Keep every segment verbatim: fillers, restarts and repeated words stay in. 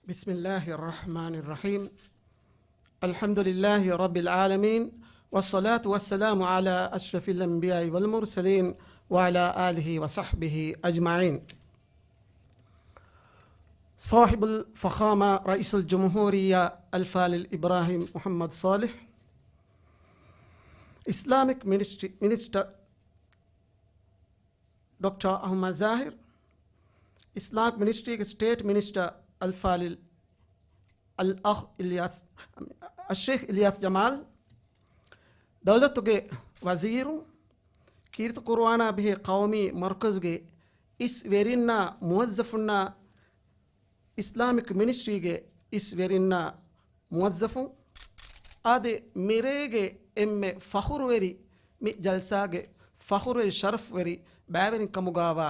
بسم الله الرحمن الرحيم. الحمد لله رب العالمين، والصلاة والسلام على أشرف الأنبياء والمرسلين، وعلى آله وصحبه أجمعين. صاحب الفخامة رئيس الجمهورية الفاضل إبراهيم محمد صالح، Islamic Ministry Minister ޑޮކްޓަރ އަޙްމަދު ޒާހިރު، އިސްލާމިކް މިނިސްޓްރީގެ ސްޓޭޓް މިނިސްޓަރ އަލްފާޟިލް އަލްއަޚް އިލްޔާސް، އައްޝޭޚް އިލްޔާސް ޖަމާލް، ދައުލަތުގެ ވަޒީރުން، ކީރިތި ޤުރުއާނާ ބެހޭ ޤައުމީ މަރުކަޒުގެ އިސް ވެރިންނާ މުވައްޒަފުންނާ، އިސްލާމިކް މިނިސްޓްރީގެ އިސް ވެރިންނާ މުވައްޒަފުން، އާދެ، މިރޭގެ އެންމެ ފަޚުރުވެރި، މި ޖަލްސާގެ ފަޚުރުވެރި ޝަރަފްވެރި ބައިވެރިން ކަމުގާވާ،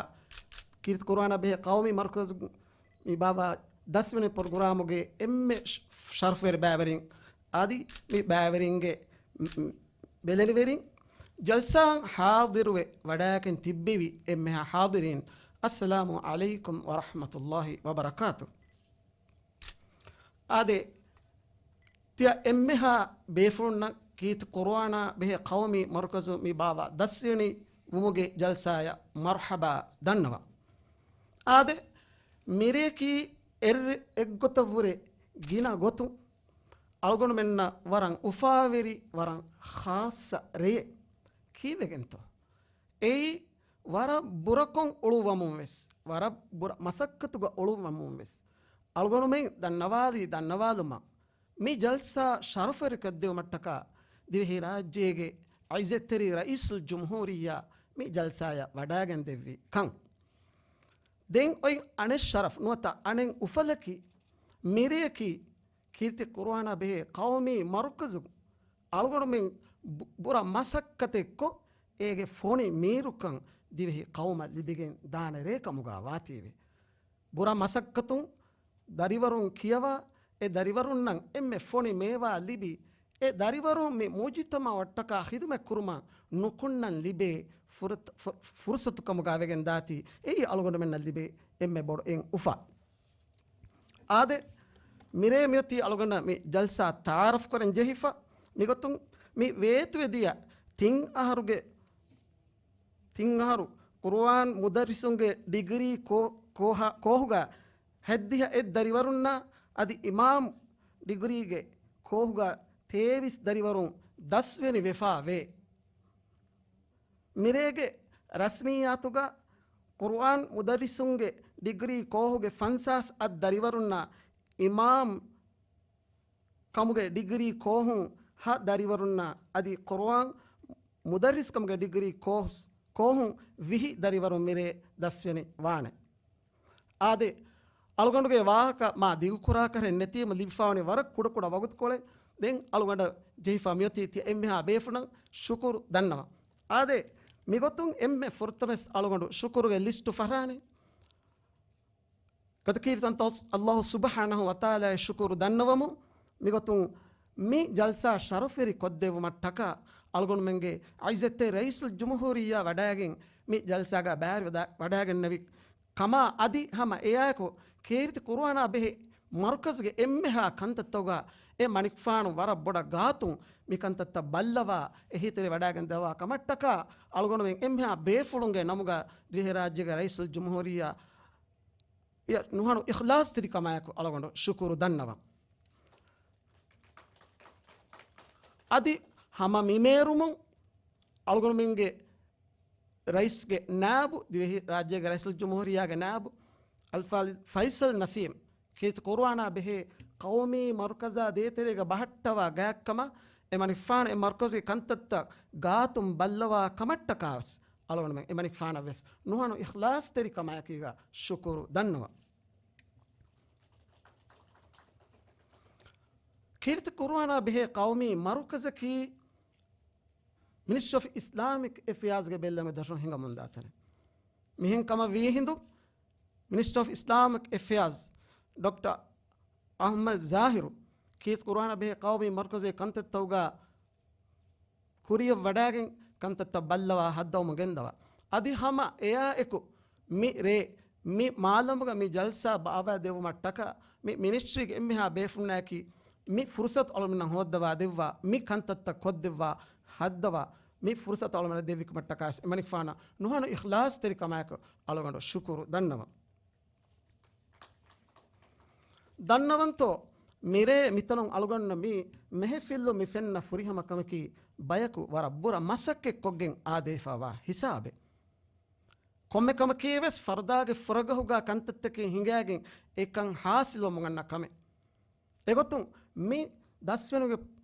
ކީރިތި ޤުރުއާނާ ބެހޭ ޤައުމީ މަރުކަޒު މި ބާވާ ދަސްވަނީ ޕްރޮގްރާމުގެ އެންމެ ޝަ-، ޝަރަފްވެރި ބައިވެރިން، އަދި މި ބައިވެރިންގެ މް، މް، ބެލެނިވެރިން، ޖަލްސާއަށް ޙާޟިރުވެ ވަޑައިގެން ތިއްބެވި އެންމެހާ ޙާޟިރީން، އައްސަލާމު ޢަލައިކުމް ވަރަޙްމަތުﷲި ވަބަރަކާތު. އާދެ، ތިޔަ އެންމެހާ ބޭފުޅުންނަށް ކީރިތި ޤުރުއާނާ ބެހޭ ޤައުމީ މަރުކަޒު މި ބާވާ ދަސްވަނީ ވުމުގެ ޖަލްސާޔަށް މަރްޙަބާ ދަންނަވަން. އާދެ، މިރޭކީ އެއް-، އެއްގޮތަށްވުރެ ގިނަ ގޮތުން އަޅުގަނޑުމެންނަށް ވަރަށް އުފާވެރި، ވަރަށް ޚާއްޞަ ރެއެއް. ކީއްވެގެންތޯ؟ އެއީ ވަރަށް ބުރަކޮށް އުޅުއްވަމުން ވެސް، ވަރަށް ބުރަ މަސައްކަތުގަ އުޅުއްވަމުން ވެސް، އަޅުގަނޑުމެން ދަންނަވާލީ ދަންނަވާލުމަށް، މި ޖަލްސާ ޝަރަފުވެރިކޮށްދެއްވުމަށްޓަކާ ދިވެހިރާއްޖޭގެ އިއްޒަތްތެރި ރައީސުލްޖުމްހޫރިއްޔާ މި ޖަލްސާޔަށް ވަޑައިގެންދެއްވި ކަން. ދެން އޮތް އަނެއް ޝަރަފް ނުވަތަ އަނެއް އުފަލަކީ، މިރެއަކީ ކީރިތި ޤުރުއާނާ ބެހޭ ޤައުމީ މަރުކަޒު އަޅުގަނޑުމެން ބު-، ބުރަ މަސައްކަތެއްކޮށް، އޭގެ ފޮނި މީރުކަން ދިވެހި ޤައުމަށް ލިބިގެން ދާނެ ރޭ ކަމުގާ ވާތީވެ. ބުރަ މަސައްކަތުން ދަރިވަރުން ކިޔަވާ، އެ ދަރިވަރުންނަށް އެންމެ ފޮނި މޭވާ ލިބި، އެ ދަރިވަރުން މި މުޖުތަމަޢަށްޓަކާ ޚިދުމަތް ކުރުމަށް ނުކުންނަން ލިބޭ ފުރަތަ-، ފު-، ފުރުޞަތު ކަމުގާ ވެގެން ދާތީ، އެއީ އަޅުގަނޑުމެންނަށް ލިބޭ އެންމެ ބޮޑު އެއް އުފާ. އާދެ، މިރޭ މިއޮތީ އަޅުގަނޑަށް މި ޖަލްސާ ތަޢާރަފް ކުރަން ޖެހިފަ، މިގޮތުން މި ވޭތުވެދިޔަ ތިން އަހަރުގެ، ތިން އަހަރު ޤުރުއާން މުދައްރިސުންގެ ޑިގްރީ ކޯ-، ކޯހަ-، ކޯހުގަ ހައްދިހަ އެއް ދަރިވަރުންނާ އަދި އިމާމް ޑިގްރީގެ ކޯހުގަ ތޭވީސް ދަރިވަރުން ދަސްވެނި ވެފާ ވޭ. މިރޭގެ ރަސްމިއްޔާތުގަ ޤުރުއާން މުދައްރިސުންގެ ޑިގްރީ ކޯހުގެ ފަންސާސް އަށް ދަރިވަރުންނާ އިމާމް ކަމުގެ ޑިގްރީ ކޯހުން ހަ ދަރިވަރުންނާ އަދި ޤުރުއާން މުދައްރިސް ކަމުގެ ޑިގްރީ ކޯސް-، ކޯހުން ވިހި ދަރިވަރުން މިރޭ ދަސްވެނި ވާނެ. އާދެ، އަޅުގަނޑުގެ ވާހަކަ މާ ދިގުކުރާކަށް ނެތީމަ ލިބިފާވަނީ ވަރަށް ކުޑަކުޑަ ވަގުތުކޮޅެއް. ދެން އަޅުގަނޑަށް ޖެހިފާ މިއޮތީ ތިޔަ އެންމެހާ ބޭފުޅުންނަށް ޝުކުރު ދަންނަވަން. އާދެ، މިގޮތުން އެންމެ ފުރަތަމަސް އަޅުގަނޑު ޝުކުރުގެ ލިސްޓު ފަށާނެ. ގަދަކީރިތަންތޯ ﷲ ސުބްޙާނަހޫ ވަތަޢާލާއަށް ޝުކުރު ދަންނަވަމުން، މިގޮތުން މި ޖަލްސާ ޝަރަފްވެރި ކޮށްދެއްވުމަށްޓަކާ އަޅުގަނޑުމެންގެ އިއްޒަތްތެރި ރައީސުލްޖުމްހޫރިއްޔާ ވަޑައިގެން މި ޖަލްސާގަ ބައިވެރިވެ ވަޑައިގެންނެވި ކަމާ އަދި ހަމަ އެއާއެކު ކީރިތި ޤުރުއާނާ ބެހޭ މަރުކަޒުގެ އެންމެހާ ކަންތައްތަކުގަ އެ މަނިކުފާނު ވަރަށް ބޮޑަށް ގާތުން މި ކަންތައްތައް ބައްލަވާ އެހީތެރި ވަޑައިގެން ދެއްވާ ކަމަށްޓަކާ އަޅުގަނޑުމެން އެންމެހާ ބޭފުޅުންގެ ނަމުގަ ދިވެހިރާއްޖޭގެ ރައީސުލްޖުމްހޫރިއްޔާ އެ ނުހަނު އިޚްލާޞްތެރިކަމާއެކު އަޅުގަނޑު ޝުކުރު ދަންނަވަން. އަދި ހަމަ މި މޭރުމުން އަޅުގަނޑުމެންގެ ރައީސްގެ ނާއިބު، ދިވެހިރާއްޖޭގެ ރައީސުލްޖުމްހޫރިއްޔާގެ ނާއިބު އަލްފާޟިލް ފައިސަލް ނަސީމް ކީރިތި ޤުރުއާނާ ބެހޭ ޤައުމީ މަރުކަޒާ ދޭތެރޭގަ ބަހައްޓަވާ ގާތްކަމަށް އެމަނިކުފާނު އެ މަރުކަޒުގެ ކަންތައްތައް ގާތުން ބައްލަވާ ކަމަށްޓަކާވެސް އަޅުގަނޑުމެން އެމަނިކުފާނަށްވެސް ނުހަނު އިޚްލާޞްތެރިކަމާއެކީގަ ޝުކުރު ދަންނަވަން. ކީރިތި ޤުރުއާނާ ބެހޭ ޤައުމީ މަރުކަޒަކީ މިނިސްޓްރީ އޮފް އިސްލާމިކް އެފެއާޒްގެ ބެއްލެވުމެއް ދަށުން ހިނގަމުންދާ ތަނެއް. މިހެން ކަމަށް ވީހިނދު، މިނިސްޓްރީ އޮފް އިސްލާމިކް އެފެއާޒް ޑޮކްޓަރ އަޙްމަދު ޒާހިރު ކީރިތި ޤުރުއާނާ ބެހޭ ޤައުމީ މަރުކަޒުގެ ކަންތައްތަކުގަ ކުރިޔަށް ވަޑައިގެން ކަންތައްތައް ބައްލަވާ ހައްދަވަމުން ގެންދަވާ. އަދި ހަމަ އެއާއެކު މި ރޭ މި މާލަމުގަ މި ޖަލްސާ ބާއްވާ ދެއްވުމަށްޓަކާ މި މިނިސްޓްރީގެ އެންމެހާ ބޭފުންނާއެކީ މި ފުރުސަތު އަޅުމެންނަށް ހޯއްދަވާ ދެއްވާ، މި ކަންތައްތައް ކޮށްދެއްވާ، ހައްދަވާ، މި ފުރުސަތު އަޅުމެންނަށް ދެއްވިކަމަށްޓަކާ އެމަނިކުފާނަށް ނުހަނު އިޚްލާޞްތެރިކަމާއެކު އަޅުގަނޑު ޝުކުރު ދަންނަވަން. ދަންނަވަންތޯ، މިރޭ މިތަނުން އަޅުގަނޑު މި މެހެފިއްލު މި ފެންނަ ފުރިހަމަ ކަމަކީ ބަޔަކު ވަރަށް ބުރަ މަސައްކަތް ކޮށްގެން އާދޭފަވާ ހިސާބެއް. ކޮންމެ ކަމަކީ ވެސް ފަރުދާގެ ފުރަގަހުގާ ކަންތައްތަކެއް ހިނގާގެން އެކަން ހާސިލުވަމުން އަންނަ ކަމެއް. އެގޮތުން މި ދަސްވެރިންގެ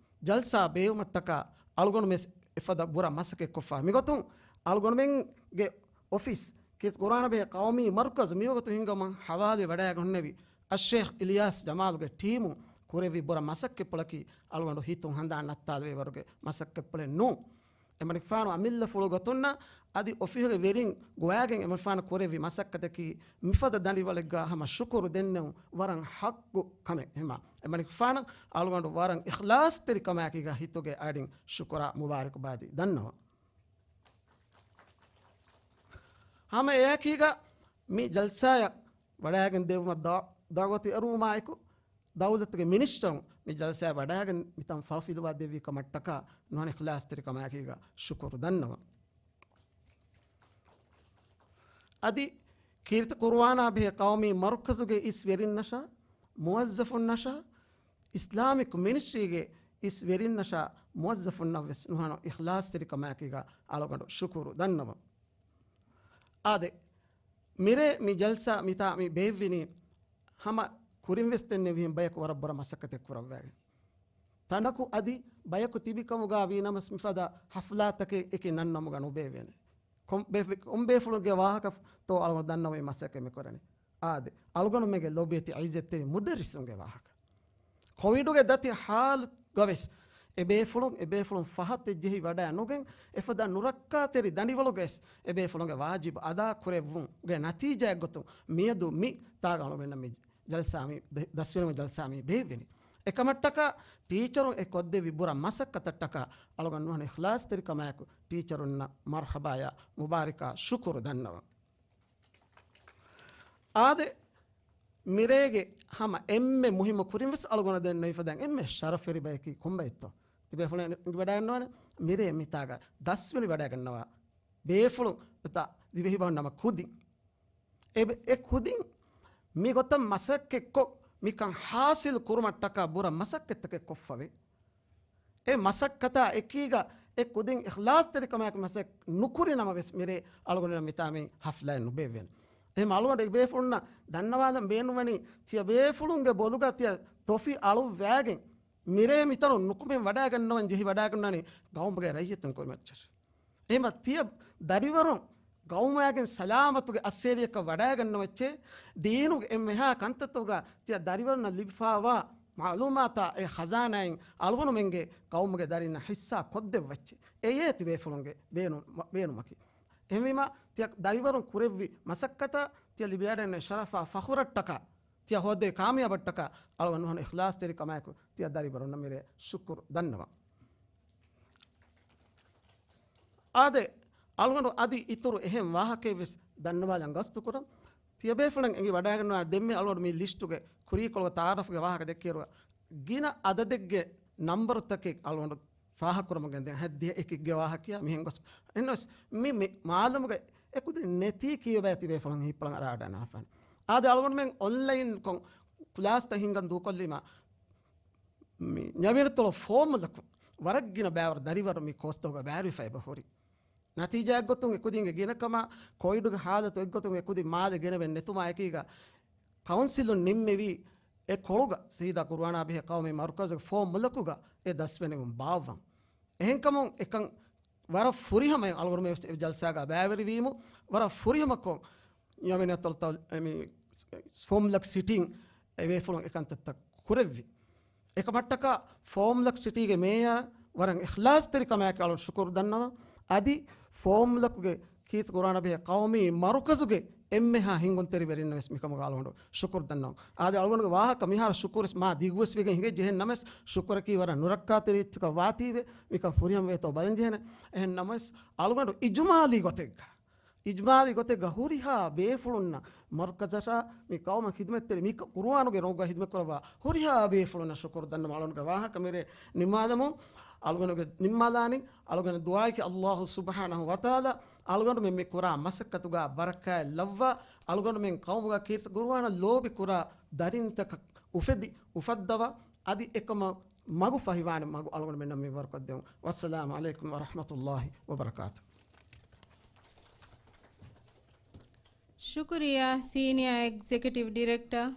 ޖަލްސާ ބޭއްވުމަށްޓަކާ އަޅުގަނޑު މި އެފަދަ ބުރަ މަސައްކަތް ކޮށްފަ. މިގޮތުން އަޅުގަނޑުމެންގެ އޮފީސް ކީރިތި ޤުރުއާނާ ބެހޭ ޤައުމީ މަރުކަޒު މިވަގުތު ހިންގަމުން ހަވާލުވެ ވަޑައިގަންނެވި އައްޝޭޚް އިލްޔާސް ޖަމާލުގެ ޓީމު ކުރެއްވި ބުރަ މަސައްކަތްޕުޅަކީ އަޅުގަނޑު ހިތުން ހަނދާން ނައްތާލެވޭ ވަރުގެ މަސައްކަތްޕުޅެއް ނޫން. އެމަނިކުފާނު އަމިއްލަފުޅު ގޮތުންނަށް އަދި އޮފީހުގެ ވެރިން ގޮވާގެން އެމަނިކުފާނު ކުރެއްވި މަސައްކަތަކީ މިފަދަ ދަނޑިވަޅެއްގާ ހަމަ ޝުކުރު ދެންނެވުން ވަރަށް ޙައްޤު ކަމެއް. ހަމަ އެމަނިކުފާނަށް އަޅުގަނޑު ވަރަށް އިޚްލާޞްތެރިކަމާއެކީގާ ހިތުގެ އަޑިން ޝުކުރާ މުބާރަކުބާދީ ދަންނަވަން. ހަމަ އެއާއެކީގާ މި ޖަލްސާއަށް ވަޑައިގެން ދެއްވުމަށް ދަ-، ދަޢުވަތު އެރުވުމާއެކު، ދައުލަތުގެ މިނިސްޓަރުން މި ޖަލްސާއަށް ވަޑައިގެން މިތަން ފަހުފިލުވާ ދެއްވި ކަމަށްޓަކާ ނުހަނު އިޚްލާޞްތެރިކަމާއެކީގާ ޝުކުރު ދަންނަވަން. އަދި ކީރިތި ޤުރުއާނާ ބެހޭ ޤައުމީ މަރުކަޒުގެ އިސް ވެރިންނަށާ، މުވައްޒަފުންނަށާ، އިސްލާމިކް މިނިސްޓްރީގެ އިސް ވެރިންނަށާ، މުވައްޒަފުންނަށް ވެސް ނުހަނު އިޚްލާޞްތެރިކަމާއެކީގާ އަޅުގަނޑު ޝުކުރު ދަންނަވަން. އާދެ، މިރޭ މި ޖަލްސާ މިތާ މި ބޭއްވިނީ ހަމަ ކުރިން ވެސް ދެންނެވިހެން ބަޔަކު ވަރަށް ބުރަ މަސައްކަތެއް ކުރައްވައިގެން. ތަނަކު އަދި ބަޔަކު ތިބިކަމުގާ ވީނަމަސް މިފަދަ ހަފްލާތަކެއް އެކި ނަންނަމުގަ ނުބޭއްވޭނެ. ކޮން ބޭ-، ކޮން ބޭފުޅުންގެ ވާހަކަ ތޯ އަޅުގަނޑު ދަންނަވަނީ މަސައްކަތް މިކުރަނީ. އާދެ، އަޅުގަނޑުމެންގެ ލޯބިވެތި ޢިއްޒަތްތެރި މުދައްރިސުންގެ ވާހަކަ. ކޮވިޑުގެ ދަތި ހާލުގަވެސް އެބޭފުޅުން، އެބޭފުޅުން ފަހަތެއް ޖެހި ވަޑައި ނުގެން، އެފަދަ ނުރައްކާތެރި ދަނޑިވަޅުގަވެސް އެބޭފުޅުންގެ ވާޖިބު އަދާ ކުރެއްވުމުގެ ނަތީޖާއެއްގޮތުން މިއަދު މި ތާގަ އަޅުގަނޑުމެންނަށް މި ޖަލްސާ މި ދެ-، ދަސްވެރިން ޖަލްސާ މި ބޭއްވެނީ. އެކަމަށްޓަކާ ޓީޗަރުން އެ ކޮށްދެއްވި ބުރަ މަސައްކަތަށްޓަކާ އަޅުގަނޑު ނުހަނު އިޚްލާޞްތެރިކަމާއެކު ޓީޗަރުންނަށް މަރްޙަބާޔާ މުބާރިކާ ޝުކުރު ދަންނަވަން. އާދެ، މިރޭގެ ހަމަ އެންމެ މުހިއްމު ކުރިން ވެސް އަޅުގަނޑަށް ދެންނެވި ފަދައިން އެންމެ ޝަރަފުވެރި ބަޔަކީ ކޮންބައެއްތޯ؟ ތިބޭފުޅުން އެނގިވަޑައިގަންނަވާނެ، މިރޭ މިތާގަ ދަސްވެރި ވަޑައިގަންނަވާ ބޭފުޅުން ދިވެހިބަހުން ނަމަ ކުދިން. އެ، އެ ކުދިން މިގޮތަށް މަސައްކަތްކޮށް، މިކަން ހާސިލް ކުރުމަށްޓަކާ ބުރަ މަސައްކަތްތަކެއް ކޮށްފަވޭ. އެ މަސައްކަތާ އެކީގަ އެ ކުދިން އިޚްލާޞްތެރިކަމާއެކު މަސައްކަތް ނުކުރި ނަމަވެސް، މިރޭ އަޅުގަނޑު މިތާ މި ހަފްލާއެއް ނުބޭއްވޭނެ. އެހެން އަޅުގަނޑު އެ ބޭފުޅުންނަށް ދަންނަވާލަން ބޭނުންވަނީ، ތިޔަ ބޭފުޅުންގެ ބޮލުގަ ތިޔަ ތޮފި އަޅުއްވާގެން، މިރޭ މިތަނުން ނުކުމެން ވަޑައިގަންނަވަން ޖެހި ވަޑައިގަންނަވަނީ ގައުމުގެ ރައްޔިތުން ކުރިމައްޗަށް. އެހެންވީމަ ތިޔަ ދަރިވަރުން ގައުމާގެން ސަލާމަތުގެ އައްސޭރިއަކަށް ވަޑައިގަންނަވައްޗޭ، ދީނުގެ އެންމެހާ ކަންތައްތަކުގަ ތިޔަ ދަރިވަރުންނަށް ލިބިފާވާ މަޢުލޫމާތާ އެ ޚަޒާނާއިން އަޅުގަނޑުމެންގެ ގައުމުގެ ދަރިންނަށް ޙިއްޞާ ކޮށްދެއްވައްޗޭ. އެޔޭ ތިބޭފުޅުންގެ ބޭނު-، ބޭނުމަކީ. އެހެންވީމަ ތިޔަ ދަރިވަރުން ކުރެއްވި މަސައްކަތަށް ތިޔަ ލިބިވަޑައިގެންނެވި ޝަރަފާ ފަޚުރަށްޓަކާ، ތިޔަ ހޯއްދެވި ކާމިޔާބަށްޓަކާ އަޅުގަނޑު ނުހަނު އިޚްލާޞްތެރިކަމާއެކު ތިޔަ ދަރިވަރުންނަށް މިރޭ ޝުކުރު ދަންނަވަން. އާދެ، އަޅުގަނޑު އަދި އިތުރު އެހެން ވާހަކައެއް ވެސް ދަންނަވާލަން ގަސްތުކުރަން. ތިޔަބޭފުޅުން އެނގި ވަޑައިގަންނަވާ ދެންމެ އަޅުގަނޑު މި ލިސްޓުގެ ކުރީކޮޅުގެ ތަޢާރަފްގެ ވާހަކަ ދެއްކިއިރު، ގިނަ އަދަދެއްގެ ނަންބަރުތަކެއް އަޅުގަނޑު ފާހަގަކުރަމުން ގެންދެން ހައްދިހަ އެކެއްގެ ވާހަކަޔާ މިހެން ގޮސް. އެހެންނަމަވެސް މި، މި މާލަމުގަ އެކުދިން ނެތީ ކިޔަބައި ތިބޭފުޅުން ހިތްޕުޅަށް އަރާވަޑައިގަންނަވާފާނެ. އާދެ، އަޅުގަނޑުމެން އޮންލައިންކޮށް ކްލާސްތައް ހިންގަން ދޫކޮށްލީމަ، މި ނިޔަވެނިތޮޅު ފޯމުލަކުން ވަރަށްގިނަ ބައިވަރު ދަރިވަރު މި ކޯސްތަކުގަ ބައިވެރިވެފަ އެބަ ހުރި. ނަތީޖާއެއްގޮތުން އެކުދިންގެ ގިނަކަމާ ކޮވިޑުގެ ހާލަތު އެއްގޮތުން އެކުދިން މާލެ ގެނެވެން ނެތުމާ އެކީގަ ކައުންސިލުން ނިންމެވީ އެ ކޮޅުގަ ސީދާ ޤުރުއާނާ ބެހޭ ޤައުމީ މަރުކަޒުގެ ފޯމުލަކުގަ އެ ދަސްވެނިވުން ބާއްވަން. އެހެންކަމުން އެކަން ވަރަށް ފުރިހަމައިން އަޅުގަނޑުމެން ވެސް އެ ޖަލްސާގަ ބައިވެރިވީމު، ވަރަށް ފުރިހަމަކޮށް، ޔަމިނަތުލް ތައު-، މި، ފޯމްލަކް ސިޓީން އެ ބޭފުޅުން އެކަންތައްތައް ކުރެއްވި. އެކަމަށްޓަކާ ފޯމްލަކް ސިޓީގެ މޭޔަރ ވަރަށް އިޚްލާޞްތެރިކަމާއެކު އަޅުގަނޑު ޝުކުރު ދަންނަވަން. އަދި ފޯމްލަކުގެ ކީރިތި ޤުރުއާނާ ބެހޭ ޤައުމީ މަރުކަޒުގެ އެންމެހާ ހިންގުންތެރިވެރިންނަށް ވެސް މިކަމުގަ އަޅުގަނޑު ޝުކުރު ދަންނަވަން. އާދެ، އަޅުގަނޑުގެ ވާހަކަ މިހާރު ޝުކުރުވެސް މާ ދިގުވެސް ވެގެން ހިނގައްޖެ. އެހެން ނަމަވެސް، ޝުކުރަކީ ވަރަށް ނުރައްކާތެރި އެއްޗަކަށް ވާތީވެ، މިކަން ފުރިހަމަ ވޭތޯ ބަލަން ޖެހޭނެ. އެހެން ނަމަވެސް، އަޅުގަނޑު އިޖުމާލީ ގޮތެއްގަ އިޖްމާލީ ގޮތެއްގަ ހުރިހާ ބޭފުޅުންނަށް، މަރުކަޒަށާ މި ޤައުމަށް ޚިދުމަތްތެރި މި ޤުރުއާނުގެ ރޮނގުގަ ޚިދުމަތްކުރައްވާ ހުރިހާ ބޭފުޅުންނަށް ޝުކުރު ދަންނަވަމުން އަޅުގަނޑުގެ ވާހަކަ މިރޭ ނިންމާލަމުން. އަޅުގަނޑުގެ ނިންމާލާނީ އަޅުގަނޑު ދުޢާއަކީ ﷲ ސުބްޙާނަހޫ ވަތަޢާލާ އަޅުގަނޑުމެން މި ކުރާ މަސައްކަތުގަ ބަރަކާތް ލައްވާ، އަޅުގަނޑުމެން ޤައުމުގަ ކީރިތި ޤުރުއާނަށް ލޯބި ކުރާ ދަރިންތަކަށް އުފެދި އުފައްދަވާ، އަދި އެކަމަށް މަގު ފަހިވާނެ މަގު އަޅުގަނޑުމެންނަށް މި ވަރުކޮށްދެވުން. ވައްސަލާމު ޢަލައިކުމް ވަރަޙްމަތުﷲ ވަބަރަކާތުހު. ޝުކުރިއްޔާ ސީނިއާ އެގްޒެކެޓިވް ޑިރެކްޓަރ.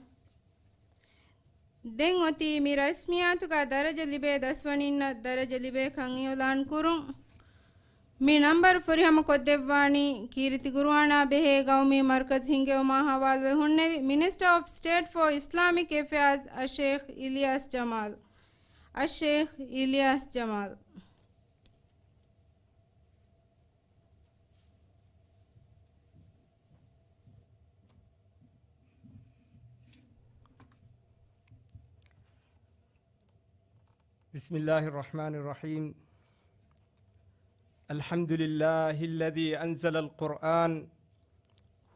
ދެން އޮތީ މި ރަސްމިއްޔާތުގަ ދަރަޖަ ލިބޭ ދަސްވަނީންނަށް ދަރަޖަ ލިބޭކަން އިޢުލާން ކުރުން. މި ނަންބަރު ފުރިހަމަ ކޮށްދެއްވާނީ ކީރިތި ޤުރުއާނާ ބެހޭ ޤައުމީ މަރުކަޒު ހިންގެވުމާ ހަވާލުވެ ހުންނެވި މިނިސްޓަރ އޮފް ސްޓޭޓް ފޯ އިސްލާމިކް އެފެއާޒް އައްޝޭޚް އިލްޔާސް ޖަމާލް. އައްޝޭޚް އިލްޔާސް ޖަމާލް. بسم الله الرحمن الرحيم. الحمد لله الذي أنزل القرآن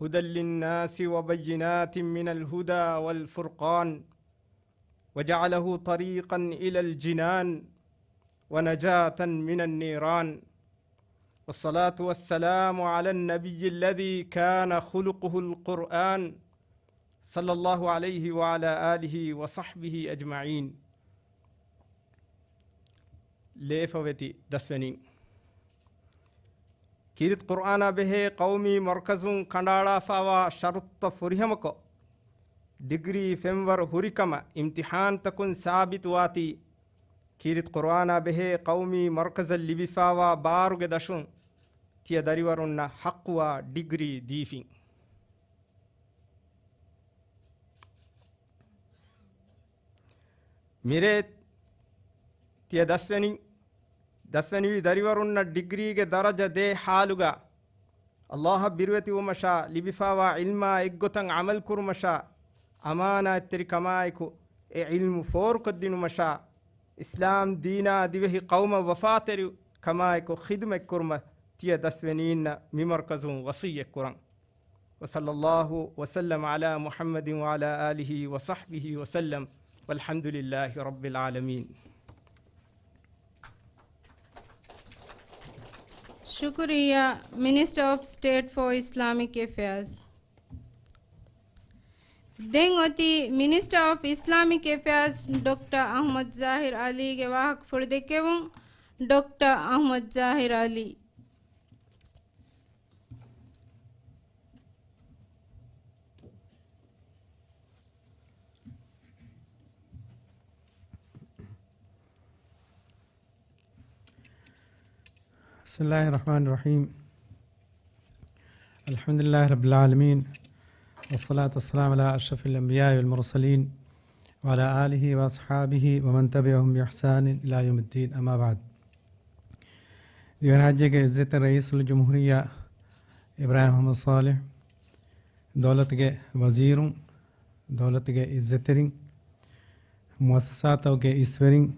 هدى للناس وبينات من الهدى والفرقان وجعله طريقا إلى الجنان ونجاة من النيران. والصلاة والسلام على النبي الذي كان خلقه القرآن صلى الله عليه وعلى آله وصحبه أجمعين. ލޭފަވެތި ދަސްވެނީން. ކީރިތި ޤުރުއާނާ ބެހޭ ޤައުމީ މަރުކަޒުން ކަނޑައަޅާފައިވާ ޝަރުޠުތައް ފުރިހަމަކޮށް، ޑިގްރީ ފެންވަރު ހުރިކަމަށް އިމްތިޙާންތަކުން ސާބިތުވާތީ، ކީރިތި ޤުރުއާނާ ބެހޭ ޤައުމީ މަރުކަޒަށް ލިބިފައިވާ ބާރުގެ ދަށުން ތިޔަ ދަރިވަރުންނަށް ޙައްޤުވާ ޑިގްރީ ދީފިން. މިރޭ ތިޔަ ދަސްވެނި، ދަސްވެނިވި ދަރިވަރުންނަށް ޑިގްރީގެ ދަރަޖަ ދޭ ޙާލުގަ، ﷲ އަށް ބިރުވެތިވުމަށާ، ލިބިފައިވާ ޢިލްމާ އެއްގޮތަށް ޢަމަލުކުރުމަށާ، އަމާނާތްތެރިކަމާއެކު އެ ޢިލްމު ފޯރުކޮށްދިނުމަށާ، އިސްލާމް ދީނާ ދިވެހި ޤައުމަށް ވަފާތެރިކަމާއެކު ޚިދުމަތްކުރުމަށް ތިޔަ ދަސްވެނީންނަށް މި މަރުކަޒުން ވަޞިއްޔަތްކުރަން. وصلى الله وسلم على محمد وعلى آله وصحبه وسلم والحمد لله رب العالمين. ޝުކުރިއްޔާ، މިނިސްޓަރ އޮފް ސްޓޭޓް ފޯ އިސްލާމިކް އެފެއާޒް. ދެން އޮތީ މިނިސްޓަރ އޮފް އިސްލާމިކް އެފެއާޒް ޑޮކްޓަރ އަޙްމަދު ޒާހިރު ޢަލީގެ ވާހަކަފުޅު ދެއްކެވުން. ޑޮކްޓަރ އަޙްމަދު ޒާހިރު ޢަލީ. بسم الله الرحمن الرحيم. الحمد لله رب العالمين. والصلاة والسلام على أشرف الأنبياء والمرسلين وعلى آله وأصحابه ومن تبعهم بإحسان إلى يوم الدين. أما بعد. ދިވެހިރާއްޖޭގެ ޢިއްޒަތްތެރި ރައީސުލްޖުމްހޫރިއްޔާ އިބްރާހިމް މުޙައްމަދު ޞާލިޙް، ދައުލަތުގެ ވަޒީރުން، ދައުލަތުގެ ޢިއްޒަތްތެރިން، މުއައްސަސާތަކުގެ އިސްވެރިން،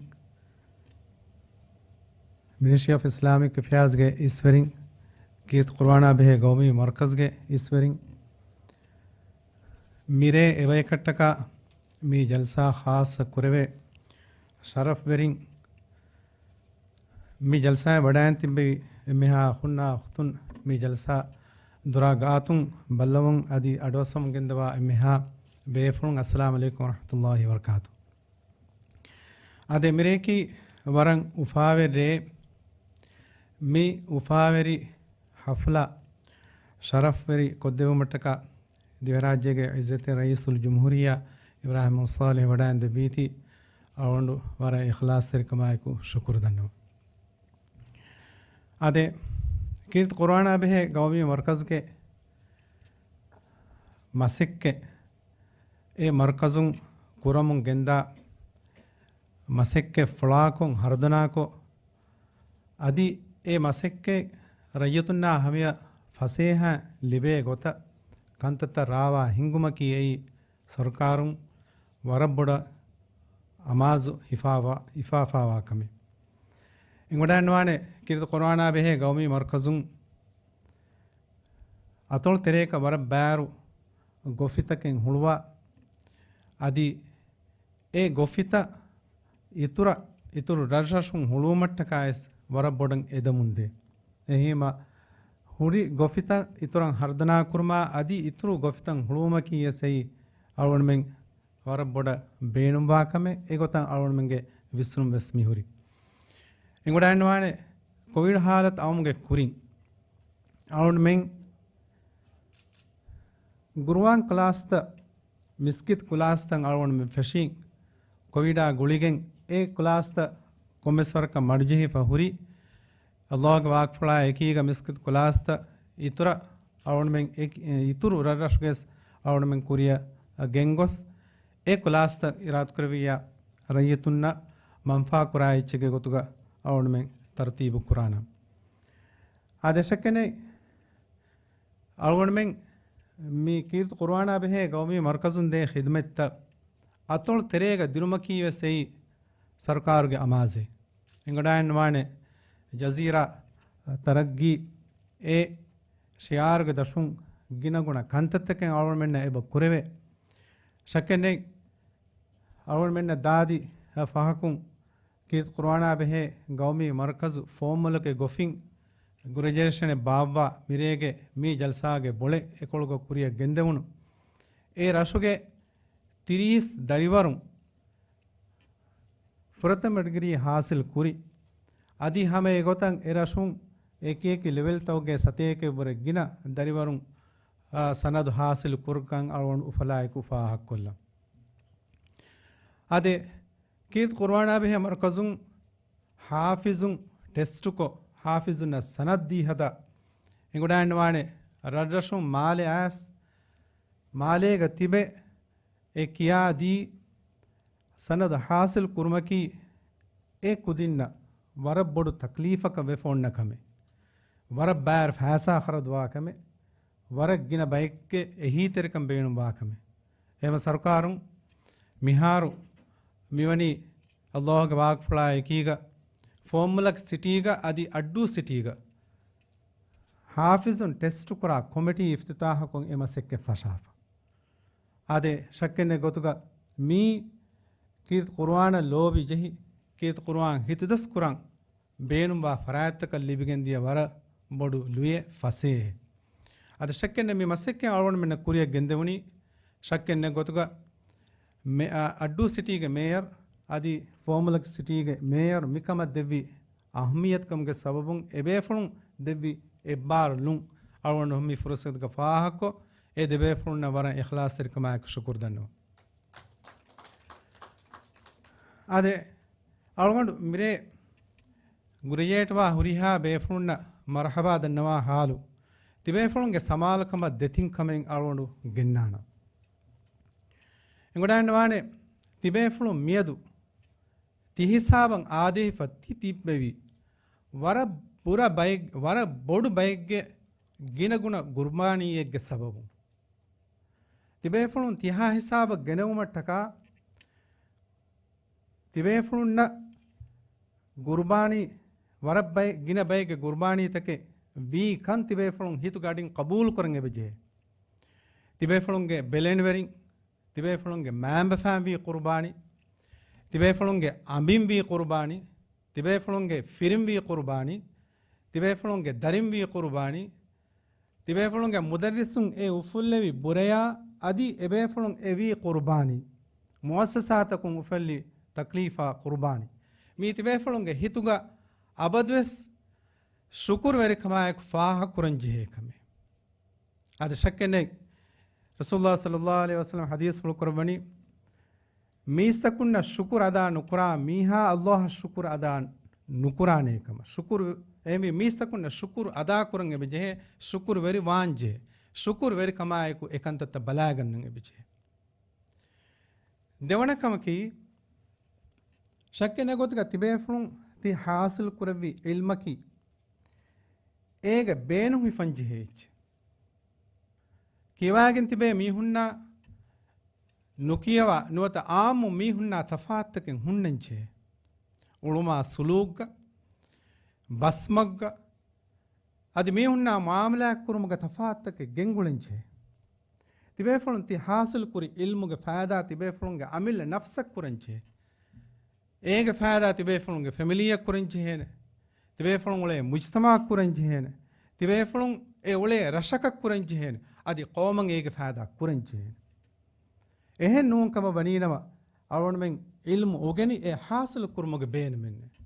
މިނިސްޓްރީ އޮފް އިސްލާމިކް އެފެއާޒްގެ އިސްވެރިން، ކީރިތި ޤުރުއާނާ ބެހޭ ޤައުމީ މަރުކަޒްގެ އިސްވެރިން، މިރޭ އެބަޔަކަށްޓަކާ މި ޖަލްސާ ޚާއްޞަ ކުރެވޭ ޝަރަފްވެރިން، މި ޖަލްސާއަށް ވަޑައިން ތިއްބެވި އެންމެހާ އަޚުންނާ އުޚްތުން، މި ޖަލްސާ ދުރާ ގާތުން ބައްލަވަމުން އަދި އަޑުއައްސަމުން ގެންދަވާ އެންމެހާ ބޭފުޅުން، އައްސަލާމު ޢަލައިކުމް ވަރަޙްމަތުﷲ ވަބަރަކާތުހު. އާދެ، މިރޭކީ ވަރަށް އުފާވެރި ރޭ. މި އުފާވެރި ޙަފްލާ ޝަރަފްވެރި ކޮށްދެއްވުމަށްޓަކާ ދިވެހިރާއްޖޭގެ ޢިއްޒަތްތެރި ރައީސުލްޖުމްހޫރިއްޔާ އިބްރާހިމް މުޙައްމަދު ޞާލިޙް ވަޑައިން ދެއްވީތީ، އަޅުގަނޑު ވަރަށް އިޚްލާޞްތެރިކަމާއެކު ޝުކުރު ދަންނަވަން. އާދެ، ކީރިތި ޤުރުއާނާ ބެހޭ ޤައުމީ މަރުކަޒުގެ މަސައްކަތް، އެ މަރުކަޒުން ކުރަމުން ގެންދާ މަސައްކަތް ފުޅާކޮށް، ހަރުދަނާކޮށް، އަދި އެ މަސައްކަތް ރައްޔިތުންނާ ހަމަޔަށް ފަސޭހަ ލިބޭ ގޮތަށް ކަންތައްތައް ރާވާ ހިންގުމަކީ އެއީ ސަރުކާރުން ވަރަށް ބޮޑަށް އަމާޒު ހިފާވާ، ހިފާފާވާ ކަމެއް. އެނގިވަޑައިގަންނަވާނެ، ކީރިތި ޤުރުއާނާ ބެހޭ ޤައުމީ މަރުކަޒުން އަތޮޅު ތެރޭކަ ވަރަށް ބާރު ގޮފިތަކެއް ހުޅުވާ، އަދި އެ ގޮފިތައް އިތުރަށް، އިތުރު ރަށްރަށުން ހުޅުވުމަށްޓަކާވެސް ވަރަށް ބޮޑަށް އެދަމުންދޭ. އެހީމަ ހުރި ގޮފިތައް އިތުރަށް ހަރުދަނާ ކުރުމާ އަދި އިތުރު ގޮފިތައް ހުޅުވުމަކީ ވެސް އެއީ އަޅުގަނޑުމެން ވަރަށް ބޮޑަށް ބޭނުންވާ ކަމެއް. އެގޮތަށް އަޅުގަނޑުމެންގެ ވިސްނުން ވެސް މިހުރި. އެނގުޑާންވާނެ ކޮވިޑް ހާލަތު އައުމުގެ ކުރިން އަޅުގަނޑުމެން ގުރުއާން ކްލާސްތައް، މިސްކިތް ކްލާސްތައް އަޅުގަނޑުމެން ފެށީ، ކޮވިޑާ ގުޅިގެން އެ ކްލާސްތައް ކޮންމެސް ވަރަކަށް މަޑުޖެހިފަ ހުރި. އަލްލާހުގެ ވާގުފުޅާ އެކީގަ މިސްކިތް ކްލާސްތައް އިތުރަށް އަޅުގަނޑުމެން އެކި-، އިތުރު ރަށްރަށުގެސް އަޅުގަނޑުމެން ކުރިއަށް ގެންގޮސް، އެ ކްލާސްތައް އިރާދަކުރެއްވިއްޔާ ރައްޔިތުންނަށް މަންފާ ކުރާ އެއްޗެއްގެ ގޮތުގަ އަޅުގަނޑުމެން ތަރުތީބު ކުރާނަން. އާދެ، ޝައްކެއް ނެތް. އަޅުގަނޑުމެން މި ކީރިތި ޤުރުއާނާ ބެހޭ ގައުމީ މަރުކަޒުން ދޭ ޚިދުމަތްތައް އަތޮޅު ތެރޭގަ ދިނުމަކީ ވެސް އެއީ ސަރުކާރުގެ އަމާޒެއް. އެނގިވަޑައިގަންނަވާނެ ޖަޒީރާ ތަރައްގީ އެ ޝިޢާރުގެ ދަށުން ގިނަގުނަ ކަންތައްތަކެއް އަޅުގަނޑުމެންނަށް އެބަ ކުރެވޭ. ޝައްކެއް ނެތް، އަޅުގަނޑުމެންނަށް ދާދި ފަހަކުން ކީރިތި ޤުރުއާނާ ބެހޭ ގައުމީ މަރުކަޒު ފޯމުލަކެއް ގޮފިން ގްރެޖުއޭޝަނެއް ބާއްވާ މިރޭގެ މި ޖަލްސާގެ ބޮޅެއް އެކޮޅުގަ ކުރިއަށް ގެންދެވުނު. އެ ރަށުގެ ތިރީސް ދަރިވަރުން ފުރަތަމަ ޑިގްރީ ހާސިލް ކުރި. އަދި ހަމަ އެގޮތަށް އެ ރަށުން އެކި އެކި ލެވެލްތަކުގެ ސަތޭކައެއްވުރެ ގިނަ ދަރިވަރުން، އާ، ސަނަދު ހާސިލް ކުރިކަން އަޅުގަނޑު އުފަލާއެކު ފާހަގަކޮށްލަން. އާދެ، ކީރިތި ޤުރުއާނާ ބެހޭ މަރުކަޒުން ޙާފިޒުން ޓެސްޓުކޮށް، ޙާފިޒުންނަށް ސަނަދް ދީ ހަދާ، އެނގިވަޑައިގަންނަވާނެ ރަށްރަށުން މާލެ އައިސް، މާލޭގަ ތިބެ އެ ކިޔާދީ ސަނަދު ހާސިލް ކުރުމަކީ އެ ކުދިންނަށް ވަރަށް ބޮޑު ތަކްލީފަކަށް ވެފަ އޮންނަ ކަމެއް. ވަރަށް ބާރު ފައިސާ ޚަރަދުވާ ކަމެއް. ވަރަށް ގިނަ ބައެއްގެ އެހީތެރިކަން ބޭނުންވާ ކަމެއް. އެހެން ސަރުކާރުން މިހާރު މިވަނީ އަލްލާހުގެ ވާގުފުޅާ އެކީގަ ފޯމުލަކް ސިޓީގަ އަދި އައްޑޫ ސިޓީގަ ޙާފިޒުން ޓެސްޓުކުރާ ކޮމިޓީ އިފްތިތާޙަކޮށް އެ މަސައްކަތް ފަށާފަ. އާދެ، ޝައްކެއް ނެތް ގޮތުގަ މީ ކީރިތި ޤުރުއާނަށް ލޯބި ޖެހި، ކީރިތި ޤުރުއާން ހިތުދަސް ކުރަން ބޭނުންވާ ފަރާތްތަކަށް ލިބިގެންދިޔަ ވަރަށް ބޮޑު ލުޔެއް ފަސޭހައެއް. އަދި ޝައްކެއް ނެތް މި މަސައްކަތް އަޅުގަނޑުމެންނަށް ކުރިއަށް ގެންދެވުނީ ޝައްކެއް ނެތް ގޮތުގަ މެ-، އަ-، އައްޑޫ ސިޓީގެ މޭޔަރު އަދި ފޯމުލަކް ސިޓީގެ މޭޔަރު މިކަމަށް ދެއްވި އަހައްމިއްޔަތުކަމުގެ ސަބަބުން އެބޭފުޅުން ދެއްވި އެއްބާރުލުން އަޅުގަނޑު މި ފުރުސަތުގަ ފާހަގަކޮށް، އެ ދެބޭފުޅުންނަށް ވަރަށް އިޚްލާޞްތެރިކަމާއެކު ޝުކުރު ދަންނަވަން. އާދެ، އަޅުގަނޑު މިރޭ ގްރެޖުއޭޓްވާ ހުރިހާ ބޭފުޅުންނަށް މަރުޙަބާ ދަންނަވާ ޙާލު، ތިބޭފުޅުންގެ ސަމާލުކަމަށް ދެތިން ކަމެއް އަޅުގަނޑު ގެންނާނަން. އެނގިވަޑައިގަންނަވާނެ، ތިބޭފުޅުން މިއަދު ތިހިސާބަށް އާދެވިފަ ތި ތިއްބެވި ވަރަށް ބުރަ ބައެއް، ވަރަށް ބޮޑު ބައެއްގެ ގިނަގުނަ ގުރުބާނީއެއްގެ ސަބަބުން. ތިބޭފުޅުން ތިހާ ހިސާބަށް ގެނެވުމަށްޓަކާ، ތިބޭފުޅުންނަށް ގުރުބާނީ، ވަރަށް ބައެއް، ގިނަ ބައެއްގެ ގުރުބާނީތަކެއް ވީ ކަން ތިބޭފުޅުން ހިތުގަ އަޑިން ޤަބޫލުކުރަން އެބަޖެހޭ. ތިބޭފުޅުންގެ ބެލެނިވެރިން، ތިބޭފުޅުންގެ މައިންބަފައިން ވީ ޤުރުބާނީ، ތިބޭފުޅުންގެ އަނބިން ވީ ޤުރުބާނީ، ތިބޭފުޅުންގެ ފިރިން ވީ ޤުރުބާނީ، ތިބޭފުޅުންގެ ދަރިން ވީ ޤުރުބާނީ، ތިބޭފުޅުންގެ މުދައްރިސުން އެ އުފުއްލެވި ބުރަޔާ އަދި އެބޭފުޅުން އެ ވީ ޤުރުބާނީ، މުއައްސަސާތަކުން އުފެއްލި ތަކްލީފާ ޤުރުބާނީ. މީ ތިބޭފުޅުންގެ ހިތުގަ އަބަދުވެސް ޝުކުރުވެރިކަމާއެކު ފާހަގަކުރަން ޖެހޭ ކަމެއް. އަދި ޝައްކެއް ނެތް، ރަސޫލުﷲ ޞައްލަﷲ ޢަލައިހި ވަސައްލަމަ ޙަދީޘްފުޅު ކުރައްވަނީ، މީސްތަކުންނަށް ޝުކުރު އަދާ ނުކުރާ މީހާ ﷲ އަށް ޝުކުރު އަދާ ނުކުރާނޭ ކަމަށް. ޝުކުރު، އެހެންވީ މީސްތަކުންނަށް ޝުކުރު އަދާ ކުރަން އެބަ ޖެހޭ، ޝުކުރުވެރި ވާން ޖެހޭ، ޝުކުރުވެރިކަމާއެކު އެ ކަންތައްތައް ބަލާގަންނަން އެބަ ޖެހޭ. ދެވަނަ ކަމަކީ، ޝައްކެއް ނެތް ގޮތުގަ ތިބޭފުޅުން ތި ޙާޞިލް ކުރެއްވި ޢިލްމަކީ، އޭގެ ބޭނުން ހިފަން ޖެހޭ އެއްޗެއް. ކިޔަވާގެން ތިބޭ މީހުންނާ ނުކިޔަވާ ނުވަތަ އާއްމު މީހުންނާ ތަފާތުތަކެއް ހުންނަންޖެހޭ. އުޅުމާ ސުލޫކްގަ، ބަސްމަގުގަ، އަދި މީހުންނާ މުއާމަލާތް ކުރުމުގެ ތަފާތުތަކެއް ގެންގުޅެންޖެހޭ. ތިބޭފުޅުން ތި ހާސިލް ކުރި އިލްމުގެ ފައިދާ ތިބޭފުޅުންގެ އަމިއްލަ ނަފްސަށް ކުރަންޖެހޭ. އޭގެ ފައިދާ ތިބޭފުޅުންގެ ފެމިލީއަށް ކުރަންޖެހޭނެ. ތިބޭފުޅުން އުޅޭ މުޖްތަމަޢަށް ކުރަންޖެހޭނެ. ތިބޭފުޅުން އެ އުޅޭ ރަށަކަށް ކުރަންޖެހޭނެ. އަދި ޤައުމަށް އޭގެ ފައިދާ ކުރަންޖެހޭނެ. އެހެން ނޫން ކަމަށް ވަނީނަމަ، އަޅުގަނޑުމެން އިލްމު އުގެނި އެ ހާސިލު ކުރުމުގެ ބޭނުމެއް ނެތް.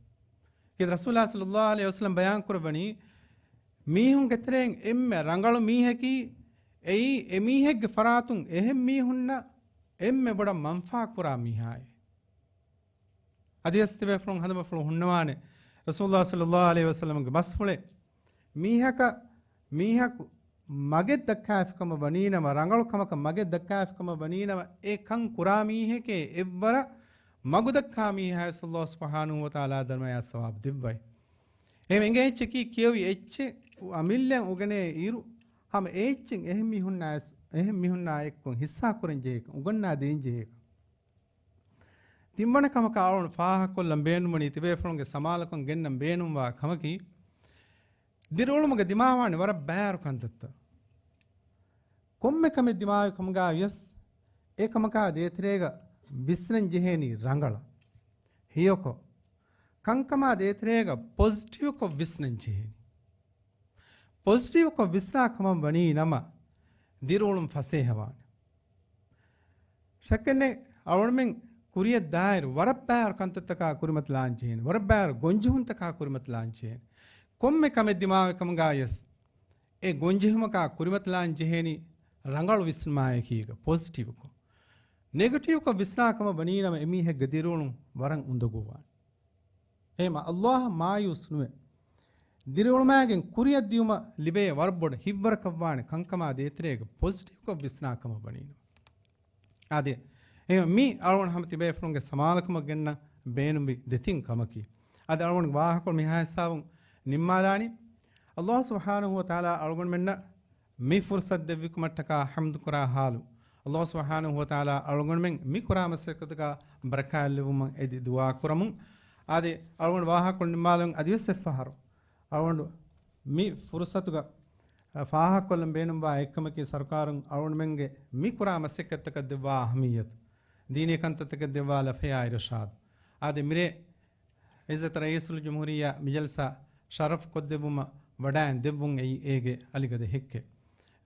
ކީދަ ރަސޫލާ ޞައްލައްލާހު ޢަލައިހި ވަސައްލަމް ބަޔާން ކުރައްވަނީ، މީހުންގެ ތެރެއިން އެންމެ ރަނގަޅު މީހަކީ، އެއީ އެ މީހެއްގެ ފަރާތުން އެހެން މީހުންނަށް އެންމެ ބޮޑަށް މަންފާ ކުރާ މީހާއޭ. އަދިވެސް ތިބޭފުޅުން ހަނދުމަފުޅު ހުންނަވާނެ، ރަސޫލާ ޞައްލައްލާހު ޢަލައިހި ވަސައްލަމްގެ ބަސްފުޅެއް، މީހަކަށް، މީހަކު މަގެއް ދައްކާފިކަމަށް ވަނީނަމަ، ރަނގަޅު ކަމަކަށް މަގެއް ދައްކާފިކަމަށް ވަނީނަމަ، އެ ކަން ކުރާ މީހެކޭ އެއްވަރަށް މަގު ދައްކާ މީހާޔަސް ﷲ ސުބްޙާނަހޫ ވަތަޢާލާ ދަރުމަޔާ ސަވާބު ދެއްވައި. އެހެން އެނގޭ އެއްޗަކީ ކިޔެވި އެއްޗެއް އަމިއްލައަށް އުގެނޭ އިރު، ހަމަ އެ އެއްޗެއް އެހެން މީހުންނާ އެސް-، އެހެން މީހުންނާ އެއްކޮށް ހިއްސާ ކުރަން ޖެހޭކަން، އުގަންނާ ދޭން ޖެހޭކަން. ތިންވަނަ ކަމަކަށް އަޅުގަނޑު ފާހަގަކޮށްލަން ބޭނުންވަނީ ތިބޭފުޅުންގެ ސަމާލުކަން ގެންނަން ބޭނުންވާ ކަމަކީ، ދިރިއުޅުމުގެ ދިމާވާނެ ވަރަށް ބައިވަރު ކަންތައްތައް. ކޮންމެ ކަމެއް ދިމާވި ކަމުގައި ވިޔަސް، އެ ކަމަކާ ދޭތެރޭގަ ވިސްނަން ޖެހޭނީ ރަނގަޅަށް. ހެޔޮކޮށް، ކަންކަމާ ދޭތެރޭގަ ޕޮޒިޓިވްކޮށް ވިސްނަން ޖެހޭނީ. ޕޮޒިޓިވްކޮށް ވިސްނާ ކަމަށް ވަނީ ނަމަ، ދިރިއުޅުން ފަސޭހަވާނެ. ޝައްކެއްނެތް، އަޅުގަނޑުމެން ކުރިއަށް ދާއިރު ވަރަށް ބައިވަރު ކަންތައްތަކާ ކުރިމަތިލާން ޖެހޭނެ، ވަރަށް ބައިވަރު ގޮންޖެހުންތަކާ ކުރިމަތިލާން ޖެހޭނެ. ކޮންމެ ކަމެއް ދިމާވި ކަމުގައި ވިޔަސް، އެ ގޮންޖެހުމަކާ ކުރިމަތިލާން ޖެހޭނީ ރަނގަޅު ވިސްނުމާއެކީގަ، ޕޮޒިޓިވްކޮށް. ނެގެޓިވްކޮށް ވިސްނާ ކަމަށް ވަނީ ނަމަ، އެމީހެއްގެ ދިރިއުޅުން ވަރަށް އުނދަގޫވާނެ. އެހެމަ ﷲ އަށް މާޔޫސް ނުވެ، ދިރިއުޅުމާގެން ކުރިއަށް ދިޔުމަށް ލިބޭ ވަރަށް ބޮޑަށް ހިތްވަރަކަށްވާނެ ކަންކަމާ ދޭތެރޭގަ ޕޮޒިޓިވްކޮށް ވިސްނާ ކަމަށް ވަނީނަމަ. އާދެ، އެހެމަ މި އަޅުގަނޑު ހަމަ ތިބޭފުޅުންގެ ސަމާލުކަމަށް ގެންނަ ބޭނުންވި ދެތިން ކަމަކީ. އަދި އަޅުގަނޑުގެ ވާހަކަކޮޅު މިހާ ހިސާބުން ނިންމާލާނީ. ﷲ ސުބްޙާނަހޫ ވަތަޢާލާ އަޅުގަނޑުމެންނަށް މި ފުރުޞަތު ދެއްވިކަމަށްޓަކާ ޙަމްދު ކުރާ ޙާލު، ﷲ ސުބްޙާނަހޫ ވަތަޢާލާ އަޅުގަނޑުމެން މި ކުރާ މަސައްކަތުގަ ބަރަކާތް ލެއްވުމަށް އެދި ދުޢާ ކުރަމުން. އާދެ، އަޅުގަނޑު ވާހަކަކޮޅު ނިންމާލަމުން އަދިވެސް އެއްފަހަރު އަޅުގަނޑު މި ފުރުޞަތުގަ، އަ، ފާހަގަކޮށްލަން ބޭނުންވާ އެއްކަމަކީ، ސަރުކާރުން އަޅުގަނޑުމެންގެ މި ކުރާ މަސައްކަތްތަކަށް ދެއްވާ އަހަމިއްޔަތު، ދީނީ ކަންތައްތަކަށް ދެއްވާ ލަފަޔާ އިރުޝާދު. އާދެ، މިރޭ ޢިއްޒަތް ރައީސުލްޖުމްހޫރިއްޔާ މި ޖަލްސާ ޝަރަފް ކޮށްދެއްވުމަށް ވަޑައިން ދެއްވުން އެއީ އޭގެ އަލިގަދަ ހެއްކެއް.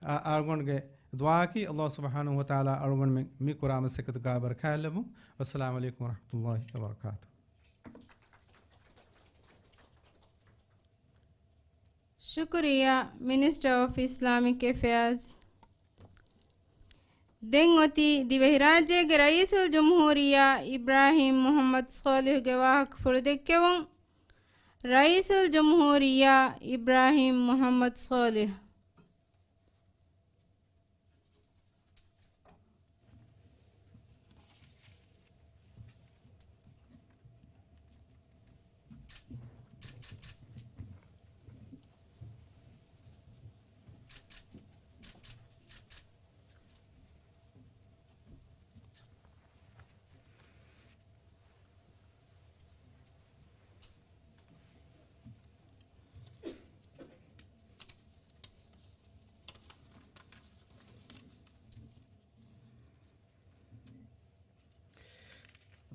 އަ-، އަޅުގަނޑުގެ ދުޢާއަކީ، ﷲ ސުބްޙާނަހޫ ވަތަޢާލާ އަޅުގަނޑުމެން މި ކުރާ މަސައްކަތުގަ ބަރަކާތް ލެއްވުން. ވައްސަލާމު ޢަލައިކުމް ވަރަޙްމަތުﷲ ވަބަރަކާތުހު. ޝުކުރިއްޔާ، މިނިސްޓަރ އޮފް އިސްލާމިކް އެފެއާޒް. ދެން އޮތީ ދިވެހިރާއްޖޭގެ ރައީސުލްޖުމްހޫރިއްޔާ އިބްރާހީމް މުޙައްމަދު ޞާލިޙުގެ ވާހަކަފުޅު ދެއްކެވުން. ރައީސުލްޖުމްހޫރިއްޔާ އިބްރާހީމް މުޙައްމަދު ޞާލިޙު.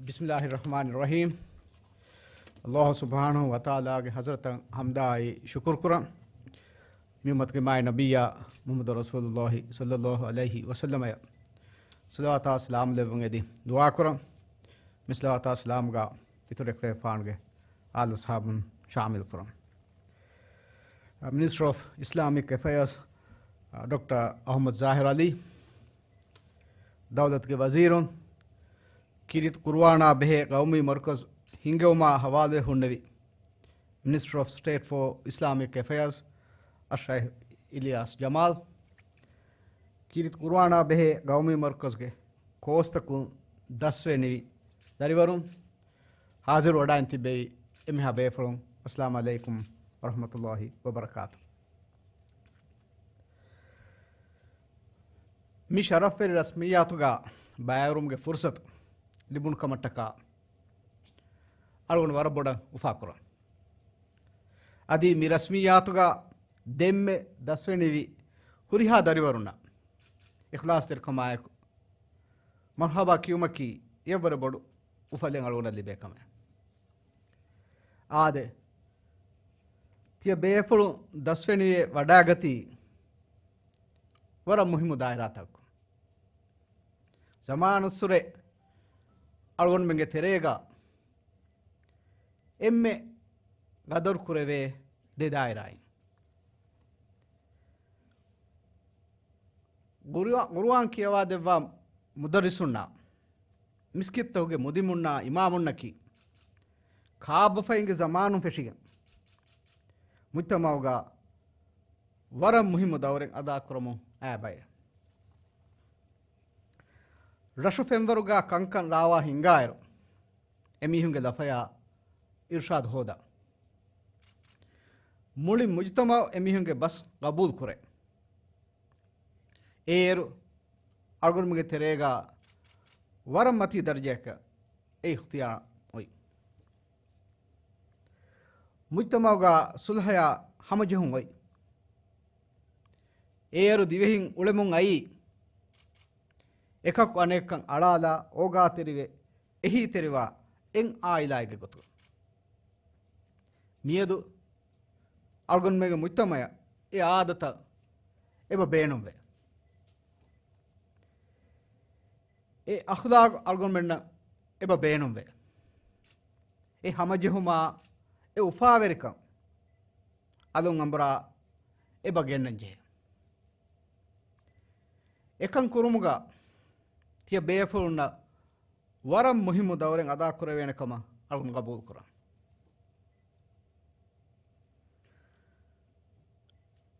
ބިސްމިﷲ އިއްރަޙްމާނި އިއްރަޙީމް. ﷲ ސުބްޙާނަހޫ ވަތަޢާލާގެ ޙަޟްރަތަށް ޙަމްދާއި ޝުކުރު ކުރަން. މި އުއްމަތުގެ މާތް ނަބިއްޔާ މުޙައްމަދު ރަސޫލުﷲ ޞައްލަﷲ ޢަލައިހި ވަސައްލަމަޔަށް ޞަލަވާތާ ސަލާމް ލެއްވުން އެދި ދުޢާ ކުރަން. މި ޞަލަވާތާ ސަލާމްގަ އިތުރު އެކަލޭފާނުގެ އާލު އަޞްޙާބުން ޝާމިލް ކުރަން. މިނިސްޓަރ އޮފް އިސްލާމިކް އެފެއާޒް، ޑޮކްޓަރ އަޙްމަދު ޒާހިރު ޢަލީ، ދައުލަތުގެ ވަޒީރުން، ކީރިތި ޤުރުއާނާ ބެހޭ ޤައުމީ މަރުކަޒު ހިންގެވުމާ ޙަވާލުވެ ހުންނެވި މިނިސްޓަރ އޮފް ސްޓޭޓް ފޯ އިސްލާމިކް އެފެއާޒް އައްޝައިޚް އިލްޔާސް ޖަމާލް، ކީރިތި ޤުރުއާނާ ބެހޭ ޤައުމީ މަރުކަޒުގެ ކޯސްތަކުން ދަސްވެ ނިވި ދަރިވަރުން، ޙާޟިރު ވަޑައިން ތިއްބެވި އެންމެހާ ބޭފުޅުން، އައްސަލާމު ޢަލައިކުމް ވަރަޙްމަތުﷲ ވަބަރަކާތު. މި ޝަރަފްވެރި ރަސްމިއްޔާތުގަ ބައިވެރިވުމުގެ ފުރުޞަތު ލިބުނު ކަމަށްޓަކާ އަޅުގަނޑު ވަރަށް ބޮޑަށް އުފާކުރަން. އަދި މި ރަސްމިއްޔާތުގަ ދެންމެ ދަސްވެނިވި ހުރިހާ ދަރިވަރުންނަށް އިޚްލާޞްތެރިކަމާއެކު މަރްޙަބާ ކިޔުމަކީ އެއްވަރެއް ބޮޑު އުފަލެއް އަޅުގަނޑަށް ލިބޭ ކަމެއް. އާދެ، ތިޔަ ބޭފުޅުން ދަސްވެނިވެ ވަޑާގަތީ ވަރަށް މުހިއްމު ދާއިރާތަކަކުން. ޒަމާނުއްސުރެ އަޅުގަނޑުމެންގެ ތެރޭގަ އެންމެ ގަދަރު ކުރެވޭ ދެ ދާއިރާއިން. ގުރު-، ގުރުއާން ކިޔަވާ ދެއްވާ މުދައްރިސުންނާ، މިސްކިތްތަކުގެ މުދިމުންނާ އިމާމުންނަކީ، ކާބަފައިންގެ ޒަމާނުން ފެށިގެން، މުޖްތަމަޢުގަ ވަރަށް މުހިއްމު ދައުރެއް އަދާކުރަމުން އައި ބައެއް. ރަށު ފެންވަރުގަ ކަންކަން ރާވާ ހިނގާއިރު، އެމީހުންގެ ލަފަޔާ އިރްޝާދު ހޯދާ، މުޅި މުޖްތަމަޢު އެމީހުންގެ ބަސް ގަބޫލު ކުރޭ. އޭރު އަޅުގަނޑުމެންގެ ތެރޭގަ ވަރަށް މަތީ ދަރަޖައަކަށް އެ އިޚްތިޔާރު އޮތް. މުޖްތަމަޢުގަ ޞުލްޙަޔާ ހަމަޖެހުން އޮތް. އޭރު ދިވެހިން އުޅެމުން އައީ، އެކަކު އަނެއްކަން އަޅާލާ އޯގާތެރިވެ އެހީތެރިވާ އެއް އާއިލާއެއްގެ ގޮތުގަ. މިއަދު އަޅުގަނޑުމެންގެ މުޖްތަމަޢަށް އެ އާދަތައް އެބަ ބޭނުންވޭ. އެ އަޚްލާޤު އަޅުގަނޑުމެންނަށް އެބަ ބޭނުންވޭ. އެ ހަމަޖެހުމާ އެ އުފާވެރިކަން އަލުން އަނބުރާ އެބަ ގެންނަން ޖެހޭ. އެކަން ކުރުމުގަ ތިޔަ ބޭފުޅުންނަށް ވަރަށް މުހިއްމު ދައުރެއް އަދާކުރެވޭނެ ކަމަށް އަޅުގަނޑު ގަބޫލުކުރަން.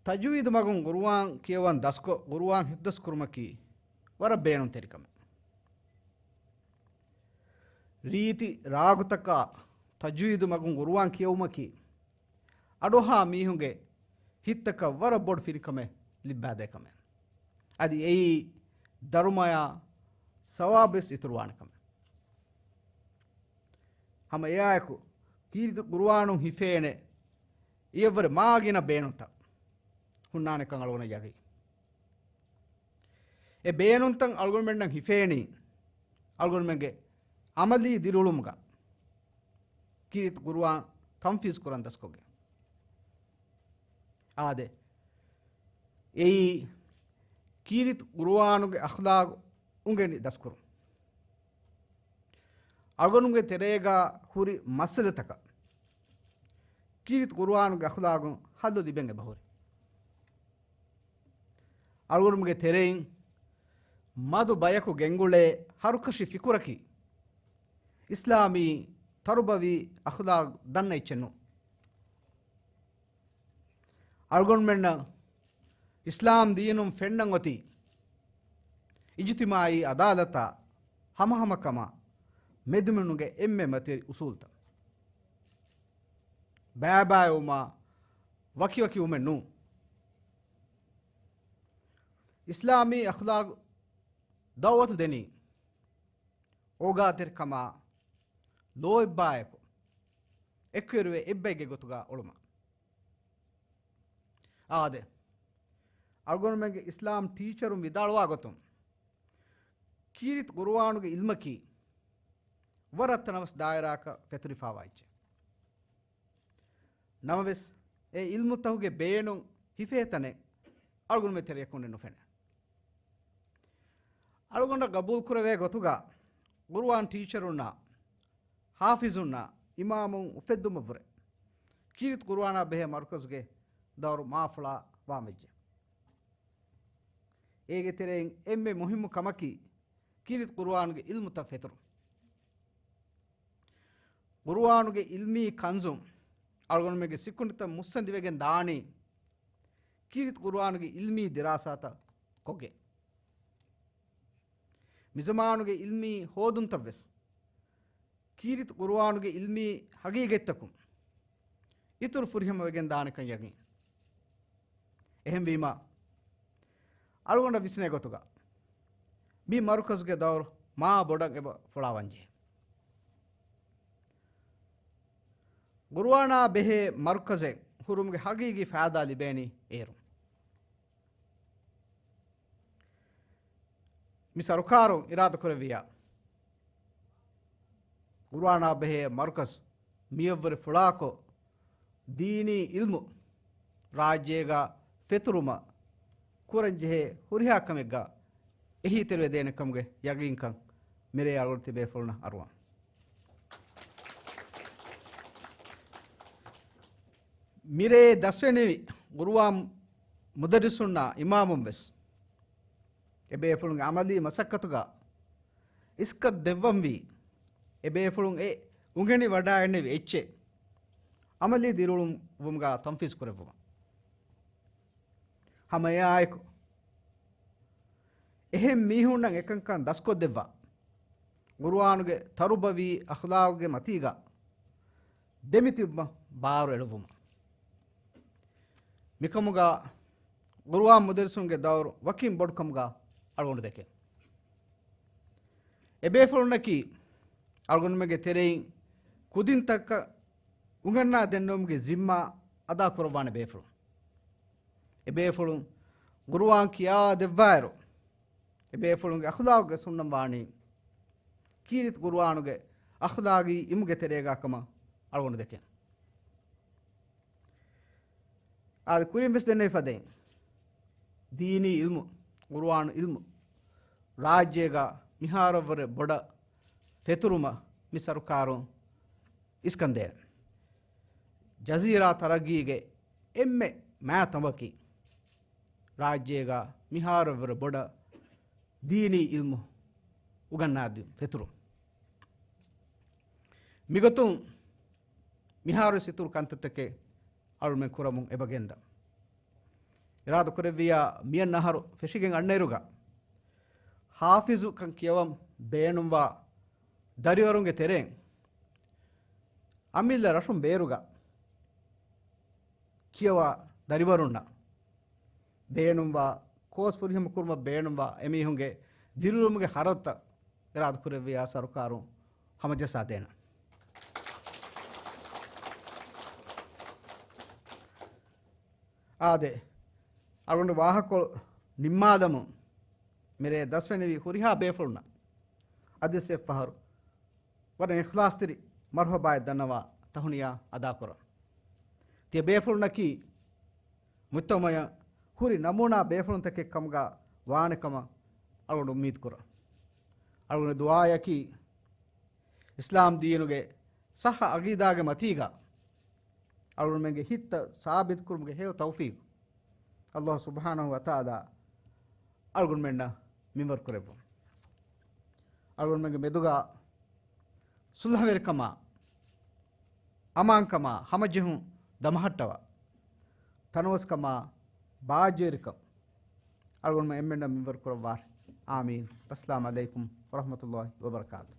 ތަޖްވީދު މަގުން ގުރުއާން ކިޔަވަން ދަސްކޮށް، ގުރުއާން ހިފްޒު ކުރުމަކީ ވަރަށް ބޭނުންތެރި ކަމެއް. ރީތި ރާގުތަކާ ތަޖްވީދު މަގުން ގުރުއާން ކިޔެވުމަކީ، އަޑުއަހާ މީހުންގެ ހިތްތަކަށް ވަރަށް ބޮޑު ފިނިކަމެއް ލިއްބާދޭ ކަމެއް. އަދި އެއީ ދަރުމަޔާ ސަވާބުވެސް އިތުރުވާނެ ކަމެއް. ހަމަ އެއާއެކު، ކީރިތި ގުރުއާނުން ހިފޭނެ އެއަށްވުރެ މާގިނަ ބޭނުންތައް ހުންނާނެކަން އަޅުގަނޑަށް ޔަގީން. އެ ބޭނުންތައް އަޅުގަނޑުމެންނަށް ހިފޭނީ، އަޅުގަނޑުމެންގެ ޢަމަލީ ދިރިއުޅުމުގަ ކީރިތި ގުރުއާން ތަންފީޒު ކުރަން ދަސްކޮށްގެން. އާދެ، އެއީ ކީރިތި ގުރުއާނުގެ އަޚްލާގު އުނގެނި ދަސްކުރުން. އަޅުގަނޑުގެ ތެރޭގަ ހުރި މައްސަލަތަކަށް ކީރިތި ގުރުއާނުގެ އަޚްލާގުން ހައްލު ލިބެން އެބަހުރި. އަޅުގަނޑުމެންގެ ތެރެއިން މަދު ބަޔަކު ގެންގުޅޭ ހަރުކަށި ފިކުރަކީ، އިސްލާމީ ތަރުބަވީ އަޚްލާގު ދަންނަ އެއްޗެއް ނޫން. އަޅުގަނޑުމެންނަށް އިސްލާމް ދީނުން ފެންނަން އޮތީ، އިޖުތިމާޢީ ޢަދާލަތާ، ހަމަހަމަކަމާ، މެދުމިނުންގެ އެންމެ މަތިވެރި އުސޫލުތައް. ބައިބައިވުމާ، ވަކިވަކިވުމެއް ނޫން. އިސްލާމީ އަޚްލާގު ދަޢުވަތު ދެނީ، އޯގާތެރިކަމާ، ލޯތްބާއެކު އެކުވެރިވެ އެއްބައެއްގެ ގޮތުގަ އުޅުމަށް. އާދެ، އަޅުގަނޑުމެންގެ އިސްލާމް ޓީޗަރުން ވިދާޅުވާ ގޮތުން، ކީރިތި ޤުރުއާނުގެ ޢިލްމަކީ ވަރަށް ތަނަވަސް ދާއިރާއަކަށް ފެތުރިފާވާ އެއްޗެއް. ނަމަވެސް، އެ ޢިލްމުތަކުގެ ބޭނުން ހިފޭ ތަނެއް އަޅުގަނޑުމެން ތެރެއަކުން ނުފެނޭ. އަޅުގަނޑަށް ގަބޫލުކުރެވޭ ގޮތުގަ، ޤުރުއާން ޓީޗަރުންނާ، ޙާފިޒުންނާ، އިމާމުން އުފެއްދުމަށްވުރެ، ކީރިތި ޤުރުއާނާ ބެހޭ މަރުކަޒުގެ ދައުރު މާފުޅާ ވާމެއްޖެ. އޭގެ ތެރެއިން އެންމެ މުހިއްމު ކަމަކީ، ކީރިތި ޤުރުއާނުގެ ޢިލްމުތައް ފެތުރުން. ޤުރުއާނުގެ ޢިލްމީ ކަންޒުން އަޅުގަނޑުމެންގެ ސިކުނޑިތައް މުއްސަނދިވެގެން ދާނީ، ކީރިތި ޤުރުއާނުގެ ޢިލްމީ ދިރާސާތައް ކޮށްގެން. މިޒަމާނުގެ ޢިލްމީ ހޯދުންތައްވެސް، ކީރިތި ޤުރުއާނުގެ ޢިލްމީ ޙަޤީޤަތްތަކުން އިތުރު ފުރިހަމަވެގެން ދާނެކަން ޔަގީން. އެހެންވީމާ، އަޅުގަނޑަށް ވިސްނޭ ގޮތުގަ، މި މަރުކަޒުގެ ދައުރު މާ ބޮޑަށް އެބަ ފުޅާވަންޖެހޭ. ޤުރުއާނާ ބެހޭ މަރުކަޒެއް ކުރުމުގެ ހަގީގީ ފައިދާ ލިބޭނީ އޭރުން. މި ސަރުކާރުން އިރާދަކުރެއްވިއްޔާ، ޤުރުއާނާ ބެހޭ މަރުކަޒު މިއަށްވުރެ ފުޅާކޮށް، ދީނީ އިލްމު ރާއްޖޭގަ ފެތުރުމަށް ކުރަންޖެހޭ ހުރިހާ ކަމެއްގަ އެހީތެރިވެދޭނެ ކަމުގެ ޔަގީންކަން މިރޭ އަޅުގަނޑު ތިބޭފުޅުންނަށް އަރުވަން. މިރޭ ދަސްވެނިވި ޤުރުއާން މުދައްރިސުންނާ އިމާމުން ވެސް އެބޭފުޅުންގެ ޢަމަލީ މަސައްކަތުގަ އިސްކަތް ދެއްވަންވީ، އެބޭފުޅުން އެ އުނގެނި ވަޑައިގެންނެވި އެއްޗެއް ޢަމަލީ ދިރިއުޅުމުގަ ތަންފީޒު ކުރެއްވުމަށް. ހަމަ އެއާއެކު، އެހެން މީހުންނަށް އެކަންކަން ދަސްކޮށްދެއްވާ، ޤުރުއާނުގެ ތަރުބަވީ އަޚްލާގުގެ މަތީގަ ދެމިތިބުމަށް ބާރު އެޅުއްވުމަށް. މިކަމުގަ ޤުރުއާން މުދައްރިސުންގެ ދައުރު ވަކިން ބޮޑުކަމުގަ އަޅުގަނޑު ދެކެން. އެބޭފުޅުންނަކީ އަޅުގަނޑުމެންގެ ތެރެއިން ކުދިންތަކަށް އުނގަންނާ ދެންނެވުމުގެ ޒިންމާ އަދާކުރައްވާނެ ބޭފުޅުން. އެބޭފުޅުން ޤުރުއާން ކިޔާ ދެއްވާއިރު، އެބޭފުޅުންގެ އަޚްލާގުގެ ސުންނަން ވާނީ ކީރިތި ޤުރުއާނުގެ އަޚްލާގީ އިމުގެ ތެރޭގަ ކަމަށް އަޅުގަނޑު ދެކެން. އާދެ، ކުރިން ވެސް ދެންނެވި ފަދައިން، ދީނީ އިލްމު، ޤުރުއާނު އިލްމު ރާއްޖޭގަ މިހާރަށްވުރެ ބޮޑަށް ފެތުރުމަށް މި ސަރުކާރުން އިސްކަންދޭނެ. ޖަޒީރާ ތަރައްގީގެ އެންމެ މާތަމަކީ، ރާއްޖޭގަ މިހާރަށްވުރެ ބޮޑަށް ދީނީ އިލްމު އުގަންނާދިން ފެތުރުން. މިގޮތުން މިހާރުވެސް އިތުރު ކަންތައްތަކެއް އަޅުމެން ކުރަމުން އެބަ ގެންދަން. އިރާދަ ކުރެއްވިއްޔާ، މިއަންނަ އަހަރު ފެށިގެން އަންނައިރުގަ ޙާފިޒުކަން ކިޔަވަން ބޭނުންވާ ދަރިވަރުންގެ ތެރެއިން އަމިއްލަ ރަށުން ބޭރުގަ ކިޔަވާ ދަރިވަރުންނަށް ބޭނުންވާ، ކޯސް ފުރިހަމަ ކުރުމަށް ބޭނުންވާ އެމީހުންގެ ދިރިއުޅުމުގެ ޚަރަދުތައް އިރާދަ ކުރެއްވިއްޔާ ސަރުކާރުން ހަމަޖައްސާދޭނަން. އާދެ، އަޅުގަނޑު ވާހަކަކޮޅު ނިންމާލަމުން، މިރޭ ދަސްވެނިވި ހުރިހާ ބޭފުޅުންނަށް އަދިވެސް އެއްފަހަރު ވަރަށް އިޚްލާޞްތެރި މަރުޙަބާއެއް ދަންނަވާ ތަހުނިޔާ އަދާކުރަން. ތިޔަ ބޭފުޅުންނަކީ މުޖްތަމަޢަށް ހުރި ނަމޫނާ ބޭފުޅުންތަކެއް ކަމުގަ ވާނެ ކަމަށް އަޅުގަނޑު އުއްމީދު ކުރަން. އަޅުގަނޑު ދުޢާއަކީ، އިސްލާމް ދީނުގެ ޞައްޙަ ޢަޤީދާގެ މަތީގަ އަޅުގަނޑުމެންގެ ހިތްތައް ސާބިތުކުރުމުގެ ހެޔޮ ތައުފީޤު ﷲ ސުބްޙާނަހޫ ވަތަޢާލާ އަޅުގަނޑުމެންނަށް މިންވަރު ކުރެއްވުން. އަޅުގަނޑުމެންގެ މެދުގަ ޞުލްޙަވެރިކަމާ، އަމާންކަމާ ހަމަޖެހުން ދަމަހައްޓަވާ، ތަނަވަސްކަމާ ބާއްޖަވެރިކަން އަޅުގަނޑުމެން އެންމެންނަށް މިންވަރު ކުރައްވާށި. އާމީން. އައްސަލާމު ޢަލައިކުމް ވަރަޙްމަތުﷲ ވަބަރަކާތުހު.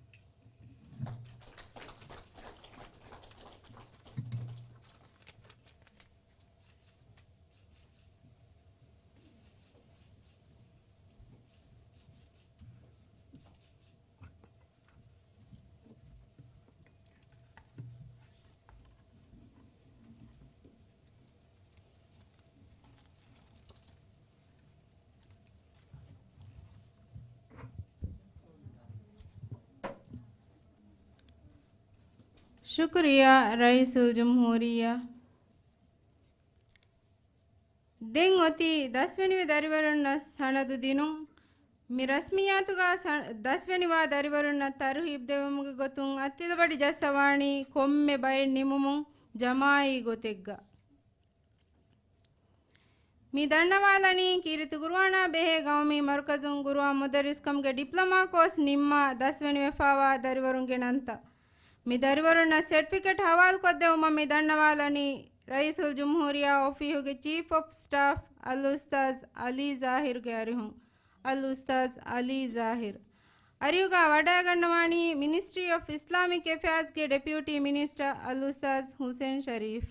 ޝުކުރިއްޔާ ރައީސުލްޖުމްހޫރިއްޔާ. ދެން އޮތީ ދަސްވެނިވި ދަރިވަރުންނަށް ސަނަދު ދިނުން. މި ރަސްމިއްޔާތުގަ ސަ-، ދަސްވެނިވާ ދަރިވަރުންނަށް ތަރުހީބް ދެވުމުގެ ގޮތުން އަތްތިލަބަޑި ޖައްސަވާނީ ކޮންމެ ބައެއް ނިމުމުން ޖަމާޢީ ގޮތެއްގަ. މި ދަންނަވާލަނީ ކީރިތި ޤުރުއާނާ ބެހޭ ގައުމީ މަރުކަޒުން ޤުރުއާން މުދައްރިސްކަމުގެ ޑިޕްލޮމާ ކޯސް ނިންމާ ދަސްވެނިވެފާވާ ދަރިވަރުންގެ ނަންތައް. މި ދަރިވަރުންނަށް ސެޓްފިކެޓް ހަވާލުކޮށްދެވުމަށް މި ދަންނަވާލަނީ ރައީސުލްޖުމްހޫރިއްޔާ އޮފީހުގެ ޗީފް އޮފް ސްޓާފް އަލްއުސްތާޛް އަލީ ޒާހިރުގެ އަރިހުން. އަލްއުސްތާޛް އަލީ ޒާހިރު. އަރިހުގަ ވަޑައިގަންނަވާނީ މިނިސްޓްރީ އޮފް އިސްލާމިކް އެފެއާޒްގެ ޑެޕިއުޓީ މިނިސްޓަރ އަލްއުސްތާޛް ހުސެން ޝަރީފް.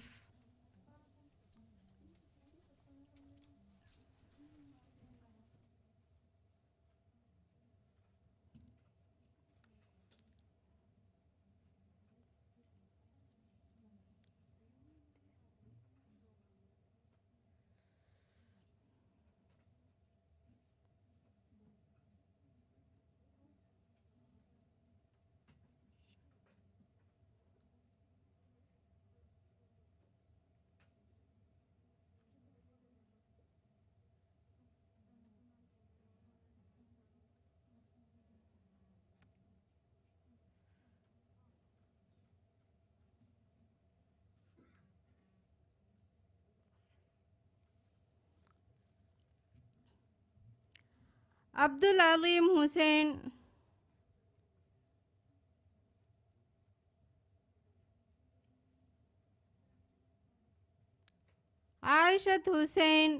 ޢަބްދުލް ޢަލީމް ޙުސައިން. ޢާއިޝަތު ޙުސައިން.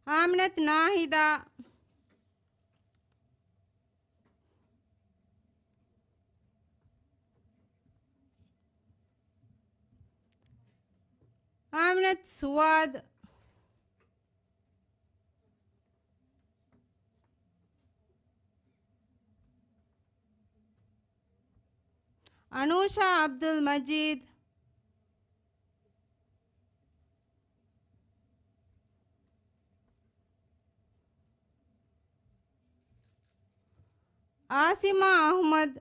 އާމިނަތު ނާހިދާ. އާމިނަތު ސުވާދު. އަނޫޝާ ޢަބްދުލް މަޖީދު. އާސިމާ އަޙްމަދު.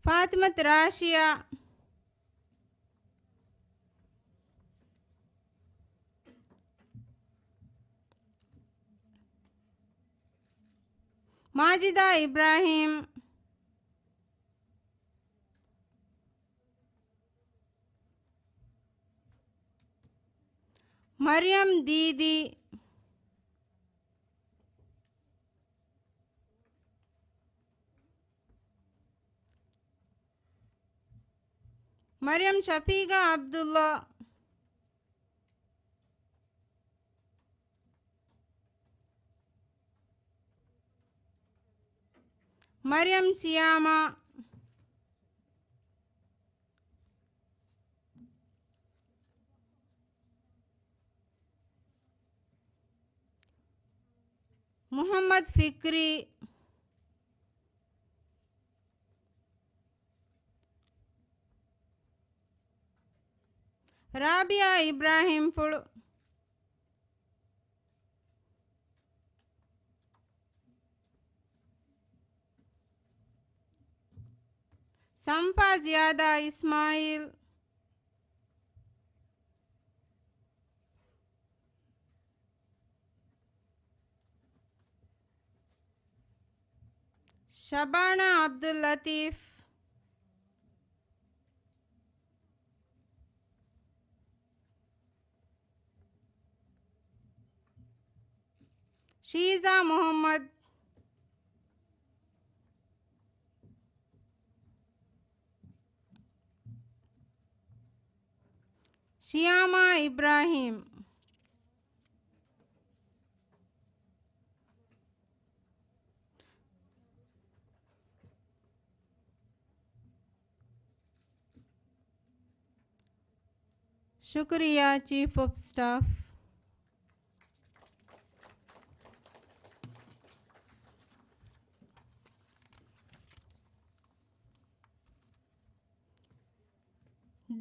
ފާތިމަތު ރާޝިޔާ. މާޖިދާ އިބްރާހީމް. މަރިޔަމް ދީދީ. މަރިޔަމް ޝަފީގާ ޢަބްދުﷲ. މަރިޔަމް ސިޔާމާ. މުޙައްމަދު ފިކްރީ. ރާބިޔާ އިބްރާހީމްފުޅު. ސަންފާ ޒިޔާދާ އިސްމާއީލް. ޝަބާނާ ޢަބްދުއް ލަތީފް. ޝީޒާ މުޙައްމަދު. ޝިޔާމާ އިބްރާހީމް. ޝުކުރިއްޔާ، ޗީފް އޮފް ސްޓާފް.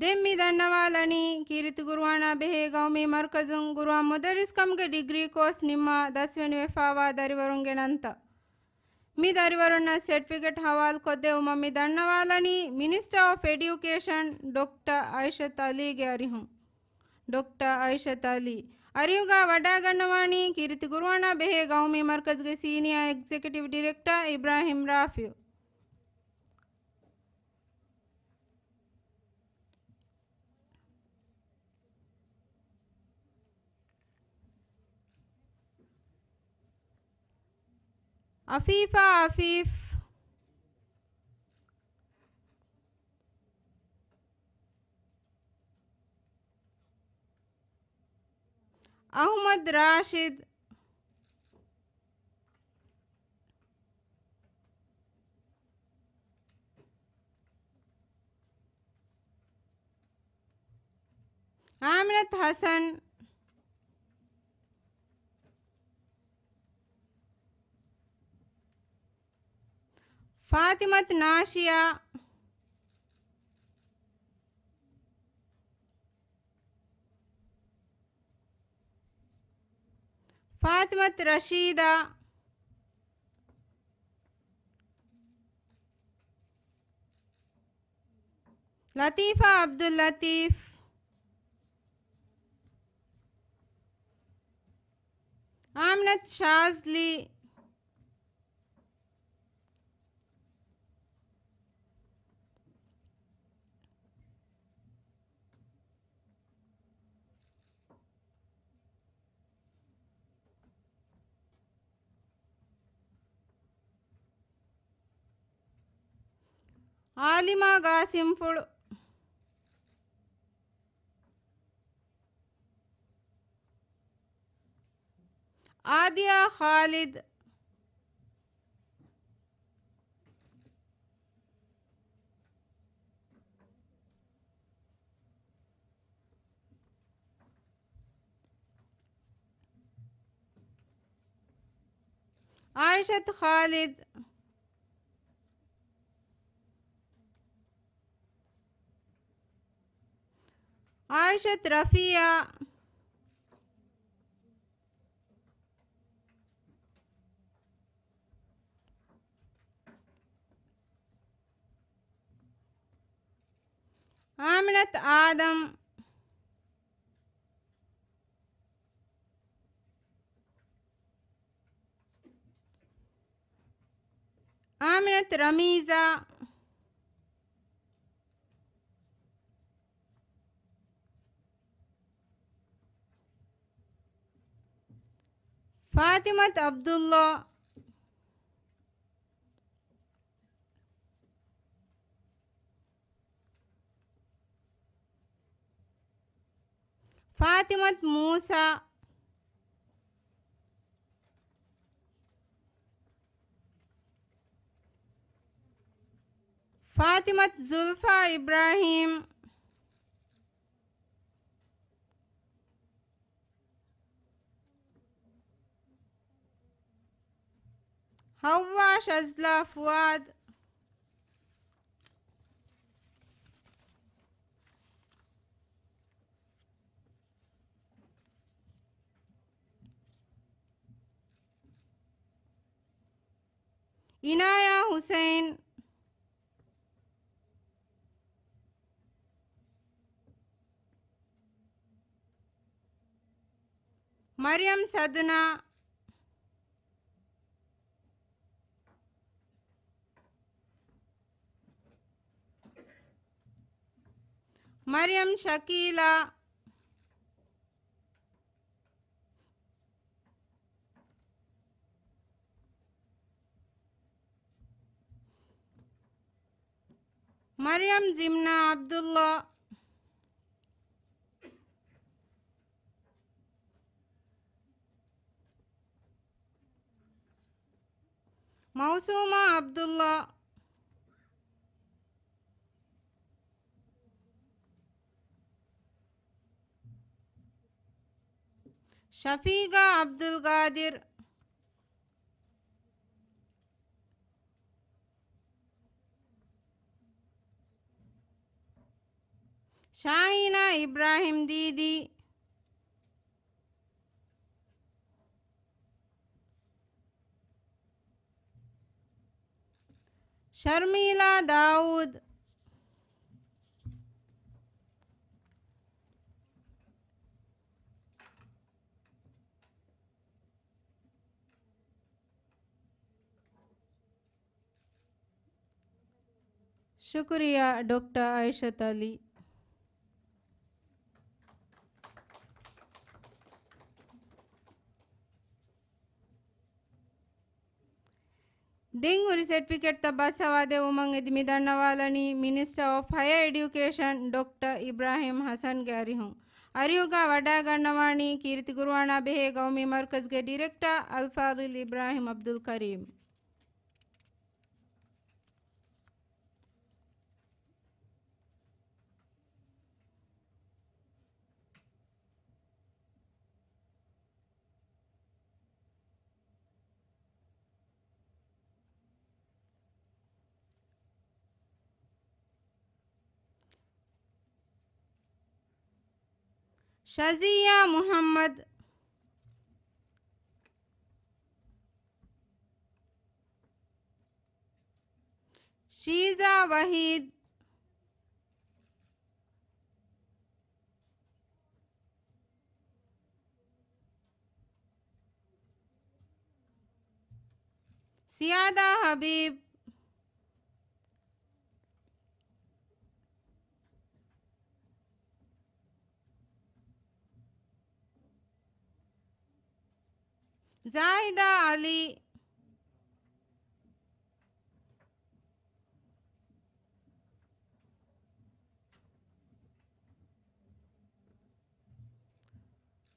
ދެން މި ދަންނަވާލަނީ، ކީރިތި ގުރުއާނާ ބެހޭ ގައުމީ މަރުކަޒުން ގުރުއާން މުދައްރިސްކަމުގެ ޑިގްރީ ކޯސް ނިންމާ ދަސްވެނިވެފާވާ ދަރިވަރުންގެ ނަންތައް. މި ދަރިވަރުންނަށް ސެޓްފިކެޓް ހަވާލުކޮށްދެއްވުމަށް މި ދަންނަވާލަނީ، މިނިސްޓަރ އޮފް އެޑިއުކޭޝަން ޑޮކްޓަރ އައިޝަތު އަލީގެ އަރިހުން. ޑޮކްޓަރ އައިޝަތު އަލީ. އަރިހުގަ ވަޑައިގަންނަވާނީ ކީރިތި ގުރުއާނާ ބެހޭ ގައުމީ މަރުކަޒުގެ ސީނިއާ އެގްޒެކެޓިވް ޑިރެކްޓަރ އިބްރާހިމް ރާފިޢު. އަފީފާ އަފީފް. އަޙްމަދު ރާޝިދު. އާމިނަތު ޙަސަން. ފާތިމަތު ނާޝިޔާ. ފާތިމަތު ރަޝީދާ. ލަތީފާ ޢަބްދުއްލަތީފް. އާމިނަތު ޝާޒްލީ. އާލިމާ ގާސިމްފުޅު. އާދިޔާ ޚާލިދު. އާއިޝަތު ޚާލިދު. އާއިޝަތު ރަފީޢާ. އާމިނަތު އާދަމް. އާމިނަތު ރަމީޒާ. ފާތިމަތު ޢަބްދުﷲ. ފާތިމަތު މޫސާ. ފާތިމަތު ޒުލްފާ އިބްރާހީމް. ހައްވާ ޝަޒްލާ ފުއާދު. އިނާޔާ ހުސައިން. މަރިޔަމް ސަދުނާ. މަރިޔަމް ޝަކީލާ. މަރިޔަމް ޒިމްނާ ޢަބްދުﷲ. މައުސޫމާ ޢަބްދުﷲ. ޝަފީގާ ޢަބްދުލްގާދިރު. ޝާހީނާ އިބްރާހިމް ދީދީ. ޝަރްމީލާ ދާއޫދު. ޝުކުރިއްޔާ، ޑޮކްޓަރ އައިޝަތު ޢަލީ. ދެން ހުރި ސެޓްފިކެޓްތައް ބަސް ހަވާލު ދެއްވުމަށް އެދި މި ދަންނަވާލަނީ މިނިސްޓަރ އޮފް ހަޔަރ އެޑިއުކޭޝަން ޑޮކްޓަރ އިބްރާހިމް ޙަސަންގެ އަރިހުން. އަރިހުގަ ވަޑައިގަންނަވާނީ ކީރިތި ޤުރުއާނާ ބެހޭ ޤައުމީ މަރުކަޒުގެ ޑިރެކްޓަރ އަލްފާޟިލް އިބްރާހިމް ޢަބްދުލް ކަރީމް. ޝަޒިއްޔާ މުޙައްމަދު. ޝީޒާ ވަޙީދު. ސިޔާދާ ހަބީބް. ޒާހިދާ އަލީ.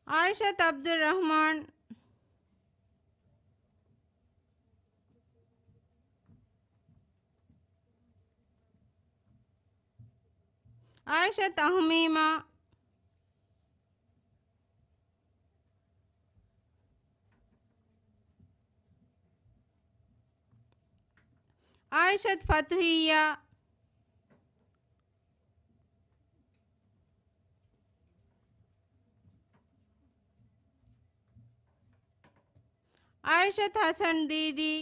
އާއިޝަތު އަބްދުއްރަޙްމާން. އާއިޝަތު އަހުމީމާ. އާއިޝަތު ފަތުޙިއްޔާ. އާއިޝަތު ޙަސަން ދީދީ.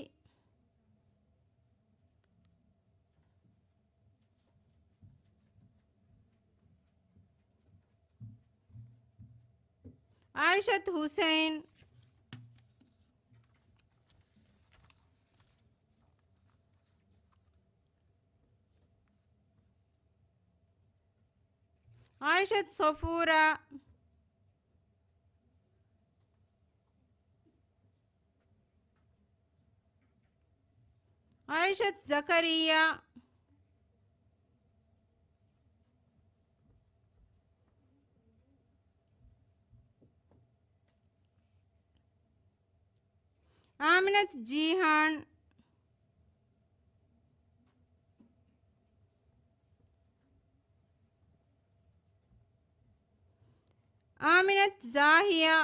އާއިޝަތު ޙުސައިން. އާއިޝަތު ޞަފޫރާ. އާއިޝަތު ޒަކަރިއްޔާ. އާމިނަތު ޖީހާން. އާމިނަތު ޒާހިޔާ.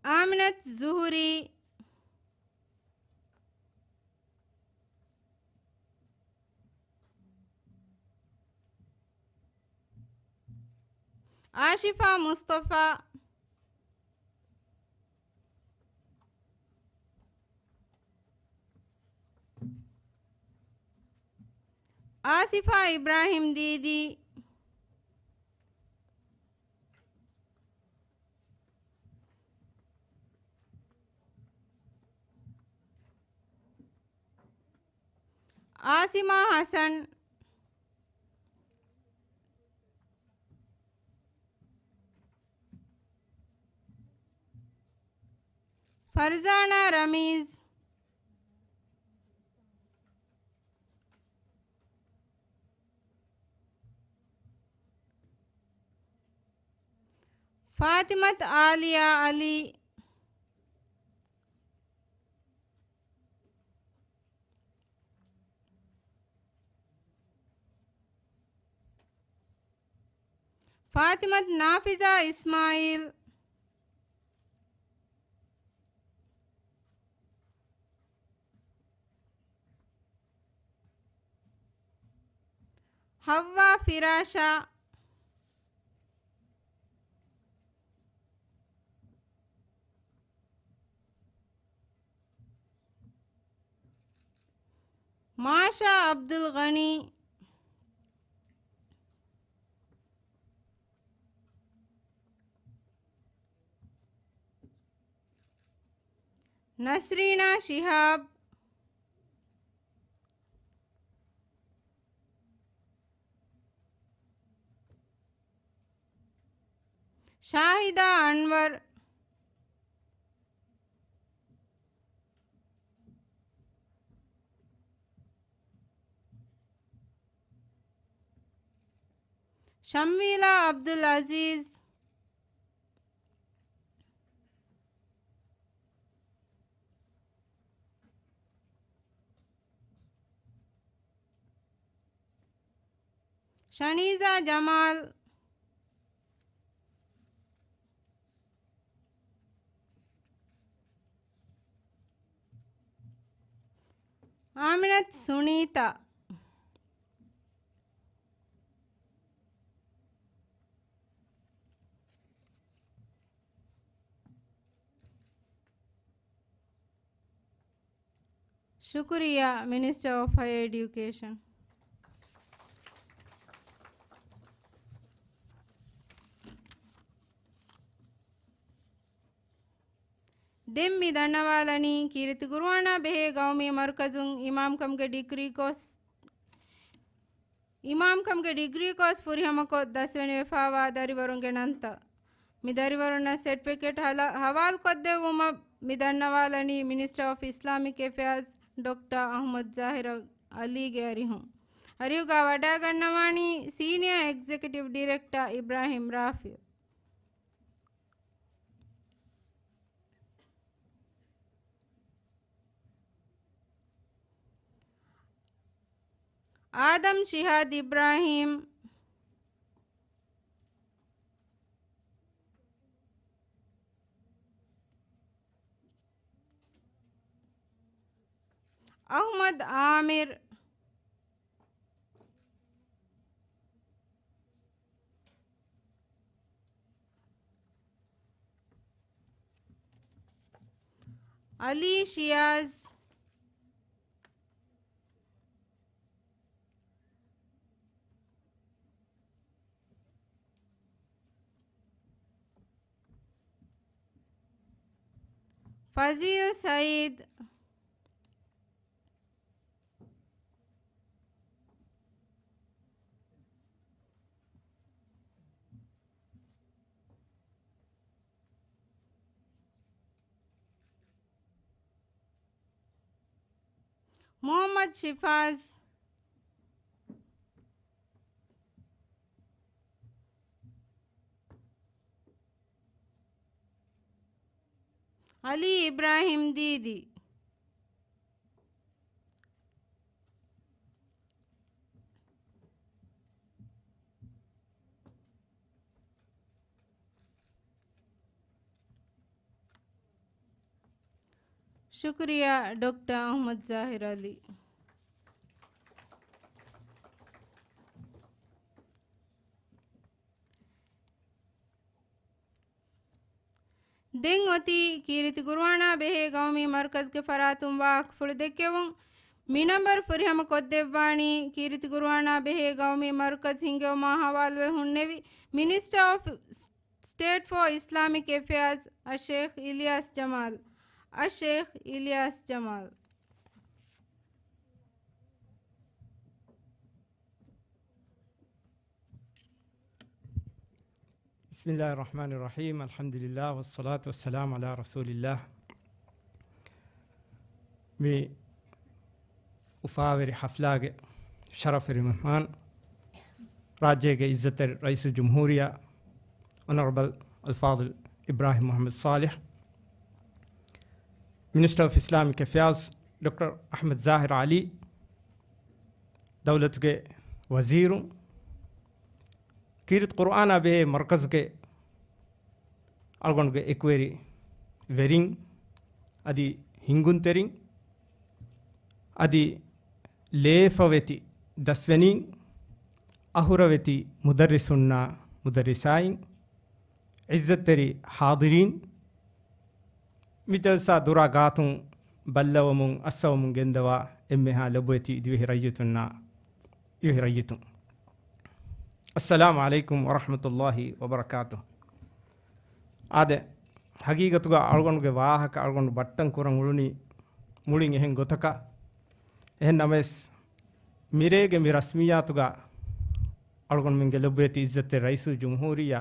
އާމިނަތު ޒުހުރީ. އާޝިފާ މުޞްޠަފާ. އާސިފާ އިބްރާހިމް ދީދީ. އާސިމާ ޙަސަން. ފަރްޒާނާ ރަމީޒް. ފާތިމަތު އާލިޔާ އަލީ. ފާތިމަތު ނާފިޒާ އިސްމާއީލް. ޙައްވާ ފިރާޝާ. މާޝާ ޢަބްދުލްޣަނީ. ނަސްރީނާ ޝިހާބް. ޝާހިދާ އަންވަރު. ޝަމްވީލާ ޢަބްދުލް ޢަޒީޒް. ޝަނީޒާ ޖަމާލް. އާމިނަތު ސުނީތާ. ޝުކުރިއްޔާ، މިނިސްޓަރ އޮފް ހަޔަރ އެޑިއުކޭޝަން. ދެން މި ދަންނަވާލަނީ ކީރިތި ޤުރުއާނާ ބެހޭ ގައުމީ މަރުކަޒުން އިމާމްކަމުގެ ޑިގްރީ ކޯސް، އިމާމްކަމުގެ ޑިގްރީ ކޯސް ފުރިހަމަކޮށް ދަސްވެނިވެފާވާ ދަރިވަރުންގެ ނަންތައް. މި ދަރިވަރުންނަށް ސެޓްފިކެޓް ހަލަ-، ހަވާލުކޮށްދެއްވުމަށް މި ދަންނަވާލަނީ މިނިސްޓަރ އޮފް އިސްލާމިކް އެފެއާޒް ޑޮކްޓަރ އަޙްމަދު ޒާހިރު ޢަލީގެ އަރިހުން. އަރިހުގަ ވަޑައިގަންނަވާނީ ސީނިއަރ އެގްޒެކެޓިވް ޑިރެކްޓަރ އިބްރާހިމް ރާފިޢު. އާދަމް ޝިހާދް އިބްރާހީމް. އަޙްމަދު އާމިރު. އަލީ ޝިޔާޒް. ފަޒީލް ސައީދު. މުޙައްމަދު ޝިފާޒް. އަލީ އިބްރާހިމް ދީދީ. ޝުކުރިއްޔާ، ޑޮކްޓަރ އަޙްމަދު ޒާހިރު ޢަލީ. ދެން އޮތީ ކީރިތި ޤުރުއާނާ ބެހޭ ގައުމީ މަރުކަޒުގެ ފަރާތުން ވާހަކަފުޅު ދެއްކެވުން. މި ނަންބަރު ފުރިހަމަ ކޮށްދެއްވާނީ، ކީރިތި ޤުރުއާނާ ބެހޭ ގައުމީ މަރުކަޒު ހިންގެވުމާ ހަވާލުވެ ހުންނެވި މިނިސްޓަރ އޮފް ސްޓޭޓް ފޯ އިސްލާމިކް އެފެއާޒް އައްޝޭޚް އިލްޔާސް ޖަމާލް. އައްޝޭޚް އިލްޔާސް ޖަމާލް. بسم الله الرحمن الرحيم. الحمد لله والصلاة والسلام على رسول الله. މި އުފާވެރި ޙަފްލާގެ ޝަރަފުވެރި މެހްމާން، ރާއްޖޭގެ އިއްޒަތްތެރި ރައީސުލްޖުމްހޫރިއްޔާ، އޮނަރަބަލް އަލްފާޟިލް އިބްރާހިމް މުޙައްމަދު ޞާލިޙް، މިނިސްޓަރ އޮފް އިސްލާމިކް އެފެއާޒް ޑޮކްޓަރ އަޙްމަދު ޒާހިރު ޢަލީ، ދައުލަތުގެ ވަޒީރުން، ކީރިތި ޤުރުއާނާ ބެހޭ މަރުކަޒުގެ އަޅުގަނޑުގެ އެކުވެރި ވެރިން، އަދި ހިންގުންތެރިން، އަދި ލޭފަވެތި ދަސްވެނީން، އަހުރަވެތި މުދައްރިސުންނާ މުދައްރިސާއިން، ޢިއްޒަތްތެރި ޙާޟިރީން، މި ޖަލްސާ ދުރާ ގާތުން ބައްލަވަމުން އައްސަވަމުން ގެންދަވާ އެންމެހާ ލޮބުވެތި ދިވެހި ރައްޔިތުންނާ ދިވެހި ރައްޔިތުން. އައްސަލާމު ޢަލައިކުމް ވަރަޙްމަތުﷲި ވަބަރަކާތުހު. އާދެ، ޙަޤީޤަތުގަ އަޅުގަނޑުގެ ވާހަކަ އަޅުގަނޑު ބައްޓަން ކުރަން އުޅުނީ މުޅިން އެހެން ގޮތަކަށް. އެހެން ނަމަވެސް، މިރޭގެ މި ރަސްމިއްޔާތުގަ އަޅުގަނޑުމެންގެ ލޮބުވެތި އިއްޒަތްތެރި ރައީސުލްޖުމްހޫރިއްޔާ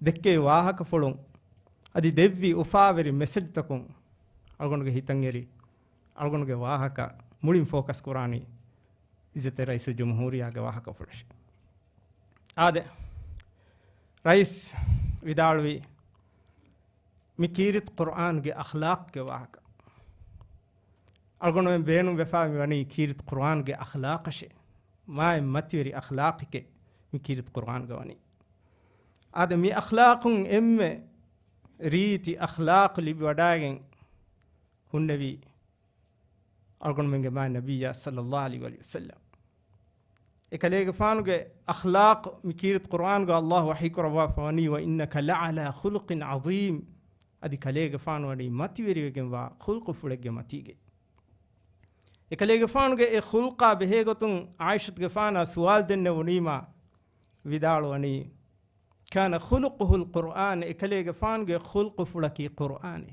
ދެއްކެވި ވާހަކަފުޅުން އަދި ދެއްވި އުފާވެރި މެސެޖްތަކުން އަޅުގަނޑުގެ ހިތަށް އެރި، އަޅުގަނޑުގެ ވާހަކަ މުޅިން ފޯކަސް ކުރާނީ އިއްޒަތްތެރި ރައީސުލްޖުމްހޫރިއްޔާގެ ވާހަކަފުޅަށް. އާދެ، ރައީސް ވިދާޅުވި މި ކީރިތި ޤުރުއާންގެ އަޚްލާޤްގެ ވާހަކަ. އަޅުގަނޑުމެން ބޭނުން ވެފާ މި ވަނީ ކީރިތި ޤުރުއާންގެ އަޚްލާޤަށޭ. މާތް މަތިވެރި އަޚްލާޤެކޭ މި ކީރިތި ޤުރުއާންގަ ވަނީ. އާދެ، މި އަޚްލާޤުން އެންމެ ރީތި އަޚްލާޤު ލިބިވަޑައިގެން ހުންނެވީ އަޅުގަނޑުމެންގެ މާތް ނަބިއްޔާ ޞައްލައްލާހު ޢަލައިހި ވަސައްލަމް. އެކަލޭގެފާނުގެ އަޚްލާޤު މި ކީރިތި ޤުރުއާންގަ ﷲ ވަޙީކުރައްވާފަ ވަނީ، "وإنك لعلى خلق عظيم." އަދި ކަލޭގެފާނު ވަނީ މަތިވެރިވެގެންވާ ޚުލްޤުފުޅެއްގެ މަތީގައި. އެކަލޭގެފާނުގެ އެ ޚުލްޤާ ބެހޭގޮތުން ޢާއިޝަތުގެފާނާ ސުވާލު ދެންނެވުނީމާ ވިދާޅުވަނީ، "كان خلقه القرآن." އެކަލޭގެފާނުގެ ޚުލްޤުފުޅަކީ ޤުރުއާނޭ.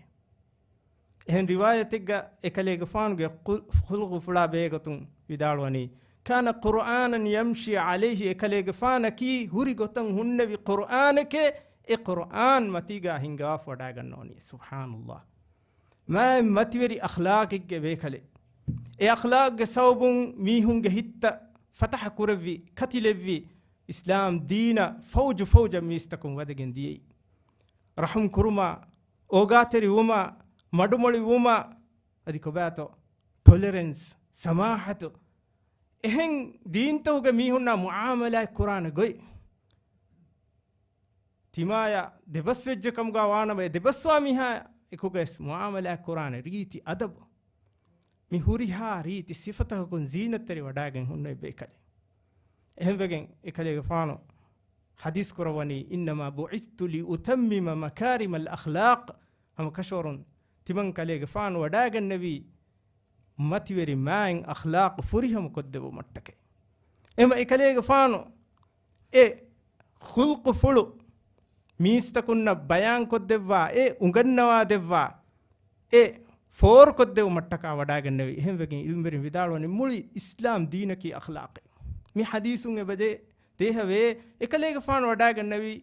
އެހެން ރިވާޔަތެއްގަ އެކަލޭގެފާނުގެ ޚު-، ޚުލްޤުފުޅާ ބެހޭގޮތުން ވިދާޅުވަނީ، كان قرآنا يمشي عليه، އެކަލޭގެފާނަކީ ހުރި ގޮތަށް ހުންނެވި ޤުރްއާނެކޭ، އެ ޤުރްއާން މަތީގާ ހިންގާފަ ވަޑާގަންނަވަނީ. ސުބްޙާނަﷲ. މާތް މަތިވެރި އަޚްލާޤެއްގެ ބޭކަލެއް. އެ އަޚްލާޤްގެ ސަބަބުން މީހުންގެ ހިތްތައް ފަތަޙަ ކުރެއްވި، ކަތިލެއްވި، އިސްލާމް ދީނަށް ފައުޖު ފައުޖަށް މީސްތަކުން ވަދެގެން ދިޔައީ. ރަޙުމް ކުރުމާ، އޯގާތެރި ވުމާ، މަޑުމޮޅި ވުމާ، އަދި ކޮބާތޯ ޓޮލެރެންސް، ސަމާޙަތު، އެހެން ދީންތަކުގެ މީހުންނާ މުޢާމަލާތް ކުރާނެ ގޮތް. ތިމާޔަށް ދެބަސްވެއްޖެ ކަމުގަ ވާނަމަ، އެ ދެބަސްވާ މީހާ އެކުގައިސް މުޢާމަލާތް ކުރާނެ ރީތި އަދަބު. މި ހުރިހާ ރީތި ސިފަތަކަކުން ޒީނަތްތެރި ވަޑާގެން ހުންނެވި ބޭކަލެއް. އެހެންވެގެން އެކަލޭގެފާނު ޙަދީޘް ކުރައްވަނީ، إنما بعثت لأتمم مكارم الأخلاق. ހަމަ ކަށަވަރުން ތިމަން ކަލޭގެފާނު ވަޑާގެންނެވީ މަތިވެރި މާތް އަޚްލާޤު ފުރިހަމަ ކޮށްދެއްވުމަށްޓަކައި. އެހެންވެ އެކަލޭގެފާނު އެ ޚުލްޤުފުޅު މީސްތަކުންނަށް ބަޔާންކޮށްދެއްވާ، އެ އުނގަންނަވާދެއްވާ، އެ ފޯރުކޮށްދެއްވުމަށްޓަކާ ވަޑާގެންނެވި. އެހެންވެގެން ޢިލްމުވެރިން ވިދާޅުވަނީ މުޅި އިސްލާމް ދީނަކީ އަޚްލާޤެއް. މި ޙަދީޘުން އެބަދޭ ދޭހަވޭ، އެކަލޭގެފާނު ވަޑާގެންނެވި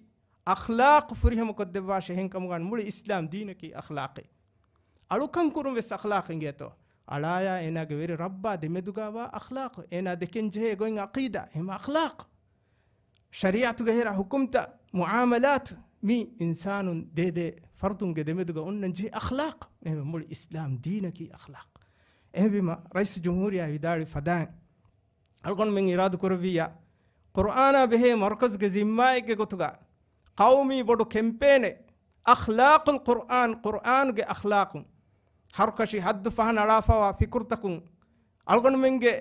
އަޚްލާޤު ފުރިހަމަ ކޮށްދެއްވާށޭ. އެހެންކަމުގަ މުޅި އިސްލާމް ދީނަކީ އަޚްލާޤެއް. އަޅުކަން ކުރުން ވެސް އަޚްލާޤެއް އިނގޭތޯ. އަޅާޔާ އޭނާގެ ވެރި ރައްބާ ދެމެދުގަވާ އަޚްލާޤު، އޭނާ ދެކެން ޖެހޭ ގޮތް ޢަޤީދާ، އެހެން އަޚްލާޤު. ޝަރީޢަތުގެ ހެރަ ޙުކުމްތައް، މުޢާމަލާތު، މި އިންސާނުން ދޭދޭ ފަރުދުންގެ ދެމެދުގަ އޮންނަން ޖެހޭ އަޚްލާޤު. އެހެންވެ މުޅި އިސްލާމް ދީނަކީ އަޚްލާޤު. އެހެންވީމަ ރައީސް ޖުމްހޫރިއްޔާ ވިދާޅުވި ފަދައިން، އަޅުގަނޑުމެން އިރާދަކުރެއްވިއްޔާ، ޤުރްއާނާ ބެހޭ މަރުކަޒުގެ ޒިންމާއެއްގެ ގޮތުގަ ޤައުމީ ބޮޑު ކެމްޕޭނެއް، އަޚްލާޤުލް ޤުރްއާން، ޤުރްއާނުގެ އަޚްލާޤުން، ހަރުކަށި ހައްދު ފަހަނަ އަޅާފަވާ ފިކުރުތަކުން، އަޅުގަނޑުމެންގެ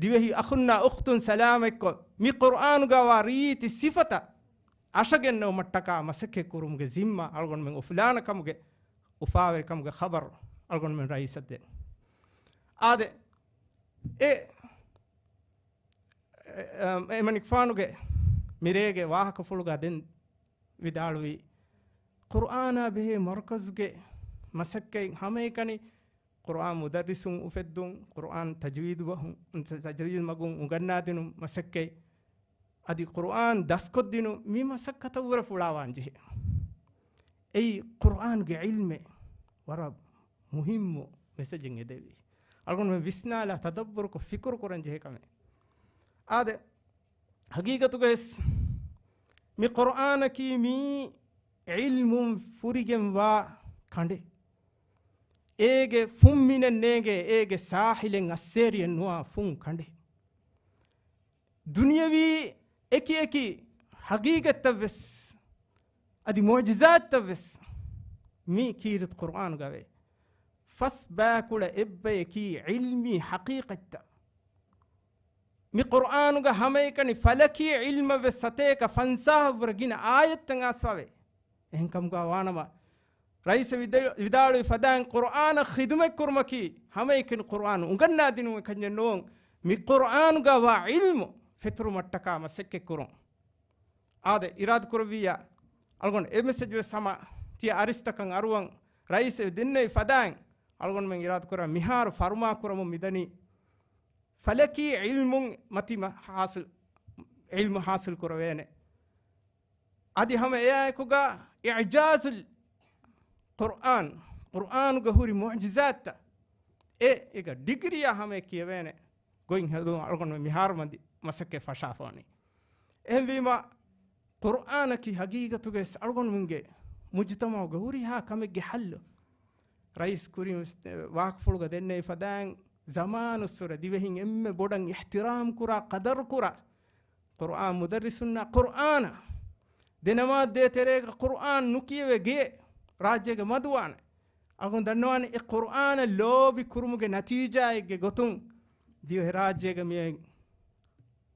ދިވެހި އަޚުންނާ އުޚްތުން ސަލާމަތްކޮށް، މި ޤުރްއާނުގަވާ ރީތި ސިފަތައް އަށަގެންނެވުމަށްޓަކާ މަސައްކަތް ކުރުމުގެ ޒިންމާ އަޅުގަނޑުމެން އުފުލާނެ ކަމުގެ އުފާވެރިކަމުގެ ޚަބަރު އަޅުގަނޑުމެން ރައީސަށް ދޭން. އާދެ، އެ އެ، އެ، އެމަނިކުފާނުގެ މިރޭގެ ވާހަކަފުޅުގަ ދެން ވިދާޅުވީ، ޤުރްއާނާ ބެހޭ މަރުކަޒުގެ މަސައްކަތް ހަމައެކަނި ޤުރްއާން މުދައްރިސުން އުފެއްދުން، ޤުރްއާން ތަޖްވީދު ބަހުން، ތަޖްވީދު މަގުން އުނގަންނާދިނުން މަސައްކަތް، އަދި ޤުރްއާން ދަސްކޮށްދިނުން، މި މަސައްކަތަށްވުރެ ފުޅާވާން ޖެހޭ. އެއީ ޤުރްއާންގެ ޢިލްމެއް ވަރަށް މުހިއްމު މެސެޖެއް އެދެވީ. އަޅުގަނޑުމެން ވިސްނާލާ ތަދައްބުރުކޮށް ފިކުރު ކުރަން ޖެހޭ ކަމެއް. އާދެ، ހަގީގަތުގައިސް މި ޤުރްއާނަކީ މީ ޢިލްމުން ފުރިގެންވާ ކަނޑެއް. އޭގެ ފުންމިނެއް ނޭނގޭ، އޭގެ ސާހިލެއް އައްސޭރިއެއް ނުވާ ފުން ކަނޑެއް. ދުނިޔަވީ އެކި އެކި ހަގީގަތްތައް ވެސް އަދި މުޢުޖިޒާތްތައް ވެސް މި ކީރިތި ޤުރްއާނުގަވޭ. ފަސް ބައިކުޅަ އެއްބަޔަކީ ޢިލްމީ ޙަޤީޤަތްތައް. މި ޤުރްއާނުގަ ހަމައެކަނި ފަލަކީ ޢިލްމަށް ވެސް ސަތޭކަ ފަންސާހަށްވުރެ ގިނަ އާޔަތްތައް އައިސްފަވޭ. އެހެންކަމުގަ ވާނަމަ، ރައީސް ވިދާ-، ވިދާޅުވި ފަދައިން ޤުރްއާނަށް ޚިދުމަތްކުރުމަކީ ހަމައެކަނި ޤުރްއާނު އުނގަންނާދިނުމެއް ކަންޏެއް ނޫން، މި ޤުރްއާނުގަ ވާ ޢިލްމު ފެތުރުމަށްޓަކާ މަސައްކަތްކުރުން. އާދެ، އިރާދަކުރެއްވިއްޔާ، އަޅުގަނޑު އެ މެސެޖް ވެސް ހަމަ ތިޔަ އަރިސްތަކަށް އަރުވަން. ރައީސް ދެންނެވި ފަދައިން އަޅުގަނޑުމެން އިރާދަކުރާ މިހާރު ފަރުމާކުރަމުން މިދަނީ ފަލަކީ ޢިލްމުން މަތި މަ-، ޙާޞިލް، ޢިލްމު ޙާޞިލް ކުރެވޭނެ. އަދި ހަމަ އެއާއެކުގަ އިޢްޖާޒުލް ޤުރްއާން، ޤުރްއާނުގަ ހުރި މުޢުޖިޒާތްތައް އެ، އޭގަ ޑިގްރީއާ ހަމަޔަށް ކިޔެވޭނެ ގޮތް ހެދުން އަޅުގަނޑު މިހާރު މަތި މަސައްކަތް ފަށާފަވަނީ. އެހެންވީމަ، ޤުރްއާނަކީ ހަގީގަތުގައި އަޅުގަނޑުމެންގެ މުޖުތަމަޢުގެ ހުރިހާ ކަމެއްގެ ޙައްލު. ރައީސް ކުރިން ވެސް ވާހަކަފުޅުގަ ދެންނެވި ފަދައިން، ޒަމާނުއްސުރެ ދިވެހިން އެންމެ ބޮޑަށް އިޙްތިރާމް ކުރާ، ޤަދަރު ކުރާ ޤުރްއާން މުދައްރިސުންނާ ޤުރްއާނަށް ދެނަމާދޭ ތެރޭގަ ޤުރްއާން ނުކިޔެވޭ ގެ ރާއްޖޭގަ މަދުވާނެ. އަޅުގަނޑު ދަންނަވާނެ އެ ޤުރްއާނަށް ލޯބި ކުރުމުގެ ނަތީޖާއެއްގެ ގޮތުން ދިވެހިރާއްޖޭގަ މިއޮތް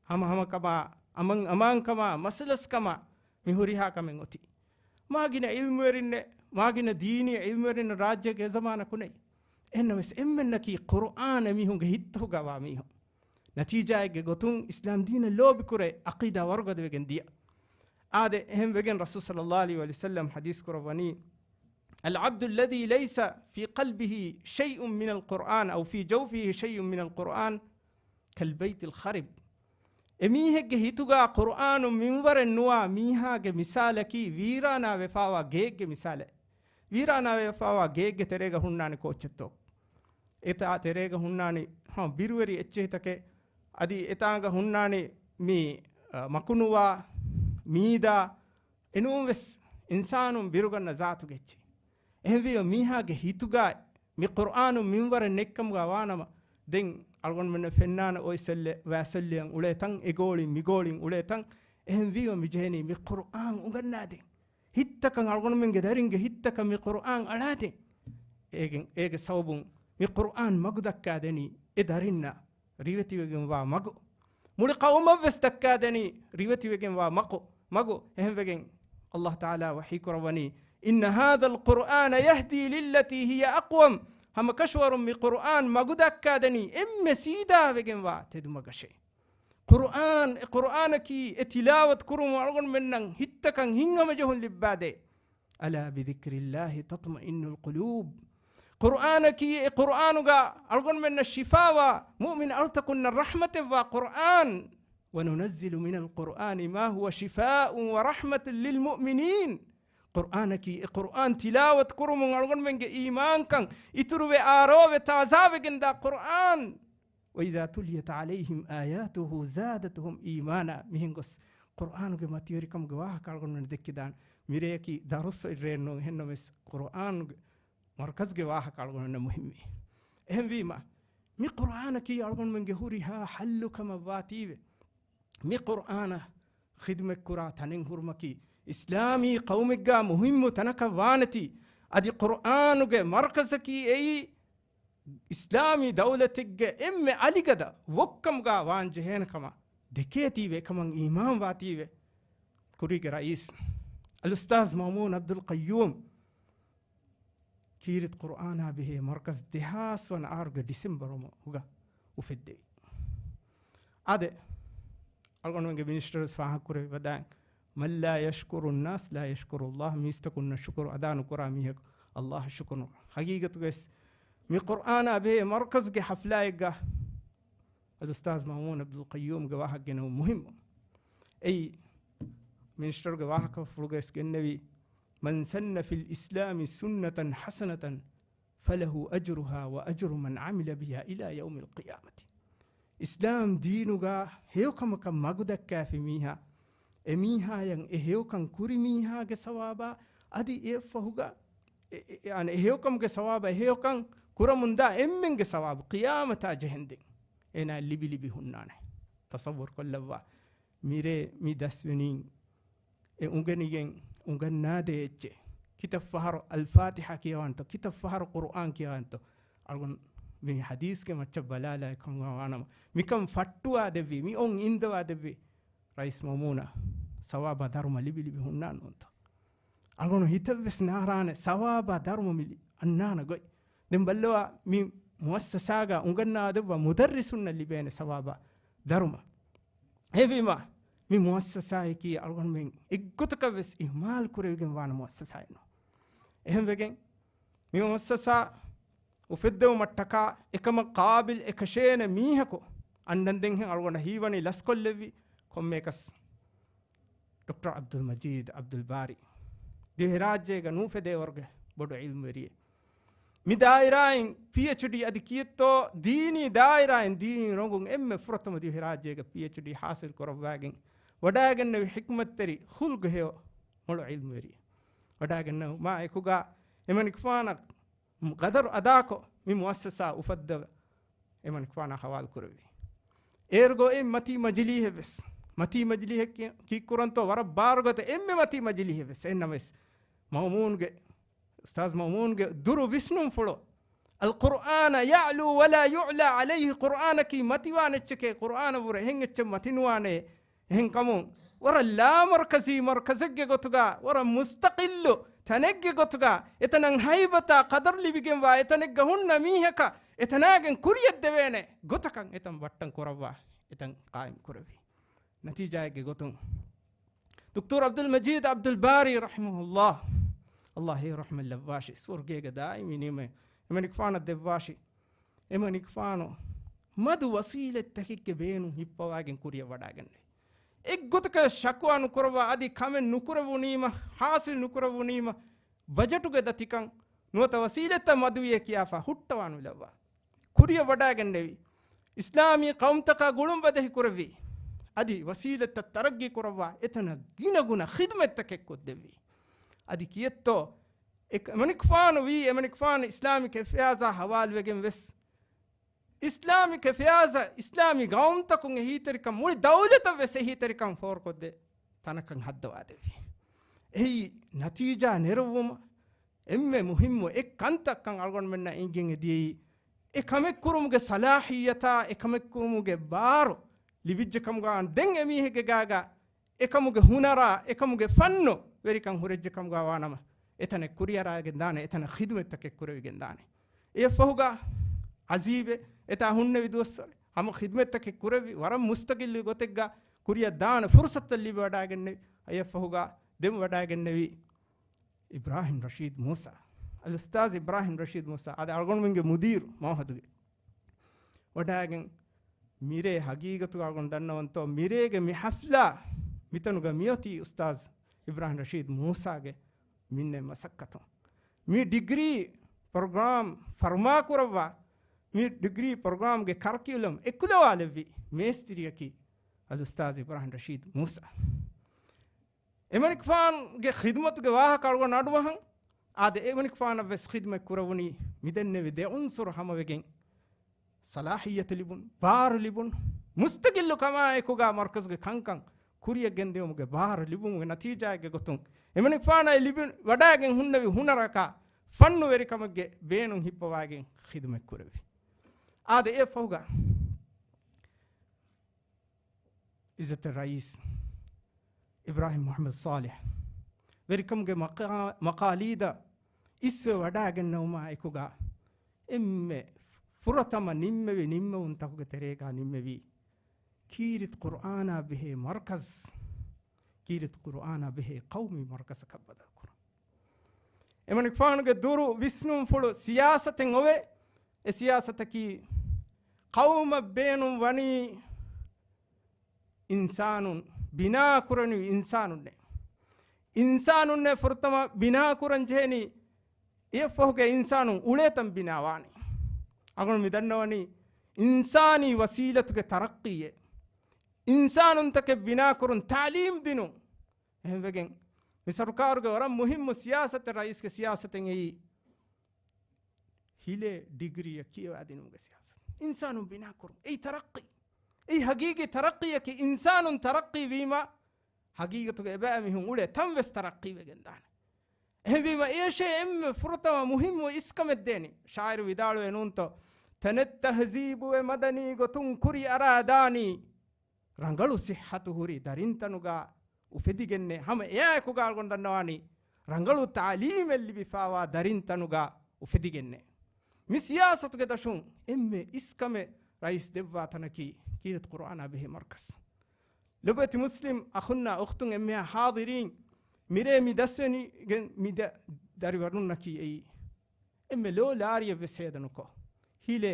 ހަމަހަމަކަމާ، އަމަން އަމާންކަމާ، މަސަލަސްކަމާ މި ހުރިހާ ކަމެއް އޮތީ. މާގިނަ ޢިލްމުވެރިންނެއް، މާގިނަ ދީނީ ޢިލްމުވެރިންނެއް ރާއްޖޭގެ އެ ޒަމާނަކު ނެތް. އެހެންނަމަވެސް އެންމެންނަކީ ޤުރްއާން އެމީހުންގެ ހިތްތަކުގަވާ މީހުން. ނަތީޖާއެއްގެ ގޮތުން އިސްލާމް ދީނަށް ލޯބިކުރޭ، ޢަޤީދާ ވަރުގަދަވެގެން ދިޔަ. އާދެ، އެހެން ވެގެން ރަސޫލު ޞައްލައްލާހު ޢަލައިހި ވަސައްލަމް ޙަދީޘް ކުރައްވަނީ، العبد الذي ليس في قلبه شيء من القرآن أو في جوفه شيء من القرآن كالبيت الخرب. އެމީހެއްގެ ހިތުގަ ޤުރުއާނު މިންވަރެއް ނުވާ މީހާގެ މިސާލަކީ ވީރާނާ ވެފާވާ ގެއެއްގެ މިސާލެއް. ވީރާނާ ވެފާވާ ގެއެއްގެ ތެރޭގަ ހުންނާނެ ކޯއްޗެއްތޯ؟ އެތާ ތެރޭގަ ހުންނާނީ، ހަ، ބިރުވެރި އެއްޗެހިތަކެއް. އަދި އެތާނގަ ހުންނާނީ މި، އަ، މަކުނުވާ، މީދާ، އެނޫން ވެސް އިންސާނުން ބިރުގަންނަ ޒާތުގެ އެއްޗެއް. އެހެންވީމަ މީހާގެ ހިތުގަ މި ޤުރުއާނު މިންވަރެއް ނެތްކަމުގަ ވާނަމަ، ދެން އަޅުގަނޑުމެންނަށް ފެންނާނެ އޮތް ސެއްލެ، ވައި ސެއްލެއަށް އުޅޭ ތަން، އެ ގޯޅިން މި ގޯޅިން އުޅޭ ތަން. އެހެންވީމަ މި ޖެހެނީ މި ޤުރުއާން އުނގަންނާދޭ. ހިތްތަކަށް، އަޅުގަނޑުމެންގެ ދަރިންގެ ހިތްތަކަށް މި ޤުރުއާން އަޅާދޭ. އޭގެން، އޭގެ ސަބަބުން މި ޤުރުއާން މަގު ދައްކާދެނީ އެ ދަރިންނަށް ރިވެތިވެގެންވާ މަގު. މުޅި ޤައުމަށްވެސް ދައްކާދެނީ ރިވެތިވެގެންވާ މަގު، މަގު. އެހެންވެގެން ﷲ ތަޢާލާ ވަޙީ ކުރައްވަނީ، إن هذا القرآن يهدي للتي هي أقوم. ހަމަކަށަވަރުން މި ޤުރުއާން މަގު ދައްކާދެނީ އެންމެ ސީދާވެގެންވާ ތެދުމަގަށޭ. ޤުރުއާން، އެ ޤުރުއާނަކީ އެ ތިލާވަތު ކުރުމުން އަޅުގަނޑުމެންނަށް ހިތްތަކަށް ހިތްހަމަޖެހުން ލިއްބާދޭ. ألا بذكر الله تطمئن القلوب. ޤުރުއާނަކީ އެ ޤުރުއާނުގަ އަޅުގަނޑުމެންނަށް ޝިފާވާ، މުއުމިން އަޅުތަކުންނަށް ރަޙްމަތެއްވާ ޤުރުއާން. وننزل من القرآن ما هو شفاء ورحمة للمؤمنين. ޤުރުއާނަކީ އެ ޤުރުއާން ތިލާވަތު ކުރުމުން އަޅުގަނޑުމެންގެ އީމާންކަން އިތުރުވެ، އާރޯވެ، ތާޒާވެގެންދާ ޤުރުއާން. وإذا تليت عليهم آياته زادتهم إيمانا. މިހެން ގޮސް ޤުރުއާނުގެ މަތިވެރިކަމުގެ ވާހަކަ އަޅުގަނޑުމެން ދެއްކިދާނެ. މިރެޔަކީ ދަރުސް އިރޭން ނޫން، އެހެންނަމަވެސް ޤުރުއާނުގެ މަރުކަޒުގެ ވާހަކަ އަޅުގަނޑުމެންނަށް މުހިއްމީ. އެހެންވީމަ، މި ޤުރުއާނަކީ އަޅުގަނޑުމެންގެ ހުރިހާ ޙައްލު ކަމަށް ވާތީވެ. މި ޤުރުއާނަށް ޚިދުމަތްކުރާ ތަނެއް ހުރުމަކީ، އިސްލާމީ ޤައުމެއްގަ މުހިއްމު ތަނަކަށް ވާނެތީ، އަދި ޤުރުއާނުގެ މަރުކަޒަކީ އެއީ، އިސްލާމީ ދައުލަތެއްގެ އެންމެ އަލިގަދަ ވޮއްކަމުގަ ވާން ޖެހޭނެ ކަމަށް ދެކޭތީވެ، އެކަމަށް އީމާންވާތީވެ. ކުރީގެ ރައީސް އަލްއުސްތާޛް މައުމޫން ޢަބްދުލް ޤައްޔޫމް ކީރިތި ޤުރުއާނާ ބެހޭ މަރުކަޒް ދެހާސް ވަނަ އަހަރުގެ ޑިސެމްބަރު މަހުގަ އުފެއްދެވި. އާދެ، އަޅުގަނޑުމެންގެ މިނިސްޓަރުވެސް ފާހަގަކުރެއްވި ވަދާން، من لا يشكر الناس لا يشكر الله. މީސްތަކުންނަށް ޝުކުރު އަދާ ނުކުރާ މީހަކު ﷲ އަށް ޝުކުރު ނުކުރާ. ހަގީގަތުގަވެސް މި ޤުރުއާނާ ބެހޭ މަރުކަޒުގެ ޙަފްލާއެއްގަ އަލްއުސްތާޛް މައުމޫން ޢަބްދުލް ޤައްޔޫމްގެ ވާހަކަ ގެނައުން މުހިއްމު. އެއީ، މިނިސްޓަރުގެ ވާހަކަފުޅުގަވެސް ގެންނެވީ، من سن في الإسلام سنة حسنة فله أجرها وأجر من عمل بها إلى يوم القيامة. އިސްލާމް ދީނުގަ ހެޔޮކަމަކަށް މަގުދައްކާފި މީހާ، އެމީހާޔަށް އެ ހެޔޮކަން ކުރި މީހާގެ ސަވާބާ، އަދި އެއަށްފަހުގަ އެ، އެ، އެ، އަނެއް އެ ހެޔޮކަމުގެ ސަވާބާ، އެ ހެޔޮކަން ކުރަމުންދާ އެންމެންގެ ސަވާބު ޤިޔާމަތާ ޖެހެންދެން އޭނާ ލިބި ލިބި ހުންނާނެ. ތަޞައްވުރު ކޮށްލައްވާ. މިރޭ މި ދަސްވެނީން އެ އުނގެނިގެން އުނގަންނާދޭ އެއްޗެއް. ކިތައް ފަހަރު އަލްފާތިޙާ ކިޔަވާންތޯ، ކިތައް ފަހަރު ޤުރުއާން ކިޔަވާންތޯ. އަޅުގަނޑު މި ޙަދީޘްގެ މައްޗަށް ބަލާލާ އެކަމަށް ވާނަމަ، މިކަން ފައްޓުވާ ދެއްވި، މި އޮން އިންދަވާ ދެއްވި ރައީސް މައުމޫނަށް ސަވާބާ ދަރުމަ ލިބި ލިބި ހުންނާނެ ނޫންތޯ؟ އަޅުގަނޑު ހިތަށްވެސް ނާރާނެ ސަވާބާ ދަރުމަ މި ލި-، އަންނާނެ ގޮތް. ދެން ބައްލަވާ މި މުއައްސަސާގަ އުނގަންނާ ދެއްވާ މުދައްރިސުންނަށް ލިބޭނެ ސަވާބާ ދަރުމަ. އެހެންވީމާ، މި މުއައްސަސާއަކީ އަޅުގަނޑުމެން އެއްގޮތަކަށްވެސް އިހުމާލް ކުރެވިގެން ވާނެ މުއައްސަސާއެއް ނޫން. އެހެންވެގެން، މި މުއައްސަސާ އުފެއްދެވުމަށްޓަކާ އެކަމަށް ޤާބިލް އެ ކަށޭނެ މީހަކު އަންނަންދެންހެން އަޅުގަނޑަށް ހީވަނީ ލަސްކޮށްލެއްވި ކޮންމެއަކަސް ޑޮކްޓަރ ޢަބްދުލް މަޖީދު ޢަބްދުލް ބާރީ. ދިވެހިރާއްޖޭގަ ނޫފެދޭވަރުގެ ބޮޑު ޢިލްމުވެރިއެއް. މި ދާއިރާއިން ޕީއެޗްޑީ އަދި ކިއެއްތޯ ދީނީ ދާއިރާއިން ދީނީ ރޮނގުން އެންމެ ފުރަތަމަ ދިވެހިރާއްޖޭގަ ޕީއެޗްޑީ ޙާޞިލް ކުރައްވާގެން ވަޑާގެންނެވި ޙިކްމަތްތެރި ޚުލްޤު ހެޔޮ މޮޅު ޢިލްމުވެރިއެއް. ވަޑާގެންނެވުމާ އެކުގަ އެމަނިކުފާނަށް ޤަދަރު އަދާކޮށް، މި މުއައްސަސާ އުފައްދަވަ އެމަނިކުފާނާ ޙަވާލު ކުރެއްވި. އޭރުގަ އޮތް މަތީ މަޖިލީހެއްވެސް، މަތީ މަޖިލީހެއް ކި-، ކީއްކުރަންތޯ ވަރަށް ބާރުގަދަ އެންމެ މަތީ މަޖިލީހެއްވެސް، އެހެންނަމަވެސް މައުމޫންގެ، އުސްތާޛް މައުމޫންގެ ދުރު ވިސްނުންފުޅު، القرآن يعلو ولا يعلى عليه، ޤުރުއާނަކީ މަތިވާނެ އެއްޗެކޭ، ޤުރުއާނަށްވުރެ އެހެން އެއްޗެއް މަތިނުވާނެ. އެހެންކަމުން، ވަރަށް ލާމަރުކަޒީ މަރުކަޒެއްގެ ގޮތުގަ، ވަރަށް މުސްތަޤިއްލު ތަނެއްގެ ގޮތުގަ، އެތަނަށް ހައިބަތާ ޤަދަރު ލިބިގެންވާ، އެތަނެއްގަ ހުންނަ މީހަކަށް އެތަނާގެން ކުރިޔަށްދެވޭނެ ގޮތަކަށް އެތަން ވައްޓަން ކުރައްވާ، އެތަން ޤާއިމް ކުރެއްވި. ނަތީޖާއެއްގެ ގޮތުން، ދޮކްޓަރު ޢަބްދުލް މަޖީދު ޢަބްދުލް ބާރީ ރަޙިމަހުﷲ ﷲ އެ ރަޙްމަތް ލައްވާށި، ސުވަރުގޭގެ ދާއިމީ ނިޢުމަތް އެމަނިކުފާނަށް ދެއްވާށި. އެމަނިކުފާނު މަދު ވަސީލަތްތަކެއްގެ ބޭނުން ހިއްޕަވާގެން ކުރިއަށް ވަޑާގެންނެވި. އެއްގޮތަކަށް ޝަކުވާ ނުކުރައްވާ، އަދި ކަމެއް ނުކުރެވުނީމަ، ޙާޞިލް ނުކުރެވުނީމަ، ބަޖެޓުގެ ދަތިކަން ނުވަތަ ވަސީލަތްތައް މަދުވިޔޭ ކިޔާފަ ހުއްޓަވާ ނުލައްވާ. ކުރިއަށް ވަޑާގެންނެވި. އިސްލާމީ ޤައުމުތަކާ ގުޅުން ބަދަހި ކުރެއްވި. އަދި ވަސީލަތްތައް ތަރައްގީ ކުރައްވާ އެތަނަށް ގިނަ ގުނަ ޚިދުމަތްތަކެއް ކޮށްދެއްވި. އަދި ކިއެއްތޯ އެ-، އެމަނިކުފާނު ވީ، އެމަނިކުފާނު އިސްލާމިކް އެފެއާޒާ ހަވާލުވެގެން ވެސް، އިސްލާމިކް އެފެއާޒާ، އިސްލާމީ ގައުމުތަކުން އެހީތެރިކަން، މުޅި ދައުލަތަށް ވެސް އެހީތެރިކަން ފޯރުކޮށްދޭ ތަނަކަށް ހައްދަވާދެއްވި. އެއީ ނަތީޖާ ނެރުއްވުމަށް އެންމެ މުހިއްމު އެއް ކަންތައްކަން އަޅުގަނޑުމެންނަށް އެނގިގެން އެދިޔައީ، އެ ކަމެއް ކުރުމުގެ ޞަލާޙިއްޔަތާ، އެ ކަމެއް ކުރުމުގެ ބާރު ލިބިއްޖެ ކަމުގަ ވާން. ދެން އެމީހެއްގެ ގާގަ އެކަމުގެ ހުނަރާ، އެކަމުގެ ފަންނު ވެރިކަން ހުރެއްޖެ ކަމުގަ ވާނަމަ، އެތަނެއް ކުރިއަރާގެން ދާނެ، އެތަނަށް ޚިދުމަތްތަކެއް ކުރެވިގެން ދާނެ. އެއަށްފަހުގަ އަޒީބެ އެތާ ހުންނެވި ދުވަސްވަރެ ހަމަ ޚިދުމަތްތަކެއް ކުރެއްވި، ވަރަށް މުސްތަގިއްލު ގޮތެއްގަ ކުރިއަށް ދާނެ ފުރުސަތުތައް ލިބި ވަޑާގެންނެވި. އެއަށްފަހުގަ ދެން ވަޑާގެންނެވި އިބްރާހިމް ރަޝީދު މޫސާ، އަލްއުސްތާޒް އިބްރާހިމް ރަޝީދު މޫސާ، އާދެ، އަޅުގަނޑުމެންގެ މުދީރު މައުހަދުގެ. ވަޑާގެން މިރޭ ހަގީގަތުގަ އަޅުގަނޑު ދަންނަވަންތޯ، މިރޭގެ މި ޙަފްލާ މިތަނުގަ މިއޮތީ އުސްތާޒް އިބްރާހިމް ރަޝީދު މޫސާގެ މިންނެ މަސައްކަތުން. މި ޑިގްރީ ޕްރޮގްރާމް ފަރުމާކުރައްވާ، މި ޑިގްރީ ޕްރޮގްރާމްގެ ކަރިކިއުލަމް އެކުލަވާލެއްވި މޭސްތިރިއަކީ އަލްއުސްތާޒް އިބްރާހިމް ރަޝީދު މޫސާ. އެމަނިކުފާނުގެ ޚިދުމަތުގެ ވާހަކަ އަޅުގަނޑު އަޑުއަހަން. އާދެ، އެމަނިކުފާނަށް ވެސް ޚިދުމަތް ކުރެވުނީ މިދެންނެވި ދެ އުންސުރު ހަމަވެގެން، ޞަލާޙިއްޔަތު ލިބުން، ބާރު ލިބުން، މުސްތަގިއްލު ކަމާއެކުގަ މަރުކަޒުގެ ކަންކަން ކުރިއަށް ގެންދިއުމުގެ ބާރު ލިބުމުގެ ނަތީޖާއެއްގެ ގޮތުން، އެމަނިކުފާނަށް ލިބި ވަޑާގެން ހުންނެވި ހުނަރަކާ ފަންނުވެރިކަމެއްގެ ބޭނުން ހިއްޕަވާގެން ޚިދުމަތް ކުރެއްވި. އާދެ، އެއަށްފަހުގަ އިއްޒަތު ރައީސް އިބްރާހިމް މުޙައްމަދު ޞާލިޙް ވެރިކަމުގެ މަޤާ-، މަޤާލީދަށް އިސްވެ ވަޑާގެންނެވުމާ އެކުގަ، އެންމެ ފުރަތަމަ ނިންމެވި ނިންމެވުންތަކުގެ ތެރޭގަ ނިންމެވީ، ކީރިތި ޤުރްއާނާ ބެހޭ މަރުކަޒް، ކީރިތި ޤުރްއާނާ ބެހޭ ޤައުމީ މަރުކަޒަކަށް ބަދަލުކުރުން. އެމަނިކުފާނުގެ ދުރު ވިސްނުންފުޅު ސިޔާސަތެއް އޮވޭ. އެ ސިޔާސަތަކީ، ޤައުމަށް ބޭނުން ވަނީ އިންސާނުން، ބިނާ ކުރަނިވި އިންސާނުންނޭ. އިންސާނުންނޭ ފުރަތަމަ ބިނާ ކުރަން ޖެހެނީ، އެއަށްފަހުގެ އިންސާނުން އުޅޭތަން ބިނާވާނީ. އަޅުގަނޑު މި ދަންނަވަނީ އިންސާނީ ވަސީލަތުގެ ތަރައްޤީއެއް، އިންސާނުންތަކެއް ބިނާކުރުން، ތަޢުލީމް ދިނުން. އެހެންވެގެން މި ސަރުކާރުގެ ވަރަށް މުހިއްމު ސިޔާސަތެއް، ރައީސްގެ ސިޔާސަތެއް އެއީ ހިލޭ ޑިގްރީއަށް ކިޔަވާދިނުމުގެ ސިޔާސަތު. އިންސާނުން ބިނާކުރުން. އެއީ ތަރައްޤީ. އެއީ ހަގީގީ ތަރައްޤީއަކީ، އިންސާނުން ތަރައްޤީ ވީމަ، ހަގީގަތުގަ އެބައިމީހުން އުޅޭ ތަން ވެސް ތަރައްޤީވެގެން ދާނެ. އެހެންވީމަ، އޭޝޭ އެންމެ ފުރަތަމަ މުހިއްމު އިސްކަމެއް ދޭނީ. ޝާއިރު ވިދާޅުވެ ނޫންތޯ؟ ތަނެއް ތަހްޒީބުވެ މަދަނީ ގޮތުން ކުރި އަރާ ދާނީ. ރަނގަޅު ޞިއްޙަތު ހުރި ދަރިންތަނުގަ އުފެދިގެންނޭ. ހަމަ އެއާއެކުގަ އަޅުގަނޑު ދަންނަވާނީ، ރަނގަޅު ތަޢުލީމެއް ލިބިފާވާ ދަރިންތަނުގަ އުފެދިގެންނޭ. މި ސިޔާސަތުގެ ދަށުން އެންމެ އިސްކަމެއް ރައީސް ދެއްވާ ތަނަކީ ކީރިތި ޤުރުއާނާ ބެހޭ މަރުކަޒް. ލޮބުވެތި މުސްލިމް އަޚުންނާ އުޚްތުން، އެންމެހާ ޙާޟިރީން، މިރޭ މި ދަސްވެނިގެން މި ދަ-، ދަރިވަރުންނަކީ އެއީ އެންމެ ލޯ ލާރިއެއް ވެސް ހޭދަ ނުކޮށް، ހިލޭ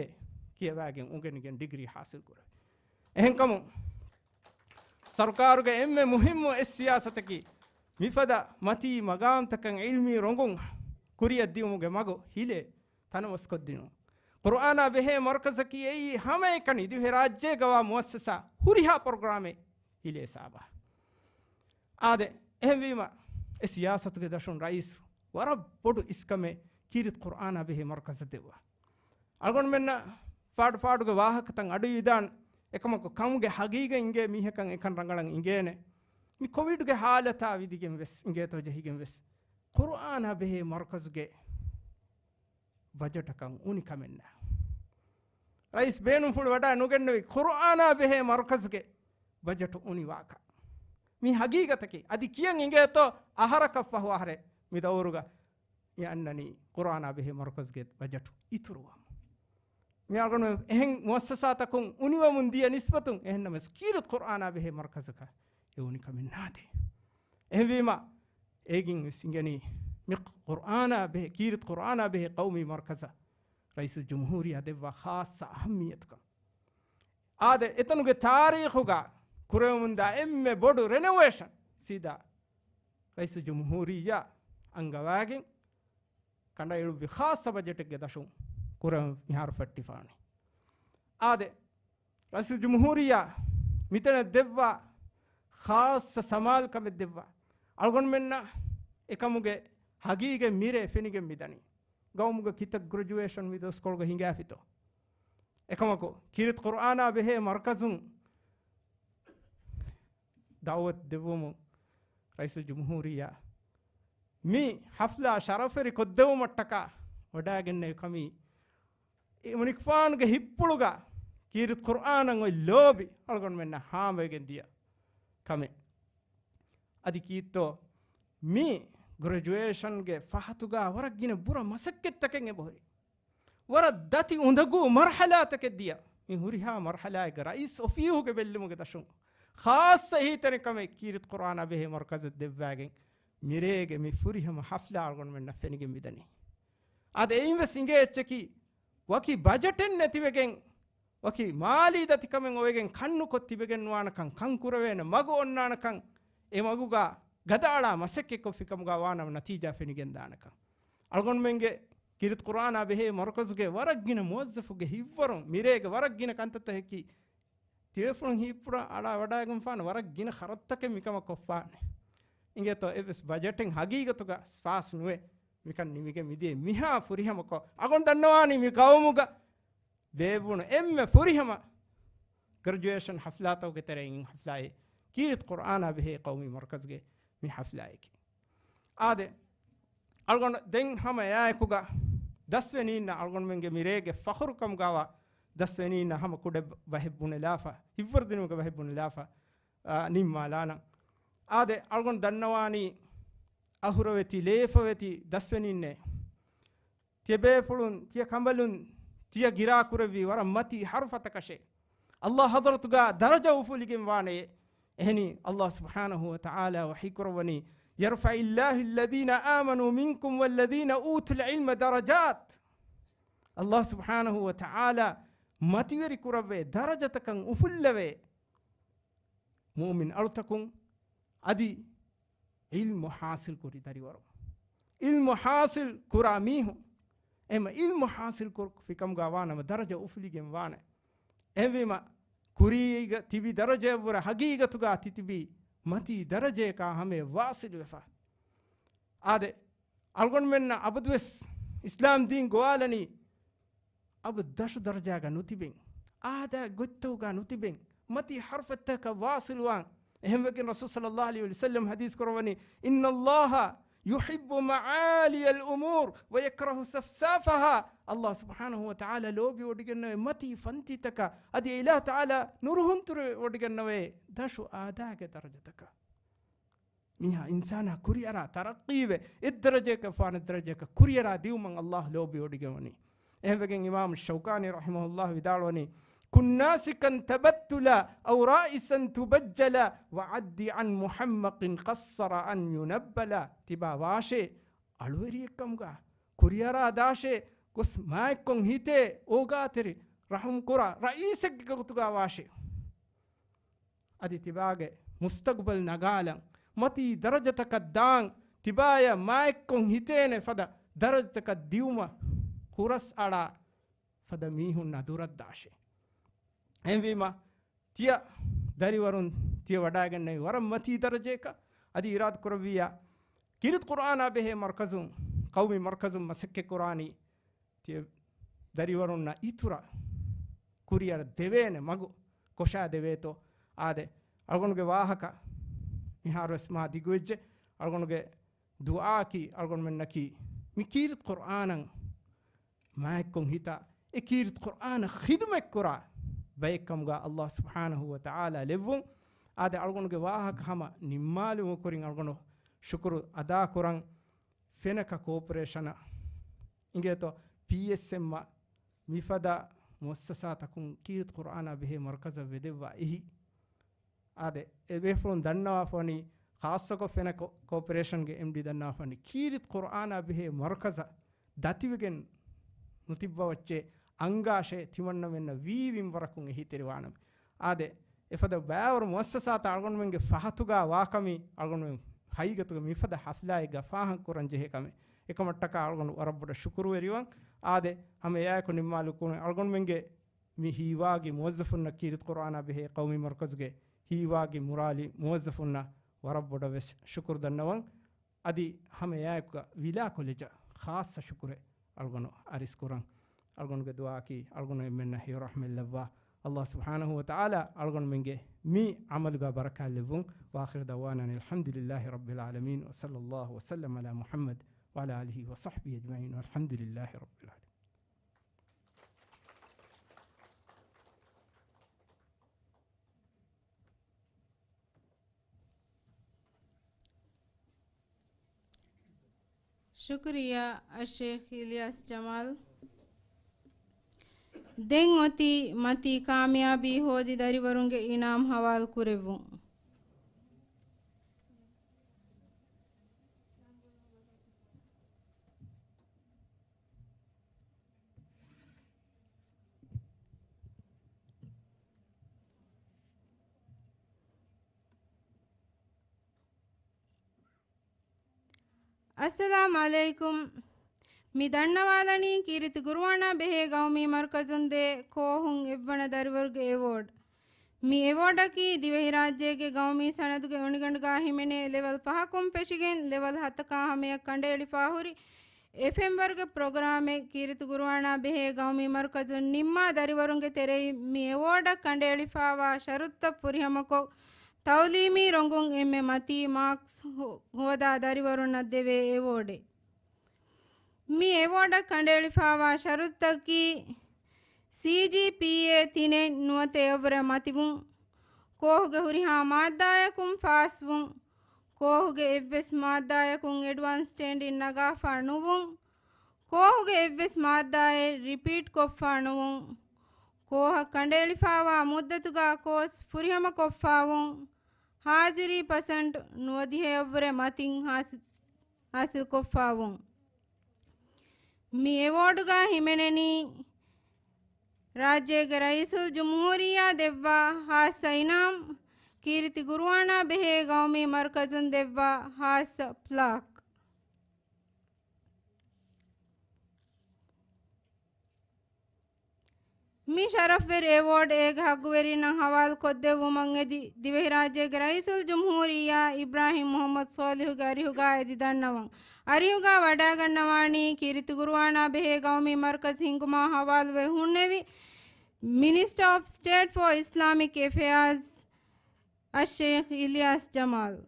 ކިޔަވާގެން އުނގެނިގެން ޑިގްރީ ޙާޞިލް ކުރެވޭ. އެހެންކަމުން، ސަރުކާރުގެ އެންމެ މުހިއްމު އެއް ސިޔާސަތަކީ، މިފަދަ މަތީ މަގާމްތަކަށް ޢިލްމީ ރޮނގުން ކުރިއަށް ދިއުމުގެ މަގު ހިލޭ ތަނަވަސްކޮށްދިނުން. ޤުރުއާނާ ބެހޭ މަރުކަޒަކީ އެއީ ހަމައެކަނި ދިވެހިރާއްޖޭގަވާ މުއައްސަސާ ހުރިހާ ޕްރޮގްރާމެއް ހިލޭ ހިސާބަށް. އާދެ، އެހެންވީމަ، އެ ސިޔާސަތުގެ ދަށުން ރައީސް ވަރަށް ބޮޑު އިސްކަމެއް ކީރިތި ޤުރުއާނާ ބެހޭ މަރުކަޒަށް ދެއްވާ. އަޅުގަނޑުމެންނަށް ފާޑު ފާޑުގެ ވާހަކަތައް އަޑުއިވިދާނެ. އެކަމަކު ކަމުގެ ހަގީގަތް އިނގޭ މީހަކަށް އެކަން ރަނގަޅަށް އިނގޭނެ. މި ކޮވިޑުގެ ހާލަތާ ވިދިގެން ވެސް، އިނގޭތޯ ޖެހިގެން ވެސް، ޤުރުއާނާ ބެހޭ މަރުކަޒުގެ ބަޖެޓަކަށް އުނި ކަމެއް ނާ. ރައީސް ބޭނުންފުޅު ވަޑައި ނުގެންނެވި ޤުރުއާނާ ބެހޭ މަރުކަޒުގެ ބަޖެޓު އުނިވާކަށް. މި ހަގީގަތަކީ. އަދި ކިޔަން އިނގޭތޯ އަހަރަކަށް ފަހު އަހަރެއް މި ދައުރުގަ މި އަންނަނީ ޤުރުއާނާ ބެހޭ މަރުކަޒުގެ ބަޖެޓު އިތުރުވަމުން. މި އަޅުގަނޑު އެހެން މުއައްސަސާތަކުން އުނިވަމުން ދިޔަ ނިސްބަތުން އެހެންނަމަވެސް ކީރިތި ޤުރުއާނާ ބެހޭ މަރުކަޒަކަށް އެ އުނިކަމެއް ނާދޭ. އެހެންވީމަ، އޭގެން ވެސް އިނގެނީ މި ޤުރްއާނާ ބެހޭ، ކީރިތި ޤުރްއާނާ ބެހޭ ޤައުމީ މަރްކަޒަށް ރައީސުލްޖުމްހޫރިއްޔާ ދެއްވާ ޚާއްޞަ އަހައްމިއްޔަތުކަން. އާދެ، އެތަނުގެ ތާރީޚުގަ ކުރެވެމުންދާ އެންމެ ބޮޑު ރެނޮވޭޝަން ސީދާ ރައީސުލްޖުމްހޫރިއްޔާ އަންގަވާގެން ކަނޑައެޅުއްވި ޚާއްޞަ ބަޖެޓެއްގެ ދަށުން ކުރެވެން މިހާރު ފެއްޓިފާނެ. އާދެ، ރައީސުލްޖުމްހޫރިއްޔާ މިތަނަށް ދެއްވާ ޚާއްޞަ ސަމާލުކަމެއް ދެއްވާ. އަޅުގަނޑުމެންނަށް އެކަމުގެ ހަގީގަތް މިރޭ ފެނިގެން މިދަނީ. ގައުމުގަ ކިތައް ގްރެޖުއޭޝަން މި ދުވަސްކޮޅުގަ ހިނގާފިތޯ؟ އެކަމަކު، ކީރިތި ޤުރްއާނާ ބެހޭ މަރްކަޒުން ދަޢުވަތު ދެއްވުމުން ރައީސުލްޖުމްހޫރިއްޔާ މި ޙަފްލާ ޝަރަފުވެރި ކޮށްދެވުމަށްޓަކާ ވަޑައިގެންނެވި ކަމީ، އެމަނިކުފާނުގެ ހިތްޕުޅުގަ ކީރިތި ޤުރްއާނަށް އޮތް ލޯބި އަޅުގަނޑުމެންނަށް ހާމަވެގެން ދިޔަ ކަމެއް. އަދި ކީއްތޯ މި ގްރެޖުއޭޝަންގެ ފަހަތުގަ ވަރަށް ގިނަ ބުރަ މަސައްކަތްތަކެއް އެބަހުރި. ވަރަށް ދަތި އުނދަގޫ މަރްޙަލާތަކެއް ދިޔަ. މި ހުރިހާ މަރްޙަލާއެއްގަ ރައީސް އޮފީހުގެ ބެއްލުމުގެ ދަށުން ޚާއްޞަ އެހީތެރިކަމެއް ކީރިތި ޤުރްއާނާ ބެހޭ މަރްކަޒަށް ދެއްވާގެން މިރޭގެ މި ފުރިހަމަ ޙަފްލާ އަޅުގަނޑުމެންނަށް ފެނިގެން މިދަނީ. އާދެ، އެއިން ވެސް އިނގޭ އެއްޗަކީ ވަކި ބަޖެޓެއް ނެތިވެގެން، ވަކި މާލީ ދަތިކަމެއް އޮވެގެން ކަންނުކޮށް ތިބެގެން ނުވާނެކަން، ކަން ކުރެވޭނެ މަގު އޮންނާނެކަން، އެ މަގުގަ ގަދައަޅާ މަސައްކަތްކޮށްފިކަމުގަ ވާނަމަ ނަތީޖާ ފެނިގެންދާނެކަން. އަޅުގަނޑުމެންގެ ކީރިތި ޤުރްއާނާ ބެހޭ މަރުކަޒުގެ ވަރަށް ގިނަ މުވައްޒަފުގެ ހިތްވަރުން މިރޭގެ ވަރަށް ގިނަ ކަންތައްތަކަކީ ތިބޭފުޅުން ހީއްޕުޅަށް އަޅާ ވަޑައިގެންފާނެ ވަރަށް ގިނަ ޚަރަދުތަކެއް މިކަމަށް ކޮށްފާނެ. އިނގޭތޯ އެއްވެސް ބަޖެޓެއް ހަގީގަތުގަ ފާސް ނުވެ މިކަން ނިމިގެން މިދިޔަ މިހާ ފުރިހަމަކޮށް އަޅުގަނޑު ދަންނަވާނީ މި ގައުމުގަ ބޭއްވުނު އެންމެ ފުރިހަމަ ގްރެޖުއޭޝަން ޙަފްލާތަކުގެ ތެރެއިން ޙަފްލާއެއް ކީރިތި ޤުރްއާނާ ބެހޭ ޤައުމީ މަރުކަޒުގެ މި ޙަފްލާއަކީ. އާދެ، އަޅުގަނޑު ދެން ހަމަ އެއާއެކުގަ ދަސްވެނީންނަށް އަޅުގަނޑުމެންގެ މިރޭގެ ފަޚުރުކަމުގަވާ ދަސްވެނީންނަށް ހަމަ ކުޑަ ބަހެއް ބުނެލާފަ، ހިތްވަރުދިނުމުގެ ބަހެއް ބުނެލާފަ، އާ، ނިންމާލާނަން. އާދެ، އަޅުގަނޑު ދަންނަވާނީ އަހުރަވެތި، ލޭފަވެތި ދަސްވެނީންނޭ. ތިޔަބޭފުޅުން، ތިޔަ ކަނބަލުން، ތިޔަ ގިރާ ކުރެއްވީ ވަރަށް މަތީ ޙަރުފަތަކަށޭ. ﷲ ޙަޟްރަތުގަ ދަރަޖަ އުފުލިގެން ވާނެޔޭ. އެހެނީ، ﷲ ސުބްޙާނަހޫ ވަތަޢާލާ ވަޙީ ކުރައްވަނީ، يرفع الله الذين آمنوا منكم والذين أوتوا العلم درجات. ﷲ ސުބްޙާނަހޫ ވަތަޢާލާ މަތިވެރި ކުރައްވޭ، ދަރަޖަތަކަށް އުފުއްލަވޭ. މުއުމިން އަޅުތަކުން އަދި ޢިލްމު ޙާޞިލް ކުރި ދަރިވަރުން، ޢިލްމު ޙާޞިލް ކުރާ މީހުން، އެހެން ޢިލްމު ޙާޞިލް ކުރު ފިކަމުގަ ވާނަމަ ދަރަޖަ އުފުލިގެން ވާނެ. އެހެންވީމަ، ކުރީގަ ތިބި ދަރަޖަޔަށްވުރެ ޙަޤީޤަތުގަ ތިތިބީ މަތީ ދަރަޖަޔަކާ ހަމަޔަށް ވާޞިލުވެފަ. އާދެ، އަޅުގަނޑުމެންނަށް އަބަދުވެސް އިސްލާމް ދީން ގޮވާލަނީ އަބަދު ދަށު ދަރަޖާގަ ނުތިބެން، އާދަ ގޮތްތަކުގަ ނުތިބެން، މަތީ ޙަރުފަތަކަށް ވާޞިލުވާން. އެހެންވެގެން ރަސޫލު ޞައްލައްލާހު ޢަލައިހި ވަސައްލަމް ޙަދީޘް ކުރައްވަނީ، إن الله يحب معالي الأمور ويكره سفسافها. ﷲ ސުބްޙާނަހޫ ވަތަޢާލާ ލޯބިވޮޑިގަންނަވޭ މަތީ ފަންތިތަކަށް، އަދި އިލާހު ތަޢާލާ ނުރުހުންތުރިވޮޑިގަންނަވޭ ދަށު އާދައިގެ ދަރަޖަތަކަށް. މީހާ އިންސާނާ ކުރިއަރާ ތަރައްޤީވެ، އެއްދަރަޖައަކަށް ފާނެ ދަރަޖައަކަށް ކުރިއަރާ ދިއުމަށް ﷲ ލޯބިވޮޑިގެންވަނީ. އެހެންވެގެން އިމާމު ޝައުކާނީ ރަޙިމަހުﷲ ވިދާޅުވަނީ، كن ناسكا تبتلا أو رائسا تبجلا وعد عن محمق قصر أن ينبلا. ތިބާ ވާށޭ އަޅުވެރިއެއްކަމުގަ، ކުރިއަރާ ދާށޭ ގޮސް މާތްކޮށް ހިތޭ އޯގާތެރި ރަޙުމް ކުރާ ރައީސެއްގެ ގޮތުގަ ވާށޭ. އަދި ތިބާގެ މުސްތަގުބަލް ނަގާލަން، މަތީ ދަރަޖަތަކަށް ދާން، ތިބާޔަށް މާތްކޮށް ހިތޭނެ ފަދަ ދަރަޖަތަކަށް ދިއުމަށް ހުރަސް އަޅާ ފަދަ މީހުންނާ ދުރަށްދާށޭ. އެހެންވީމަ، ތިޔަ ދަރިވަރުން ތިޔަ ވަޑައިގަންނަވީ ވަރަށް މަތީ ދަރަޖައަކަށް. އަދި އިރާދަ ކުރެއްވިއްޔާ، ކީރިތި ޤުރްއާނާ ބެހޭ މަރުކަޒުން، ޤައުމީ މަރުކަޒުން މަސައްކަތް ކުރާނީ ތިޔަ ދަރިވަރުންނަށް އިތުރަށް ކުރިއަރަށް ދެވޭނެ މަގު ކޮށާ ދެވޭތޯ. އާދެ، އަޅުގަނޑުގެ ވާހަކަ މިހާރުވެސް މާ ދިގުވެއްޖެ. އަޅުގަނޑުގެ ދުޢާއަކީ އަޅުގަނޑުމެންނަކީ މި ކީރިތި ޤުރްއާނަށް މާތްކޮށް ހިތާ، އެ ކީރިތި ޤުރްއާނަށް ޚިދުމަތްކުރާ ބައެއްކަމުގަ ﷲ ސުބްޙާނަހޫ ވަތަޢާލާ ލެއްވުން. އާދެ، އަޅުގަނޑުގެ ވާހަކަ ހަމަ ނިންމާލުމުގެ ކުރިން އަޅުގަނޑު ޝުކުރު އަދާކުރަން. ފެނަކަ ކޯޕަރޭޝަނަށް އިނގޭތޯ، ޕީއެސްއެމްއަށް މިފަދަ މުއައްސަސާތަކުން ކީރިތި ޤުރްއާނާ ބެހޭ މަރުކަޒަށް ވެދެއްވާ އެހީ. އާދެ، އެބޭފުޅުން ދަންނަވާފަވަނީ ޚާއްޞަކޮށް ފެނަ ކޯ-، ކޯޕަރޭޝަންގެ އެމްޑީ ދަންނާފަނި ކީރިތި ޤުރްއާނާ ބެހޭ މަރުކަޒަށް ދަތިވެގެން ނުތިއްބަވައްޗޭ އަންގާށޭ ތިމަންނަމެންނަށް ވީ ވިންވަރަކުން އެހީތެރިވާނަމޭ. އާދެ، އެފަދަ ބައިވަރު މުއައްސަސާތައް އަޅުގަނޑުމެންގެ ފަހަތުގަ ވާކަމީ އަޅުގަނޑުމެން ހަގީގަތުގަ މިފަދަ ހަފްލާއެއްގަ ފާހަގަކުރަން ޖެހޭ ކަމެއް. އެކަމަށްޓަކާ އަޅުގަނޑު ވަރަށް ބޮޑަށް ޝުކުރުވެރިވަން. އާދެ، ހަމަ އެއާއެކު ނިންމާލުކުން އަޅުގަނޑުމެންގެ މި ހީވާގި މުވައްޒަފުންނަށް ކީރިތި ޤުރްއާނާ ބެހޭ ޤައުމީ މަރުކަޒުގެ ހީވާގި މުރާލި މުވައްޒަފުންނަށް ވަރަށް ބޮޑަށް ވެސް ޝުކުރު ދަންނަވަން. އަދި ހަމަ އެއާއެކުގަ ވިލާ ކޮލެޖަށް ޚާއްޞަ ޝުކުރެއް އަޅުގަނޑު އަރިސް ކުރަން. އަޅުގަނޑުގެ ދުޢާއަކީ އަޅުގަނޑު އެންމެންނަށް ހެޔޮ ރަޙްމަތް ލައްވާ، ﷲ ސުބްޙާނަހޫ ވަތަޢާލާ އަޅުގަނޑުމެންގެ މި ޢަމަލުގަ ބަރަކާތް ލެއްވުން. وآخر دعوانا أن الحمد لله رب العالمين، وصلى الله وسلم على محمد وعلى آله وصحبه أجمعين، والحمد لله رب العالمين. ޝުކުރިއްޔާ އައްޝޭޚް އިލްޔާސް ޖަމާލް. ދެން އޮތީ މަތީ ކާމިޔާބީ ހޯދި ދަރިވަރުންގެ އިނާމް ހަވާލު ކުރެއްވުން. އައްސަލާމް ޢަލައިކުމް. މި ދަންނަވާލަނީ ކީރިތި ޤުރުއާނާ ބެހޭ ޤައުމީ މަރުކަޒުން ދޭ ކޯހުން އެއްވަނަ ދަރިވަރުގެ އެވޯޑް. މި އެވޯޑަކީ ދިވެހިރާއްޖޭގެ ގައުމީ ސަނަދުގެ އޮނިގަނޑުގަ ހިމެނޭ ލެވެލް ފަހަކުން ފެށިގެން ލެވެލް ހަތަކާ ހަމަޔަށް ކަނޑައެޅިފާ ހުރި އެފްއެމް ވަރުގެ ޕްރޮގްރާމެއް ކީރިތި ޤުރުއާނާ ބެހޭ ޤައުމީ މަރުކަޒުން ނިންމާ ދަރިވަރުންގެ ތެރެއިން މި އެވޯޑަށް ކަނޑައެޅިފާވާ ޝަރުތުތައް ފުރިހަމަކޮށް، ތަޢުލީމީ ރޮނގުން އެންމެ މަތީ މާކްސް ހޯ-، ހޯދާ ދަރިވަރުންނަށް ދެވޭ އެވޯޑެއް. މި އެވޯޑަށް ކަނޑައެޅިފާވާ ޝަރުތަކީ، ސީޖީޕީއޭ ތިނެއް ނުވަތަ އެއަށްވުރެ މަތިވުން، ކޯހުގެ ހުރިހާ މާއްދާއަކުން ފާސްވުން، ކޯހުގެ އެއްވެސް މާއްދާއަކުން އެޑްވާންސް ސްޓޭންޑިން ނަގާފާ ނުވުން، ކޯހުގެ އެއްވެސް މާއްދާއެއް ރިޕީޓް ކޮށްފާ ނުވުން، ކޯހަށް ކަނޑައެޅިފާވާ މުއްދަތުގަ ކޯސް ފުރިހަމަ ކޮށްފާވުން، ހާޒިރީ ޕަސެންޓް ނުވަދިހައަށްވުރެ މަތިން ހާސި-، ހާސިލްކޮށްފާވުން. މި އެވޯޑުގަ ހިމެނެނީ ރާއްޖޭގެ ރައީސުލްޖުމްހޫރިއްޔާ ދެއްވާ ހާއްސަ އިނާމް، ކީރިތި ޤުރުއާނާ ބެހޭ ޤައުމީ މަރުކަޒުން ދެއްވާ ހާއްސަ ޕްލާކް. މި ޝަރަފްވެރި އެވޯޑް އޭގެ ހައްގުވެރިންނަށް ހަވާލުކޮށްދެއްވުމަށް އެދި، ދިވެހިރާއްޖޭގެ ރައީސުލްޖުމްހޫރިއްޔާ އިބްރާހިމް މުޙައްމަދު ޞާލިޙުގެ އަރިހުގަ އެދި ދަންނަވަން. އަރިހުގަ ވަޑައިގަންނަވާނީ ކީރިތި ޤުރުއާނާ ބެހޭ ޤައުމީ މަރުކަޒު ހިންގުމާ ހަވާލުވެ ހުންނެވި މިނިސްޓަރ އޮފް ސްޓޭޓް ފޯ އިސްލާމިކް އެފެއާޒް އައްޝޭޚް އިލްޔާސް ޖަމާލް.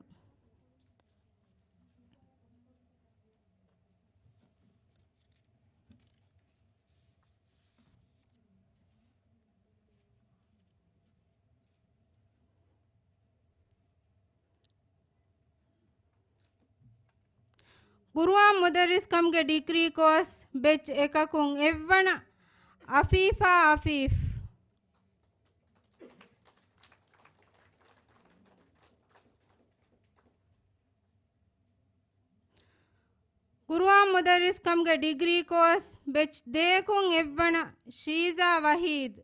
ޤުރުއާން މުދައްރިސްކަމުގެ ޑިގްރީ ކޯސް ބެޗް އެކަކުން އެއްވަނަ އަފީފާ އަފީފް. ޤުރުއާން މުދައްރިސްކަމުގެ ޑިގްރީ ކޯސް ބެޗް ދޭކުން އެއްވަނަ ޝީޒާ ވަހީދު.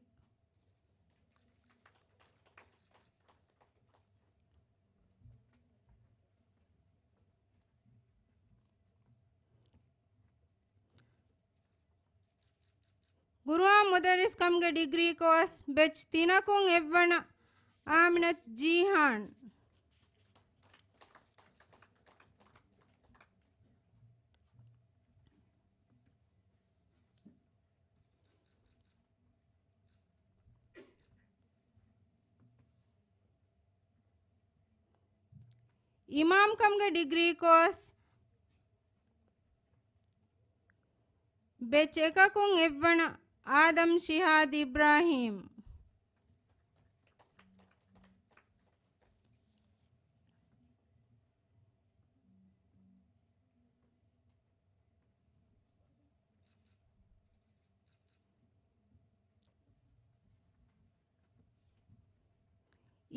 ޤުރުއާން މުދައްރިސްކަމުގެ ޑިގްރީ ކޯސް ބެޗް ތިނަކުން އެއްވަނަ އާމިނަތު ޖީހާން. އިމާމްކަމުގެ ޑިގްރީ ކޯސް ބެޗް އެކަކުން އެއްވަނަ އާދަމް ޝިހާދް އިބްރާހީމް.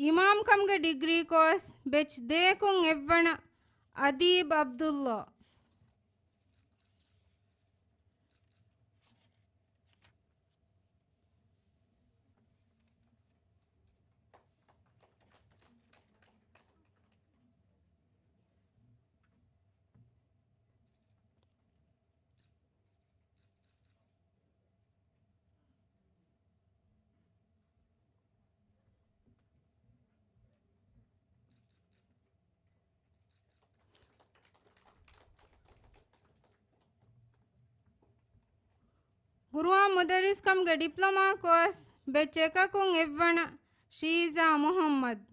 އިމާމްކަމުގެ ޑިގްރީ ކޯސް ބެޗް ދޭކުން އެއްވަނަ އަދީބް އަބްދުﷲ. ގުރުއާން މުދައްރިސްކަމުގެ ޑިޕްލޮމާ ކޯސް ބެޗް އެކަކުން އެއްވަނަ ޝީޒާ މުހައްމަދު.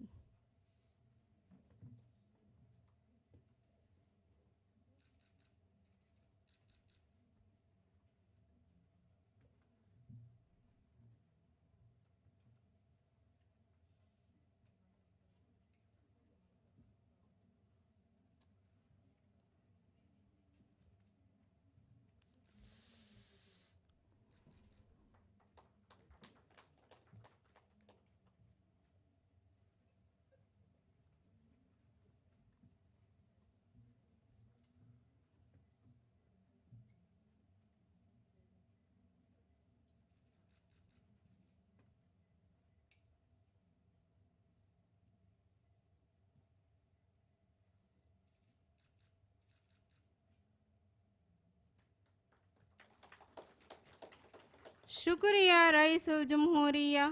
ޝުކުރިއްޔާ ރައީސުލްޖުމްހޫރިއްޔާ.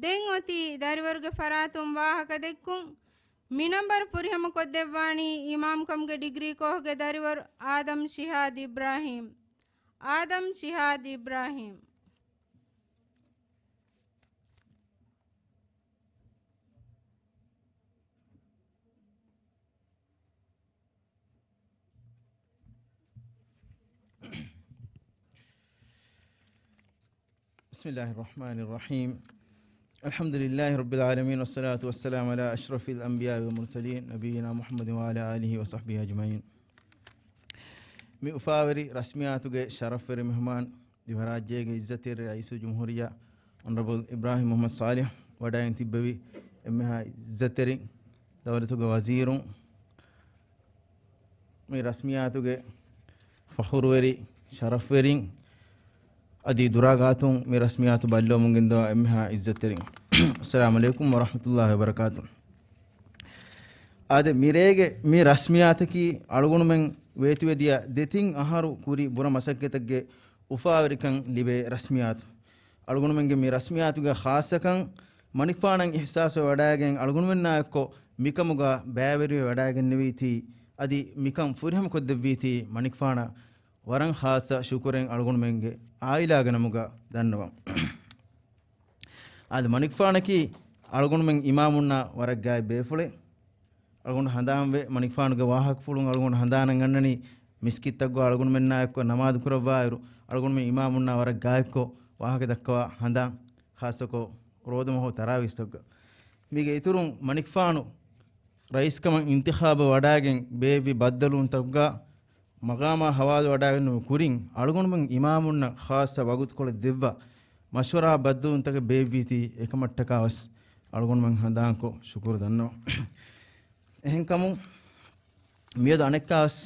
ދެން އޮތީ ދަރިވަރުގެ ފަރާތުން ވާހަކަ ދެއްކުން. މިނަންބަރު ފުރިހަމަ ކޮށްދެއްވާނީ އިމާމްކަމުގެ ޑިގްރީ ކޯހުގެ ދަރިވަރު އާދަމް ޝިހާދް އިބްރާހީމް. އާދަމް ޝިހާދް އިބްރާހީމް. بسم الله الرحمن الرحيم. الحمد لله رب العالمين، والصلاة والسلام على أشرف الأنبياء والمرسلين، نبينا محمد وعلى آله وصحبه أجمعين. މި އުފާވެރި ރަސްމިއްޔާތުގެ ޝަރަފްވެރި މެހުމާން، ދިވެހިރާއްޖޭގެ އިއްޒަތްތެރި ރައީސުލްޖުމްހޫރިއްޔާ އޮނަރަބަލް އިބްރާހީމް މުޙައްމަދު ޞާލިޙް ވަޑައިގެން ތިއްބެވި އެންމެހާ އިއްޒަތްތެރި ދައުލަތުގެ ވަޒީރުން، މި ރަސްމިއްޔާތުގެ ފަޚުރުވެރި، ޝަރަފްވެރިން، އަދި ދުރާ ގާތުން މި ރަސްމިއްޔާތު ބައްލަވަމުން ގެންދަވާ އެންމެހާ އިއްޒަތްތެރިން. އައްސަލާމު ޢަލައިކުމް ވަރަޙްމަތުﷲ ވަބަރަކާތު. އާދެ، މިރޭގެ މި ރަސްމިއްޔާތަކީ އަޅުގަނޑުމެން ވޭތުވެދިޔަ ދެތިން އަހަރު ކުރި ބުރަ މަސައްކަތެއްގެ އުފާވެރިކަން ލިބޭ ރަސްމިއްޔާތު. އަޅުގަނޑުމެންގެ މި ރަސްމިއްޔާތުގެ ޚާއްޞަކަން މަނިކުފާނަށް އިޙްސާސްވެ ވަޑައިގެން، އަޅުގަނޑުމެންނާ އެއްކޮށް މިކަމުގަ ބައިވެރިވެ ވަޑައިގެންނެވީތީ، އަދި މިކަން ފުރިހަމަކޮށްދެއްވީތީ މަނިކުފާނަށް ވަރަށް ޚާއްޞަ ޝުކުރެއް އަޅުގަނޑުމެންގެ ޢާއިލާގެ ނަމުގަ ދަންނަވަން. އާދެ، މަނިކުފާނަކީ އަޅުގަނޑުމެން އިމާމުންނާ ވަރަށް ގާތް ބޭފުޅެއް. އަޅުގަނޑު ހަނދާންވެ، މަނިކުފާނުގެ ވާހަކަފުޅުން އަޅުގަނޑު ހަނދާނަށް އަންނަނީ، މިސްކިތްތައްގަ އަޅުގަނޑުމެންނާ އެއްކޮށް ނަމާދު ކުރައްވާއިރު، އަޅުގަނޑުމެން އިމާމުންނާ ވަރަށް ގާތްކޮށް ވާހަކަ ދައްކަވާ ހަނދާން، ޚާއްޞަކޮށް ރޯދަމަހު ތަރާވީސްތައްގަ. މީގެ އިތުރުން މަނިކުފާނު ރައީސްކަމަށް އިންތިޚާބު ވަޑައިގެން ބޭއްވި ބައްދަލުވުންތަކުގަ މަގާމާ ހަވާލު ވަޑައިގެންނެވުމުގެ ކުރިން، އަޅުގަނޑުމެން އިމާމުންނަށް ޚާއްޞަ ވަގުތުކޮޅެއް ދެއްވާ މަޝްވަރާ ބައްދަލުވުންތަކެއް ބޭއްވީތީ އެކަމަށްޓަކާ ވެސް އަޅުގަނޑުމެން ހަނދާންކޮށް ޝުކުރު ދަންނަވަން. އެހެންކަމުން، މިއަދު އަނެއްކާވެސް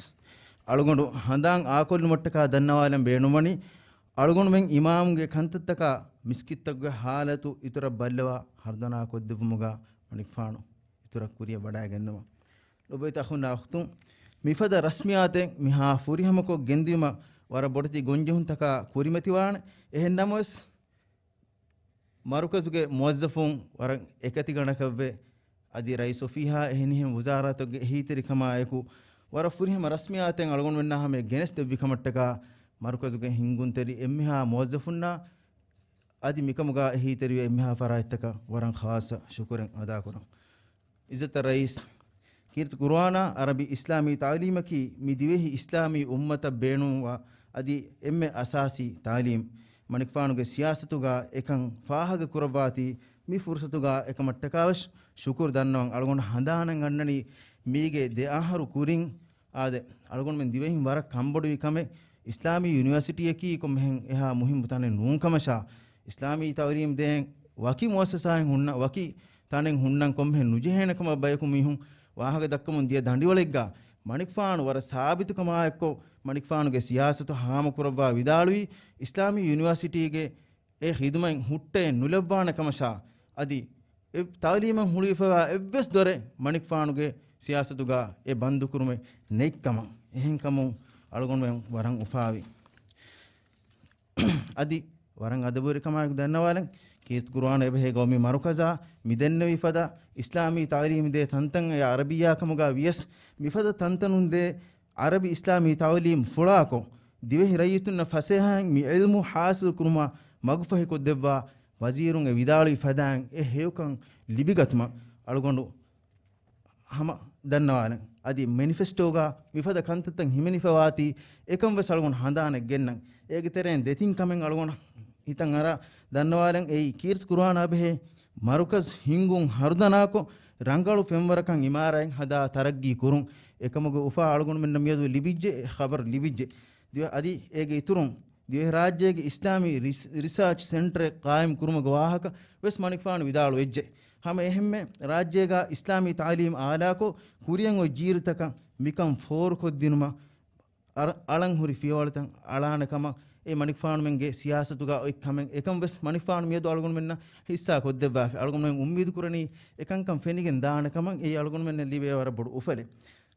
އަޅުގަނޑު ހަނދާން އާކޮށްލުމަށްޓަކާ ދަންނަވާލަން ބޭނުންވަނީ، އަޅުގަނޑުމެން އިމާމުގެ ކަންތައްތަކާ މިސްކިތްތަކުގެ ހާލަތު އިތުރަށް ބައްލަވާ ހަރުދަނާ ކޮށްދެއްވުމުގަ މަނިކުފާނު އިތުރަށް ކުރިއަށް ވަޑައިގެންނަވަން. ލޮބުވެތި އަޚުންނާ އުޚްތުން، މިފަދަ ރަސްމިއްޔާތެއް މިހާ ފުރިހަމަކޮށް ގެންދިޔުމަށް ވަރަށް ބޮޑެތި ގޮންޖެހުންތަކާ ކުރިމަތިވާނެ. އެހެން ނަމަވެސް، މަރުކަޒުގެ މުވައްޒަފުން ވަރަށް އެކަތިގަނޑަކަށްވެ، އަދި ރައީސް އޮފީހާ އެހެނިހެން ވުޒާރާތަކުގެ އެހީތެރިކަމާއެކު، ވަރަށް ފުރިހަމަ ރަސްމިއްޔާތެއް އަޅުގަނޑުމެންނާ ހަމަޔަށް ގެނެސްދެއްވި ކަމަށްޓަކާ، މަރުކަޒުގެ ހިންގުންތެރި އެންމެހާ މުވައްޒަފުންނާ އަދި މިކަމުގަ އެހީތެރިވެ އެންމެހާ ފަރާތްތަކަށް ވަރަށް ޚާއްޞަ ޝުކުރެއް އަދާކުރަން. އިއްޒަތްތެރި ރައީސް، ކީރިތި ޤުރުއާނާ ޢަރަބި އިސްލާމީ ތަޢުލީމަކީ މި ދިވެހި އިސްލާމީ އުއްމަތަށް ބޭނުންވާ އަދި އެންމެ އަސާސީ ތަޢުލީމް. މަނިކުފާނުގެ ސިޔާސަތުގަ އެކަން ފާހަގަ ކުރައްވާތީ، މި ފުރުޞަތުގަ އެކަމަށްޓަކާވެސް ޝުކުރު ދަންނަވަން. އަޅުގަނޑު ހަނދާނަށް އަންނަނީ، މީގެ ދެ އަހަރު ކުރިން އާދެ، އަޅުގަނޑުމެން ދިވެހިން ވަރަށް ކަންބޮޑުވި ކަމެއް، އިސްލާމީ ޔުނިވާސިޓީއަކީ ކޮންމެހެން އެހާ މުހިއްމު ތަނެއް ނޫން ކަމަށާ، އިސްލާމީ ތައުލީމް ދޭން ވަކި މުއައްސަސާއެއް ހުންނަ، ވަކި ތަނެއް ހުންނަން ކޮންމެހެން ނުޖެހޭނެ ކަމަށް ބަޔަކު މީހުން ވާހަކަ ދައްކަމުން ދިޔަ ދަނޑިވަޅެއްގަ މަނިކުފާނު ވަރަށް ސާބިތުކަމާއެއްކޮށް، މަނިކުފާނުގެ ސިޔާސަތު ހާމަކުރައްވާ ވިދާޅުވީ، އިސްލާމީ ޔުނިވާސިޓީގެ އެ ޚިދުމަތް ހުއްޓައެއް ނުލައްވާނެ ކަމަށާ، އަދި އެ ތައުލީމަށް ހުޅުވިފައިވާ އެއްވެސް ދޮރެއް މަނިކުފާނުގެ ސިޔާސަތުގަ އެ ބަންދުކުރުމެއް ނެތްކަމަށް. އެހެންކަމުން އަޅުގަނޑުމެން ވަރަށް އުފާވި. އަދި ވަރަށް އަދަބުވެރިކަމާއެކު ދަންނަވާލަން، ކީރިތި ޤުރުއާނާ އެބަހޭ ގައުމީ މަރުކަޒާ މި ދެންނެވި ފަދަ އިސްލާމީ ތައުލީމް ދޭ ތަންތަން އެ ޢަރަބިއްޔާ ކަމުގަ ވިޔަސް، މިފަދަ ތަންތަނުން ދޭ ޢަރަބި އިސްލާމީ ތައުލީމް ފުޅާކޮށް، ދިވެހި ރައްޔިތުންނަށް ފަސޭހައިން މި ޢިލްމު ޙާޞިލު ކުރުމަށް މަގުފަހިކޮށްދެއްވާ ވަޒީރުން އެ ވިދާޅުވި ފަދައިން އެ ހެޔޮކަން ލިބިގަތުމަށް އަޅުގަނޑު ހަމަ ދަންނަވާލަން. އަދި މެނިފެސްޓޯގަ މިފަދަ ކަންތައްތައް ހިމެނިފަވާތީ އެކަން ވެސް އަޅުގަނޑު ހަނދާނެއް ގެންނަން. އޭގެ ތެރެއިން ދެތިން ކަމެއް އަޅުގަނޑު ހިތަށް އަރާ ދަންނަވާލަން. އެއީ ކީރިތި ޤުރުއާނާ ބެހޭ މަރުކަޒް ހިންގުން ހަރުދަނާކޮށް، ރަނގަޅު ފެންވަރަކަށް އިމާރާތް ހަދާ ތަރައްގީ ކުރުން. އެކަމުގެ އުފާ އަޅުގަނޑުމެންނަށް މިއަދު ލިބިއްޖެ، އެ ޚަބަރު ލިބިއްޖެ. ދިވެ-، އަދި އޭގެ އިތުރުން، ދިވެހިރާއްޖޭގެ އިސްލާމީ ރިސް-، ރިސާޗް ސެންޓަރެއް ޤާއިމް ކުރުމުގެ ވާހަކަ ވެސް މަނިކުފާނު ވިދާޅުވެއްޖެ. ހަމަ އެހެންމެ، ރާއްޖޭގަ އިސްލާމީ ތަޢުލީމް އާލާކޮށް، ކުރިއަށް އޮތް ޖީލުތަކަށް މިކަން ފޯރުކޮށްދިނުމަށް އަރ-، އަޅަން ހުރި ފިޔަވަޅުތައް އަޅާނެ ކަމަށް އެ މަނިކުފާނުމެންގެ ސިޔާސަތުގަ އޮތް ކަމެއް. އެކަން ވެސް މަނިކުފާނު މިއަދު އަޅުގަނޑުމެންނަށް ޙިއްޞާ ކޮށްދެއްވާފި. އަޅުގަނޑުމެން އުއްމީދު ކުރަނީ އެކަންކަން ފެނިގެން ދާނެ ކަމަށް. އެއީ އަޅުގަނޑުމެންނަށް ލިބޭ ވަރަށް ބޮޑު އުފަލެއް.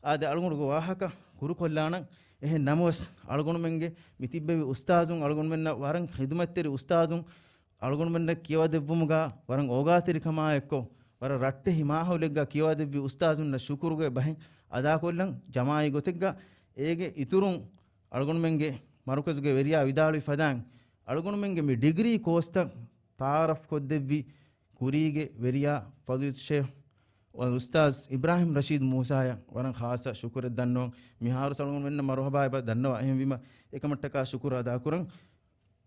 އާދެ، އަޅުގަނޑުގެ ވާހަކަ ކުރުކޮށްލާނަން. އެހެން ނަމަވެސް، އަޅުގަނޑުމެންގެ މި ތިއްބެވި އުސްތާޒުން، އަޅުގަނޑުމެންނަށް ވަރަށް ޚިދުމަތްތެރި އުސްތާޒުން، އަޅުގަނޑުމެންނަށް ކިޔަވަދެއްވުމުގަ ވަރަށް އޯގާތެރިކަމާއެއްކޮށް، ވަރަށް ރައްޓެހި މާހައުލެއްގަ ކިޔަވަދެއްވި އުސްތާޒުންނަށް ޝުކުރުގެ ބަހެއް އަދާކޮށްލަން. ޖަމާޢީ ގޮތެއްގަ އޭގެ އިތުރުން އަޅުގަނޑުމެންގެ މަރުކަޒުގެ ވެރިޔާ ވިދާޅުވި ފަދައިން، އަޅުގަނޑުމެންގެ މި ޑިގްރީ ކޯސްތައް ތަޢާރަފް ކޮށްދެއްވި ކުރީގެ ވެރިޔާ ފަޟީލަތު ޝޭޚް އުސްތާޛް އިބްރާހިމް ރަޝީދު މޫސާއަށް ވަރަށް ޚާއްޞަ ޝުކުރެއް ދަންނަވަން. މިހާރު އަޅުގަނޑުމެންނަށް މަރުޙަބާ އެބަ ދަންނަވާ. އެހެންވީމަ، އެކަމަށްޓަކާ ޝުކުރު އަދާކުރަން.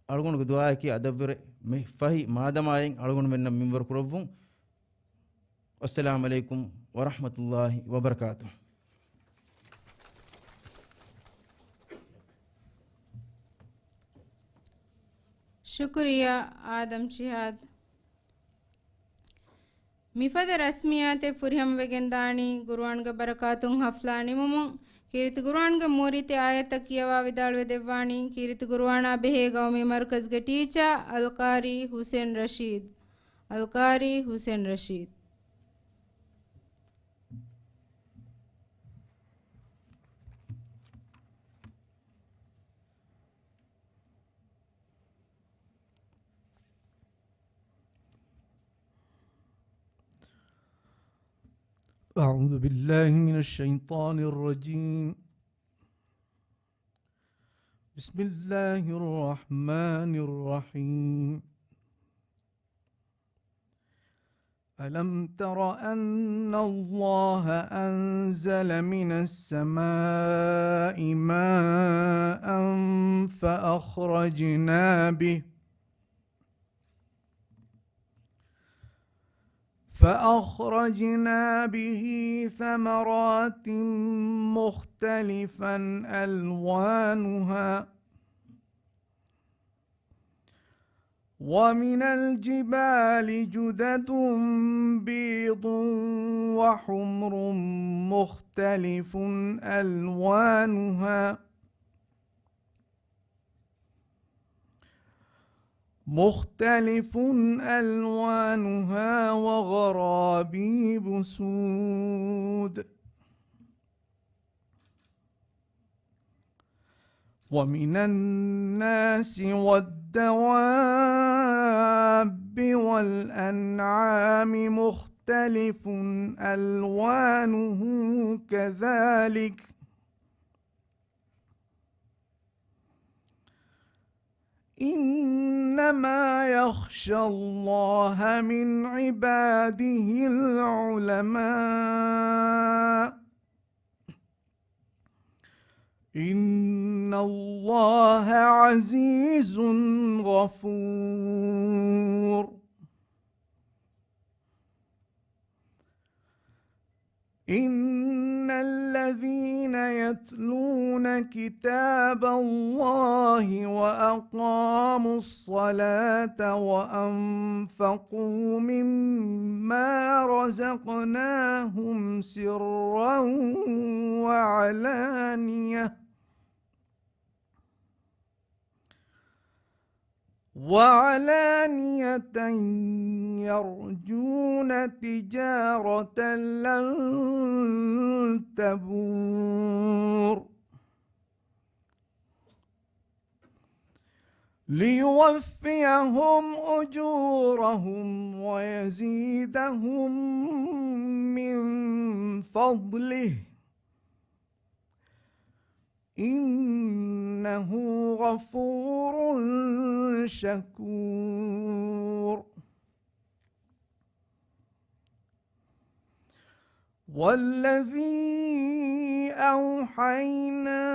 އަޅުގަނޑުގެ ދުޢާއަކީ އަދަށްވުރެ މި ފަހި މާދަމާއިން އަޅުގަނޑުމެންނަށް މިންވަރު ކުރައްވުން. ވައްސަލާމް ޢަލައިކުމް ވަރަޙްމަތުﷲ ވަބަރަކާތުހު. ޝުކުރިއްޔާ އާދަމް ޝިހާދް. މިފަދަ ރަސްމިއްޔާތެއް ފުރިހަމަވެގެންދާނީ ޤުރުއާންގެ ބަރަކާތުން ޙަފްލާ ނިމުމުން. ކީރިތި ޤުރުއާންގެ މޫރިތި އާޔަތްތައް ކިޔަވާ ވިދާޅުވެދެއްވާނީ ކީރިތި ޤުރުއާނާ ބެހޭ ގައުމީ މަރުކަޒުގެ ޓީޗާ އަލްޤާރީ ޙުސެން ރަޝީދު. އަލްޤާރީ ޙުސެން ރަޝީދު. أعوذ بالله من الشيطان الرجيم. بسم الله الرحمن الرحيم. ألم تر أن الله أنزل من السماء ماء فأخرجنا به، فأخرجنا به ثمرات مختلفا ألوانها، ومن الجبال جدد بيض وحمر مختلف ألوانها، مختلف ألوانها وغرابيب سود. ومن الناس والدواب والأنعام مختلف ألوانه كذلك، إنما يخشى الله من عباده العلماء، إن الله عزيز غفور. إن الذين يتلون كتاب الله وأقاموا الصلاة وأنفقوا مما رزقناهم سرا وعلانية وعلانية يرجون تجارة لن تبور ليوفيهم أجورهم ويزيدهم من فضله إنه غفور شكور. والذي أوحينا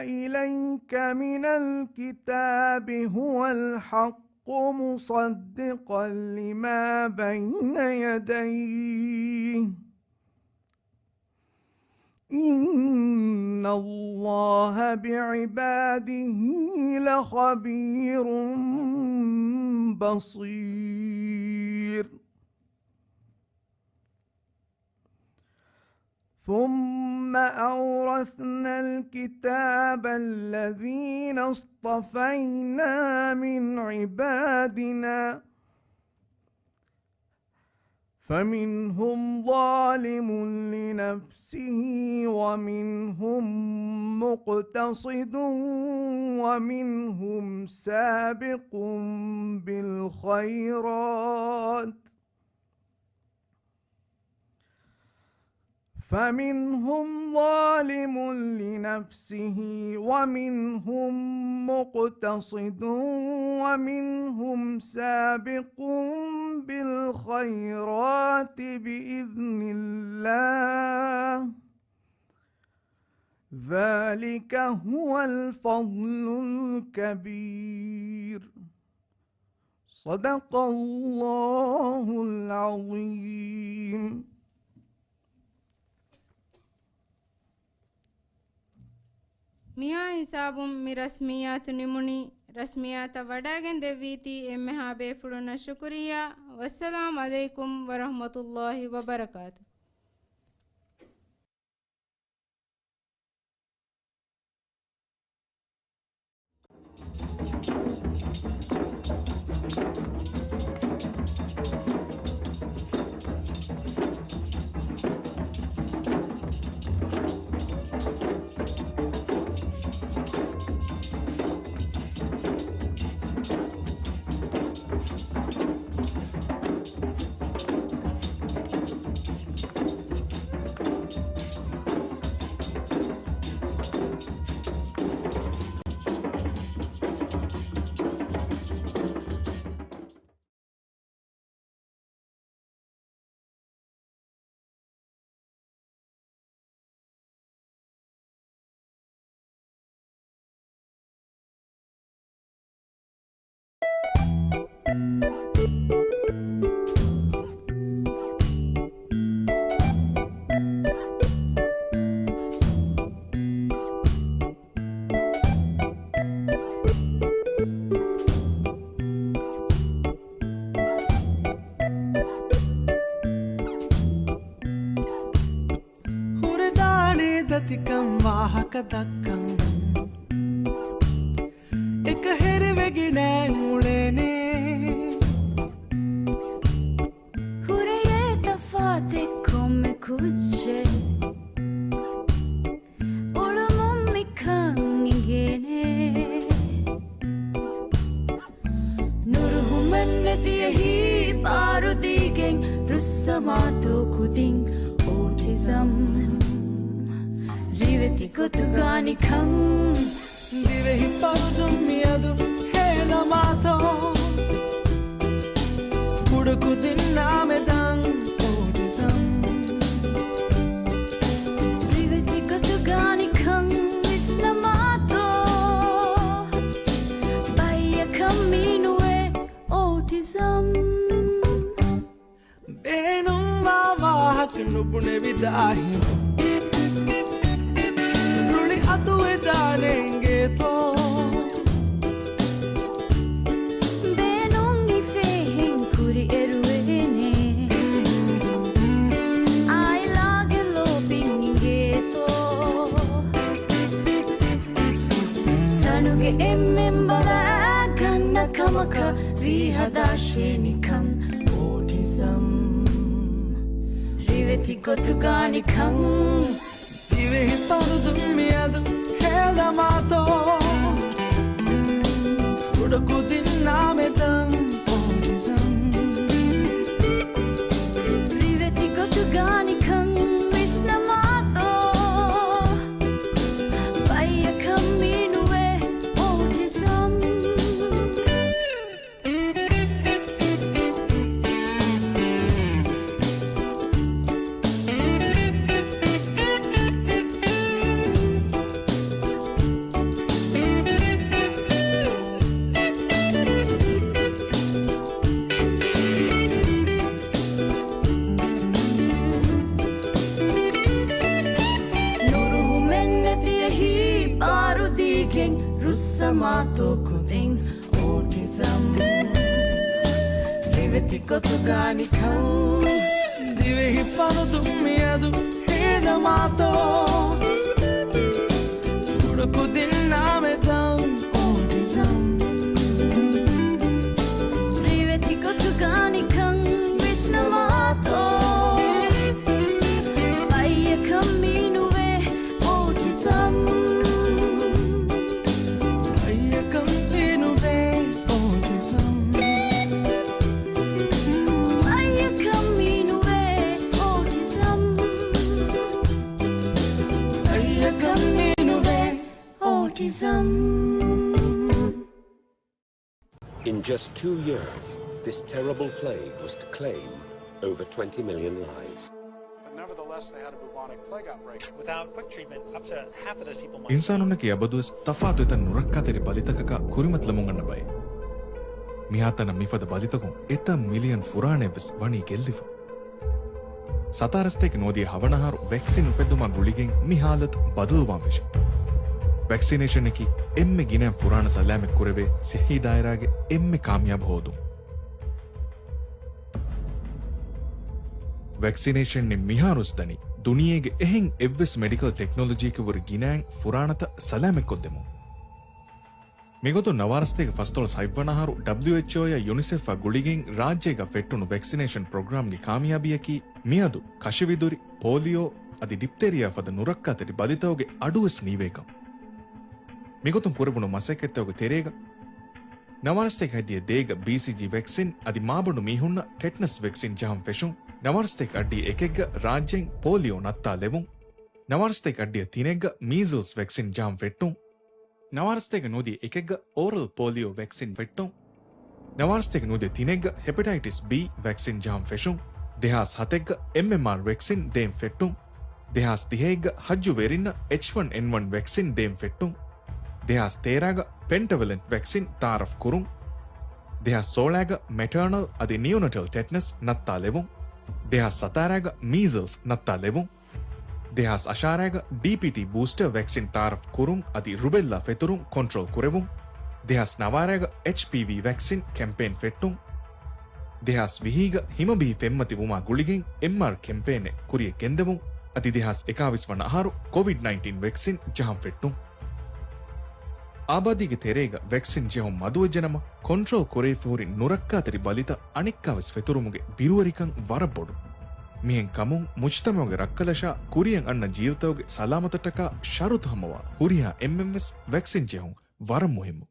إليك من الكتاب هو الحق مصدقا لما بين يديه إن الله بعباده لخبير بصير. ثم أورثنا الكتاب الذين اصطفينا من عبادنا فمنهم ظالم لنفسه ومنهم مقتصد ومنهم سابق بالخيرات فمنهم ظالم لنفسه ومنهم مقتصد ومنهم سابق بالخيرات بإذن الله ذلك هو الفضل الكبير. صدق الله العظيم. މިހާ ހިސާބުން މި ރަސްމިއްޔާތު ނިމުނީ. ރަސްމިއްޔާތަށް ވަޑައިގެން ދެއްވީތީ އެންމެހާ ބޭފުޅުންނަށް ޝުކުރިއްޔާ. ވައްސަލާމް ޢަލައިކުމް ވަރަޙްމަތުﷲި ވަބަރަކާތު. ހުރެދާނެ ދަތިކަން ވާހަކަ ދައްކަން. އެކަހެރިވެގެން އުޅޭނެ. ހުރެޔޭ ތަފާތެއް ކޮންމެ ކުއްޖެއް. އުޅުމުން މިކަން އިނގޭނެ. ނުރުހުމެއް ނެތި އެހީ ބާރުދީގެން ރުއްސަމާތޯ ކުދިން އޯޓިޒަމް. ރިވެތި ގޮތުގާ ނިކަން. ދިވެހި ފަރުދުން މިއަދު ހޭލަމާތޯ. ކުޑަކުދިންނާ މެދަން އޯޓިޒަމް. ރިވެތި ގޮތުގާ ނިކަން ވިސްނަމާތޯ. ބައްޔަކަށް މީނުވޭ އޯޓިޒަމް. ބޭނުންވާ ވާހަކަ ނުބުނެވި ދާހިން ރުޅި އަތުވެދާނެ އިނގޭތޯ؟ ބޭނުން ހިފޭހެން ކުރިއެރުވޭނެ. އާއިލާގެ ލޯބިން އިނގޭތޯ؟ ތަނުގެ އެންމެން ބަލާ ގަންނަ ކަމަކަށް ވީ ހަދާށޭ ނިކަން އޯޓިޒަމް. ރިވެތި ގޮތުގަ ނިކަން. ދިވެހި ފަރުދުން މިއަދު ހޭލަމާތޯ؟ ކުޑަކުދިންނާ މެދަށް އޯޓިޒަމް. ރިވެތި ގޮތުގަ ނިކަން ވިސްނަމާތޯ؟ ބައްޔަކަށް މީ ނުވޭ އޯޓިޒަމް. ނުރުހުމެއްނެތި އެހީ ބާރުދީގެން ރުއްސަމާތޯ ކުދިން އޯޓިޒަމް. ރިވެތި ގޮތުގަ ނިކަން. ދިވެހި ފަރުދުން މިއަދު ހޭލަމާތޯ؟ ކުޑަކުދިންނާ މެދަށް އޯޓިޒަމް. ރިވެތި ގޮތުގަ ނިކަން ވިސްނަމާތޯ؟ ބައްޔަކަށް މީ ނުވޭ އޯޓިޒަމް. ބައްޔަކަށް މީ ނުވޭ އޯޓިޒަމް. ބައްޔަކަށް މީ ނުވޭ އޯޓިޒަމް. އައްޔަކަށް މި ނުވޭ އޯޓިޒަމް. In just two years, this terrible plague was to claim over twenty million lives. But nevertheless, they had a bubonic plague outbreak. Without quick treatment, up to half of those people might. އިންސާނުންނަކީ އަބަދުވެސް ތަފާތު އެތައް ނުރައްކާތެރި ބަލިތަކަކާ ކުރިމަތިލަމުން އަންނަ ބައެއް. މިހާތަނަށް މިފަދަ ބަލިތަކުން އެތައް މިލިއަން ފުރާނައެއްވެސް ވަނީ ގެއްލިފަ. ސަތާރަ ސަތޭކަ ނުވަދިހަ ހަވަނަ އަހަރު ވެކްސިން އުފެއްދުމާ ގުޅިގެން މި ހާލަތު ބަދަލުވާން ފެށި. ވެކްސިނޭޝަނަކީ އެންމެ ގިނައިން ފުރާނަ ސަލާމަތް ކުރެވޭ ސިއްހީ ދާއިރާގެ އެންމެ ކާމިޔާބު ހޯދުން. ވެކްސިނޭޝަން މިހާރުސް ދަނީ ދުނިޔޭގެ އެހެން އެއްވެސް މެޑިކަލް ޓެކްނޮލޮޖީއެކޭ ވުރެ ގިނައިން ފުރާނަތައް ސަލާމަތްކޮށްދެމުން. މިގޮތުން ނަވާރަސަތޭކަ ފަސްދޮޅަސް ހަތްވަނަ އަހަރު ޑަބްލިއުއެޗްއޯއާ ޔުނިސެފްއާ ގުޅިގެން ރާއްޖޭގަ ފެއްޓުނު ވެކްސިނޭޝަން ޕްރޮގްރާމްގެ ކާމިޔާބީއަކީ މިއަދު ކަށިވިދުރި، ޕޯލިއޯ އަދި ޑިޕްތޭރިއާ ފަދަ ނުރައްކާތެރި ބަލިތަކުގެ އަޑުވެސް ނީވޭކަން. މިގޮތުން ކުރެވުނު މަސައްކަތްތަކުގެ ތެރޭގަ، ނަވާރަސަތޭކަ ހަތްދިހަ ދޭގަ ބީސީޖީ ވެކްސިން އަދި މާބަނޑު މީހުންނަށް ޓެޓްނަސް ވެކްސިން ޖަހަން ފެށުން، ނަވާރަސަތޭކަ އަށްޑިހަ އެކެއްގަ ރާއްޖޭން ޕޯލިއޯ ނައްތާލެވުން، ނަވާރަސަތޭކަ އަށްޑިހަ ތިނެއްގަ މީޒަލްސް ވެކްސިން ޖަހަން ފެއްޓުން، ނަވާރަސަތޭކަ ނުވަދިހަ އެކެއްގަ އޯރަލް ޕޯލިއޯ ވެކްސިން ފެއްޓުން، ނަވާރަސަތޭކަ ނުވަދިހަ ތިނެއްގަ ހެޕެޓައިޓިސް ބީ ވެކްސިން ޖަހަން ފެށުން، ދެހާސް ހަތެއްގަ އެމްއެމްއާރް ވެކްސިން ދޭން ފެއްޓުން، ދެހާސް ދިހައެއްގަ ހައްޖު ވެރިންނަށް އެޗް ވަން އެން ވަން ވެކްސިން ދޭން ފެއްޓުން، ދެހާސް ތޭރަގަ ޕެންޓަވެލެންޓް ވެކްސިން ތައާރަފް ކުރުން، ދެހާސް ސޯޅަގަ މެޓާނަލް އަދި ނިއޯނެޓަލް ޓެޓްނަސް ނައްތާލެވުން، ދެހާސް ސަތާރަގަ މީޒަލްސް ނައްތާލެވުން، ދެހާސް އަށާރަގަ ޑީޕީޓީ ބޫސްޓަ ވެކްސިން ތައާރަފް ކުރުން އަދި ރުބެއްލާ ފެތުރުން ކޮންޓްރޯލް ކުރެވުން، ދެހާސް ނަވާރަގަ އެޗްޕީވީ ވެކްސިން ކެމްޕޭން ފެއްޓުން، ދެހާސް ވިހީގަ ހިމަބިހި ފެންމަތި ވުމާ ގުޅިގެން އެމްއާރް ކެމްޕޭނެއް ކުރިޔަށް ގެންދެވުން، އަދި ދެހާސް އެކާވީސް ވަނަ އަހަރު ކޮވިޑް ނައިންޓީން ވެކްސިން ޖަހަން ފެއްޓުން. އާބާދީގެ ތެރޭގަ ވެކްސިން ޖެހުން މަދުވެއްޖެނަމަ، ކޮންޓްރޯލް ކުރެވިފަ ހުރި ނުރައްކާތެރި ބަލިތައް އަނެއްކާވެސް ފެތުރުމުގެ ބިރުވެރިކަން ވަރަށް ބޮޑު. މިހެން ކަމުން މުޖްތަމަޢުގެ ރައްކަލަށާ ކުރިއަށް އަންނަ ޖީލްތަކުގެ ސަލާމަތަށްޓަކާ ޝަރުތު ހަމަވާ ހުރިހާ އެންމެންވެސް ވެކްސިން ޖެހުން ވަރަށް މުހިއްމު.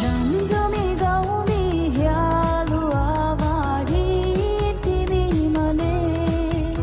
ރަންޖު މި ގައުމީ ހިޔާލު އާވާ ރީތި ވީމަލެއް.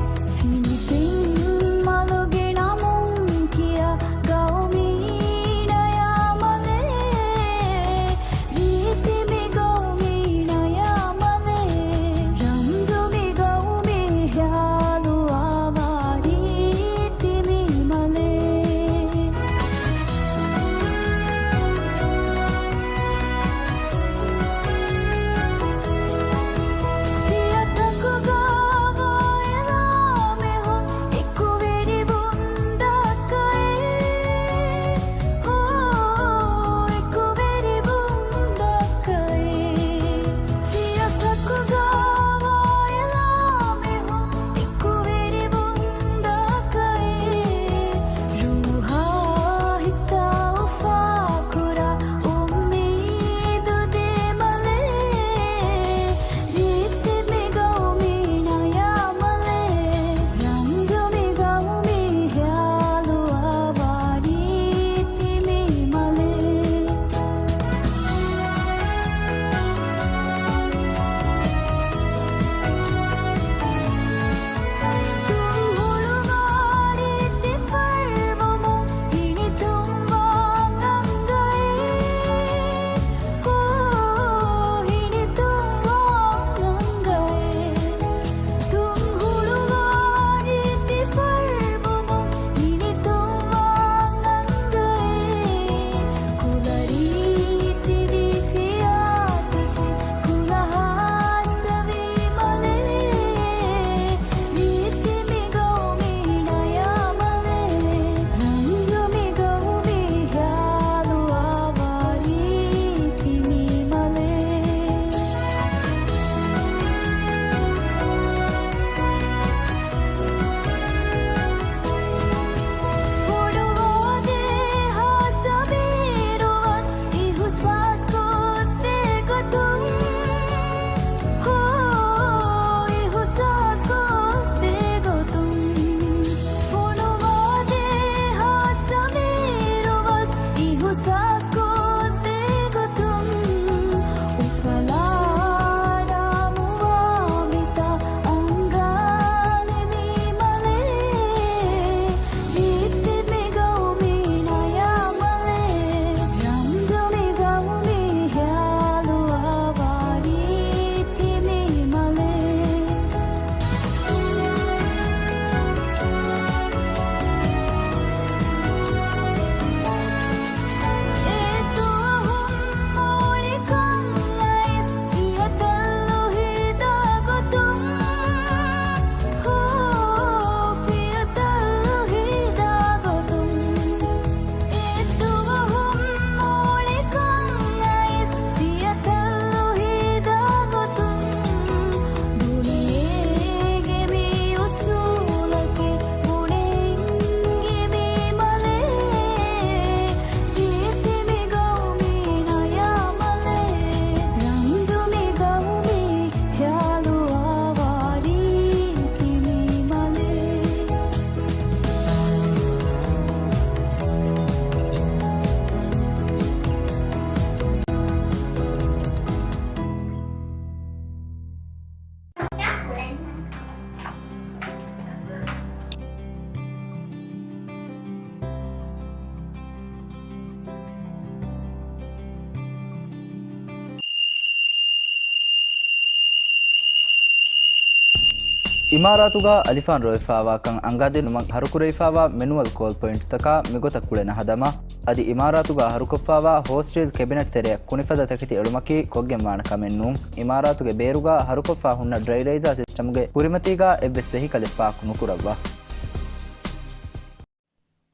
އިމާރާތުގަ އަލިފާން ރޮވެފާވާކަން އަނގާދިނުމަށް ހަރުކުރެވިފާވާ މެނުއަލް ކޯލް ޕޮއިންޓްތަކާ މިގޮތަށް ކުޅެނަހަދަމާ، އަދި އިމާރާތުގަ ހަރުކޮށްފާވާ ހޯސްޓީލް ކެބިނެޓް ތެރެއަށް ކުނިފަދަ ތަކެތި އެޅުމަކީ ކޮށްގެންވާނެ ކަމެއް ނޫން. އިމާރާތުގެ ބޭރުގަ ހަރުކޮށްފާ ހުންނަ ޑްރައިލައިޒާ ސިސްޓަމްގެ ކުރިމަތީގަ އެއްވެސް ވެހިކަލެއް ޕާކް ނުކުރައްވާ.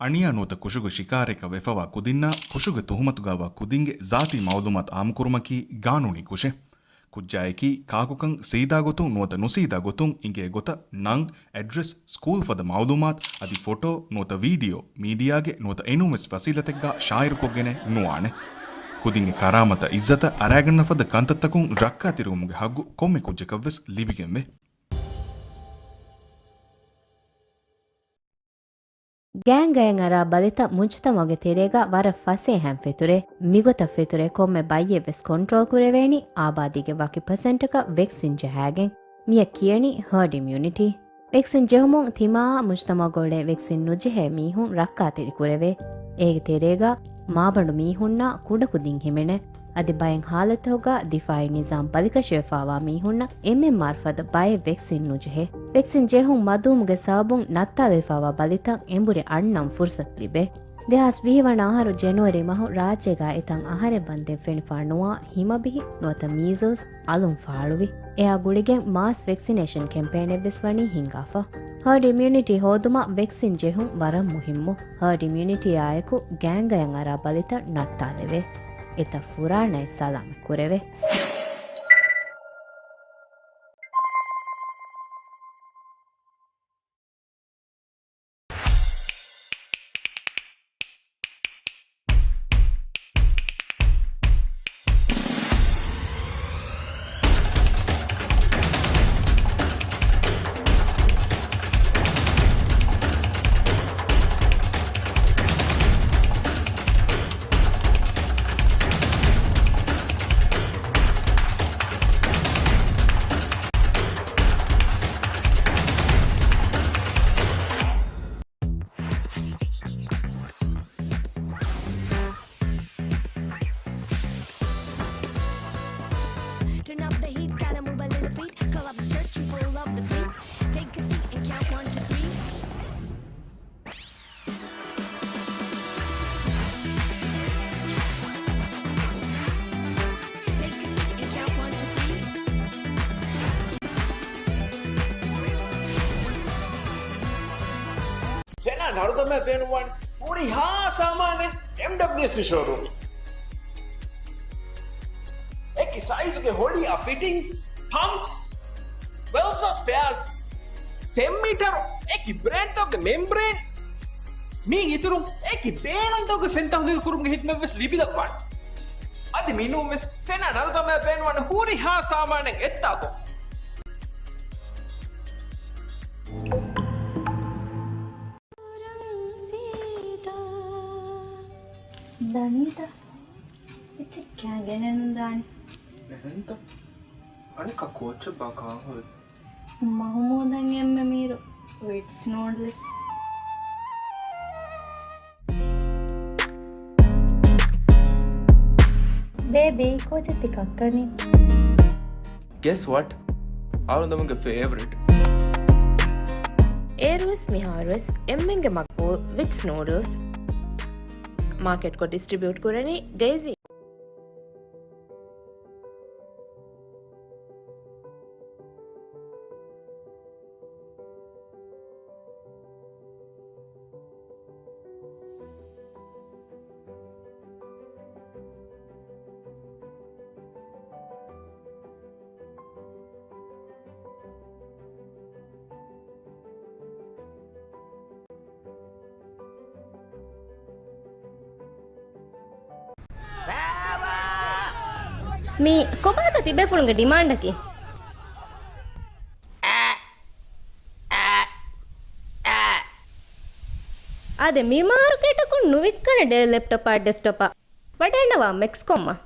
އަނިޔާ ނުވަތަ ކުށުގެ ޝިކާރައަކަށް ވެފަވާ ކުދިންނާ ކުށުގެ ތުހުމަތުގައިވާ ކުދިންގެ ޒާތީ މައުލޫމާތު އާއްމުކުރުމަކީ ގާނޫނީ ކުށެއް. ކުއްޖާއަކީ ކާކުކަން ސީދާ ގޮތުން ނުވަތަ ނުސީދާ ގޮތުން އިނގޭ ގޮތަށް ނަން، އެޑްރެސް، ސްކޫލް ފަދަ މައުލޫމާތު އަދި ފޮޓޯ ނުވަތަ ވީޑިއޯ މީޑިއާގެ ނުވަތަ އެނޫންވެސް ފަސީލަތެއްގަ ޝާއިރުކޮށްގެނެއް ނުވާނެ. ކުދިންގެ ކަރާމަތަށް އިއްޒަތަށް އަރާގަންނަ ފަދަ ކަންތައްތަކުން ރައްކާތެރިވުމުގެ ހައްގު ކޮންމެ ކުއްޖަކަށްވެސް ލިބިގެންވޭ. ގޭންގަޔަށް އަރާ ބަލިތައް މުޖުތަމަޢުގެ ތެރޭގަ ވަރަށް ފަސޭހައިން ފެތުރޭ. މިގޮތަށް ފެތުރޭ ކޮންމެ ބައްޔެއްވެސް ކޮންޓްރޯލް ކުރެވޭނީ އާބާދީގެ ވަކި ޕަސެންޓަކަށް ވެކްސިން ޖަހާގެން. މިއަށް ކިޔަނީ ހާޑް އިމިއުނިޓީ. ވެކްސިން ޖެހުމުން ތިމާއާ މުޖުތަމަޢުގަ އުޅޭ ވެކްސިން ނުޖެހޭ މީހުން ރައްކާތެރި ކުރެވޭ. އޭގެ ތެރޭގަ މާބަނޑު މީހުންނާ ކުޑަކުދިން ހިމެނޭ. އަދި ބައެއް ހާލަތުތަކުގަ ދިފާޢީ ނިޒާމް ބަލިކަށިވެފާވާ މީހުންނަށް އެމްއެމްއާރް ފަދަ ބައެއް ވެކްސިން ނުޖެހޭ. ވެކްސިން ޖެހުން މަދުވުމުގެ ސަބަބުން ނައްތާލެވިފާވާ ބަލިތައް އެނބުރި އަންނަން ފުރުސަތު ލިބޭ. ދެހާސް ވިހި ވަނަ އަހަރު ޖެނުއަރީ މަހު ރާއްޖޭގަ އެތަން އަހަރެއް ވަންދެން ފެނިފާ ނުވާ ހިމަބިހި ނުވަތަ މީޒަލްސް އަލުން ފާޅުވި. އެއާ ގުޅިގެން މާސް ވެކްސިނޭޝަން ކެމްޕޭނެއްވެސް ވަނީ ހިންގާފަ. ހާޑް އިމިއުނިޓީ ހޯދުމަށް ވެކްސިން ޖެހުން ވަރަށް މުހިއްމު. ހާޑް އިމިއުނިޓީއާއެކު ގޭންގަޔަށް އަރާ ބަލިތައް ނައްތާލެވޭ. އެތައް ފުރާނައެއް ސަލާމަތް ކުރެވޭ. Turn up the heat, gotta move a little feet. Call up the search and pull up the feet. Take a seat and count one, two, three. Take a seat and count one, two, three. ފެނާ ނަރުދަމާ ބޭނުންވާނެ ހުރިހާ ސާމާނެއް އެމްޑަބްލިއުއެސް ޝޯރޫމް. އެކި ސައިޒުގެ ހޮޅިއާ ފިޓިންގްސް، ޕަމްޕްސް، ވެލްވްސް، ސްޕެއާސް، ފެން މީޓަރު، އެކި ބްރޭންޑްތަކުގެ މެމްބްރޭން، މީގެ އިތުރުން އެކި ބޭނުންތަކުގެ ފެން ތަހުލީލު ކުރުމުގެ ހިދުމަތްވެސް ލިބިލައްވާނެ. އަދި މިނޫންވެސް ފެނާ ނަރުދަމާ ބޭނުންވާނެ ހުރިހާ ސާމާނެއް އެއްދާކޮށް. ދަނީތަ؟ އެއްޗެއް ކާ ގެނެއްނުދާނެ. އެހެންތަ؟ އަނެއްކާ ކޯއްޗެއްބާ ކާން ހުރީ؟ މަހުމޫދަށް އެންމެ މީރު ވިޓްސް ނޫޑްލްސް. ބޭބީ، ކޯޗެއް ތި ކައްކަނީ؟ Guess what? އަޅުގަނޑުގެ ފޭވަރިޓް. އޭރުވެސް މިހާރުވެސް އެންމެންގެ މަގްބޫލް ވިޓްސް ނޫޑްލްސް. މާކެޓްކޮށް ޑިސްޓްރިބިއުޓް ކުރަނީ ޑޭޒީ. މީ ކޮބާތަ ތިބޭފުޅުންގެ ޑިމާންޑަކީ؟ އާދެ، މި މާރުކޭޓަކުން ނުވިއްކަނެ ޑެލް ލެޕްޓޮޕާ ޑެސްކްޓޮޕާ. ވަޑައިގަންނަވާ މެކްސްކޮމްއަށް.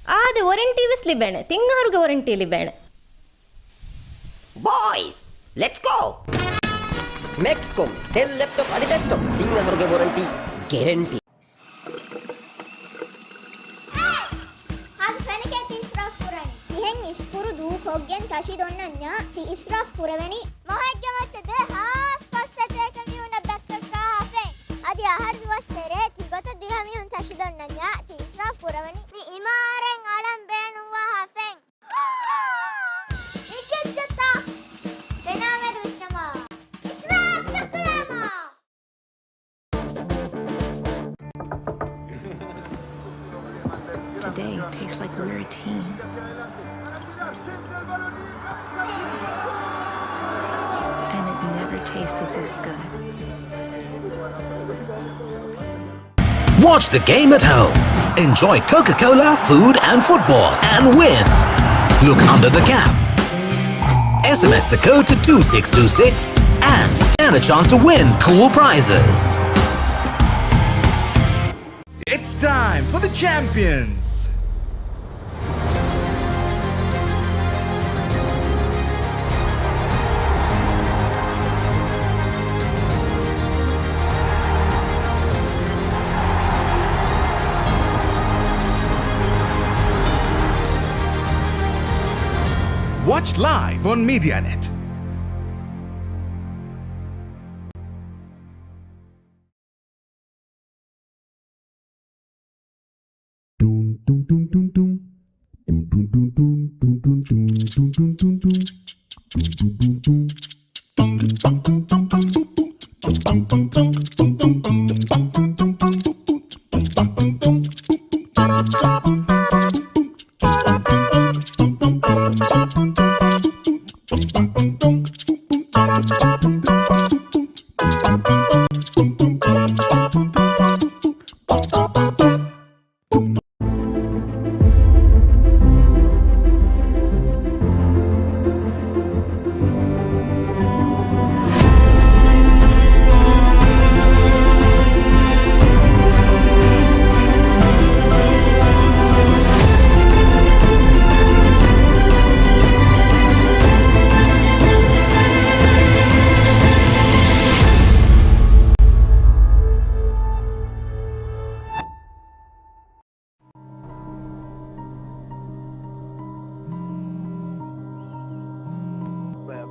އާދެ، ވޮރެންޓީ ވެސް ލިބޭނެ. ތިން އަހަރުގެ ވޮރެންޓީ ލިބޭނެ. ބޯއިޒް، ލެޓްސް ގޯ! މެކްސްކޮމް، ޑެލް ލެޕްޓޮޕް އަދި ޑެސްކްޓޮޕް، ތިން އަހަރުގެ ވޮރެންޓީ ގެރެންޓީ. އާދެ، ފެނަކޭ ތި އިސްރާފް ކުރަނީ. މިހެން އިސް ކުރު ދޫކޮށްގެން ތަށި ދޮންނަންޏާ ތި އިސްރާފް ކުރެވެނީ. މަހެއްގެ މައްޗަށް ދެ ހާސް ފަސް ސަތޭކަ މީހުންނަށް ބައްކަށް ކާފެން. އަދި އަހަރު ދުވަސް ތެރޭ ތިގޮތަށް ދިހަ މީހުން ތަށި ދޮންނަންޏާ ތި އިސްރާފް ކުރެވެނީ. މި އިމާރަތް އަޅަން ބޭނުންވާ ހާފެން. އެކެއްޗެއްތަ؟ އެނާމެދު ވިސްނަމާ. އިސްރާފް ނުކުރާމާ. Today tastes like we're a team. And it never tasted this good. Watch the game at home. Enjoy Coca-Cola, food and football, and win. Look under the cap. S M S the code to two six two six and stand a chance to win cool prizes. It's time for the champions. Watch live on MediaNet.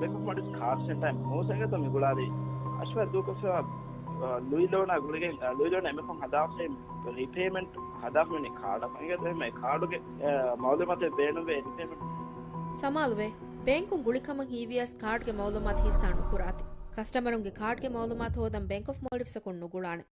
ބޭންކް އޮފް މޯލްޑިވްސް ކާޑް ސެންޓަރ މޫސައިގަތު މި ގުޅާލީ އަށްފަހަށް ދޫކޮށްފައިވާ، އަ، ލުއި ލޯނާ ގުޅިގެން، އަ، ލުއި ލޯނާ އެންމެ ފަހުން ހަދާފައި ރީޕޭމަންޓް ހަދާފަ މި ކާޑަށް ފަހިގަތު އެހެންމެ ކާޑުގެ، އަ، މައުލޫމާތެއް ބޭނުންވޭ ރީޕޭމަންޓް. ސަމާލުވޭ، ބޭންކުން ގުޅިކަމަށް ހީވިޔަސް ކާޑްގެ މައުލޫމާތު ހިއްސާ ނުކުރާތި. ކަސްޓަމަރުންގެ ކާޑްގެ މައުލޫމާތު ހޯދަން ބޭންކް އޮފް މޯލްޑިވްސްއަކުން ނުގުޅާނެ.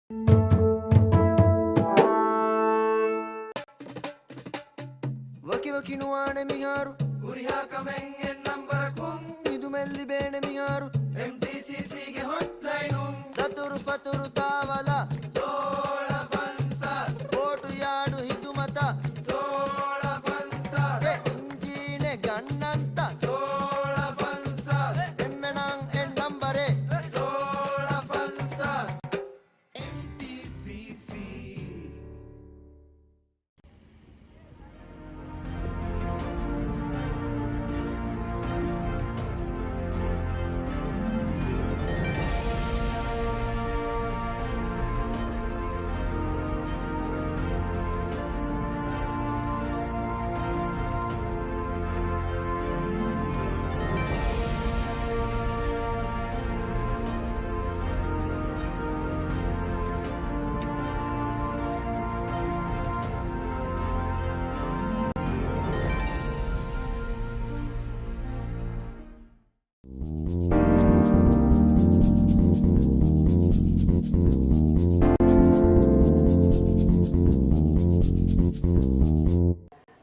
ވަކިވަކި ނުވާނެ މިހާރު، ހުރިހާ ކަމެއް އެއް ނަންބަރަކުން. މިދުމެއް ލިބޭނެ މިހާރު، އެމްޓީސީސީގެ ހޮޓްލައިނުން. ދަތުރު ފަތުރު ތާވަލާ، ސޯޅަ ފަންސާސް. ބޯޓު ޔާޑު ހިދުމަތަށް، ސޯޅަ ފަންސާސް. އެ އިންޖީނެއް ގަންނަންތަ، ސޯޅަ ފަންސާސް. އެންމެނަށް އެއް ނަންބަރެއް، ސޯޅަ ފަންސާސް. އެމްޓީސީސީ.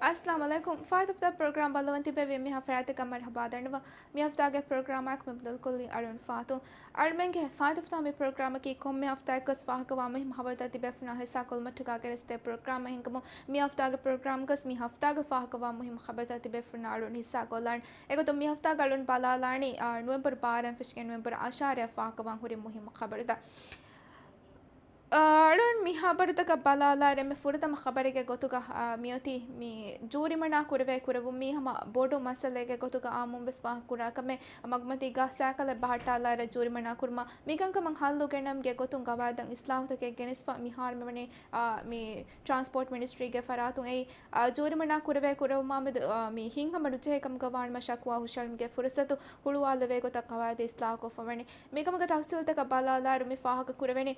އައްސަލާމު ޢަލައިކުމް. ފާއިތުފްތާ ޕްރޮގްރާމް ބައްލަވަން ތިބެވި މި ހަފްތާގެ ޕްރޮގްރާމާއެކު މި ބަދަލުކޮށްލީ އަޅުން ފާތު. އަޅުމެންގެ ފާއިތުފްތާ މި ޕްރޮގްރާމަކީ ކޮންމެ ހަފްތާއެއްގަސް ފާހަގަވާ މުހިއްމު ހަބަރުތައް ތިބޭފުޅުންނާ ހިއްސާކޮށްލުމަށްޓަކާ ގެނެސްދޭ ޕްރޮގްރާމެއް ހިނގުމުން، މި ހަފްތާގެ ޕްރޮގްރާމްގަސް މި ހަފްތާގެ ފާހަގަވާ މުހިއްމު ހަބަރުތައް ތިބޭފުޅުންނާ އަޅުން ހިއްސާކޮށްލާނެ. އެގޮތުން މި ހަފްތާގަ އަޅުން ބަލާލާނީ، އާ، ނޮވެމްބަރު ބާރައިން ފެށިގެން ނޮވެމްބަރު އަށާރައަށް ފާހަގަވާން ހުރި މުހިއްމު ޚަބަރުތައް. އަޅުން މި ހަބަރުތަކަށް ބަލާލާއިރު، އެންމެ ފުރަތަމަ ޚަބަރެއްގެ ގޮތުގަ، އާ، މިއޮތީ މި ޖޫރިމަނާ ކުރެވޭ ކުރެވުން މީ ހަމަ ބޮޑު މައްސަލައެއްގެ ގޮތުގަ އާއްމުން ވެސް ފާހަގަކުރާ ކަމެއް. މަގުމަތީގަ ސައިކަލެއް ބަހައްޓާލާއިރު ޖޫރިމަނާ ކުރުމަށް މިކަންކަމަށް ހައްލު ގެނަންގެ ގޮތުން ގަވާއިދަށް އިސްލާހުތަކެއް ގެނެސްފަ މިހާރު މިވަނީ، އާ، މި ޓްރާންސްޕޯޓް މިނިސްޓްރީގެ ފަރާތުން އެއީ، އާ، ޖޫރިމަނާ ކުރެވޭ ކުރެވުމާމެދު، އާ، މި ހިތްހަމަ ނުޖެހޭ ކަމުގަ ވާނަމަ ޝަކުވާ ހުށައެޅުމުގެ ފުރުސަތު ހުޅުވާލެވޭ ގޮތަށް ގަވާއިދު އިސްލާހުކޮށްފަވަނީ. މިކަމުގެ ތަފްސީލްތަކަށް ބަލާލާއިރު މި ފާހަގަކުރެވެނީ،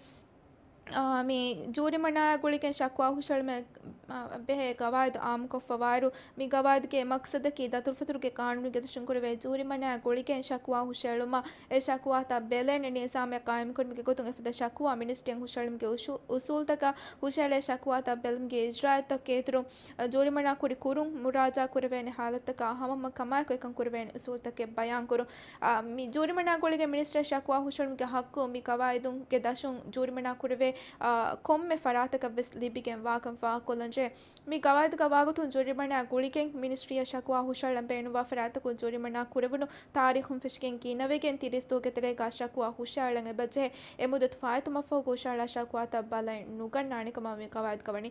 އާ، މި ޖޫރިމަނާއާ ގުޅިގެން ޝަކުވާ ހުށައެޅުމަށް، އާ، ބެހޭ ގަވާއިދު އާއްމުކޮށްފަވާއިރު، މި ގަވާއިދުގެ މަޤްޞަދަކީ ދަތުރުފަތުރުގެ ގާނޫނުގެ ދަށުން ކުރެވޭ ޖޫރިމަނާއާ ގުޅިގެން ޝަކުވާ ހުށައެޅުމަށް އެ ޝަކުވާތައް ބެލޭނެ ނިޒާމެއް ޤާއިމުކުރުމުގެ ގޮތުން އެފަދަ ޝަކުވާ މިނިސްޓްރީއަށް ހުށައެޅުމުގެ އުސޫ-، އުސޫލްތަކާ ހުށައެޅޭ ޝަކުވާތައް ބެލުމުގެ އިޖްރާއަތްތައް ކޭތުރުން، އަ، ޖޫރިމަނާ ކުރި ކުރުން މުރާޖާ ކުރެވޭނެ ހާލަތަކާ ހަމަހަމަ ކަމާއެކު އެކަން ކުރެވޭނެ އުސޫލްތަކެއް ބަޔާންކުރުން. އަ، މި ޖޫރިމަނާ ގުޅިގެން މިނިސްޓްރީއަށް ޝަކުވާ ހުށައެޅުމުގެ ޙައްޤު މި ގަވާއިދުގެ ދަށުން ޖޫރިމަނާ ކުރެވޭ، އަ، ކޮންމެ ފަރާތަކަށް ވެސް ލިބިގެން ވާކަން ފާހަގަކޮށްލަންޖެހޭ. މި ގަވާއިދުގަ ވާގޮތުން ޖޫރިމަނާ ގުޅިގެން މިނިސްޓްރީއަށް ޝަކުވާ ހުށައަޅަން ބޭނުންވާ ފަރާތަކުން ޖޫރިމަނާ ކުރެވުނު ތާރީޚުން ފެށިގެން ގިނަވެގެން ތިރީސް ދުވަހުގެ ތެރޭގަ ޝަކުވާ ހުށައަޅަން އެބަޖެހޭ. އެ މުއްދަތު ފާއިތުވުމަށްފަހު ހުށައަޅާ ޝަކުވާތައް ބަލައެއް ނުގަންނާނެ ކަމަށް މި ގަވާއިދުގަ ވަނީ.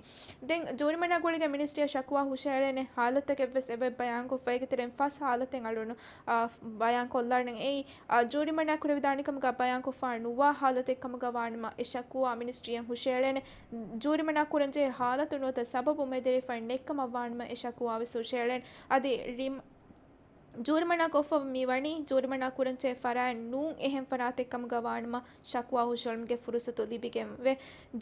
ދެން ޖޫރިމަނާ ގުޅިގެން މިނިސްޓްރީއަށް ޝަކުވާ ހުށައެޅޭނެ ހާލަތްތަކެއް ވެސް އެބަ ބަޔާންކޮށްފަ އޭގެ ތެރެއިން ފަސް ހާލަތެއް އަޅުނު، އާ، ބަޔާންކޮށްލާނެ. އެއީ، އާ، ޖޫރިމަނާ ކުރެވިދާނެ ކަމުގަ ބަޔާންކޮށްފަ ނުވާ ހާލަތެއް ކަމުގަ ވާނަމަ އެ ޝަކުވާ މިނިސްޓްރީއަށް ހުށައެޅޭނެ. ޖޫރިމަނާ ކުރަންޖެހޭ ހާލަތު ނުވަތަ ސަބަބު މެދުވެރިވެފައި ނެތްކަމަށް ވާނަމަ އެ ޝަކުވާ ވެސް ހުށައެޅޭނެ. އަދި ރިމް-، ޖޫރިމަނާ ކޮށްފަ މިވަނީ ޖޫރިމަނާ ކުރަންޖެހޭ ފަރާތް ނޫން އެހެން ފަރާތެއް ކަމުގަ ވާނަމަ ޝަކުވާ ހުށައެޅުމުގެ ފުރުސަތު ލިބިގެންވޭ.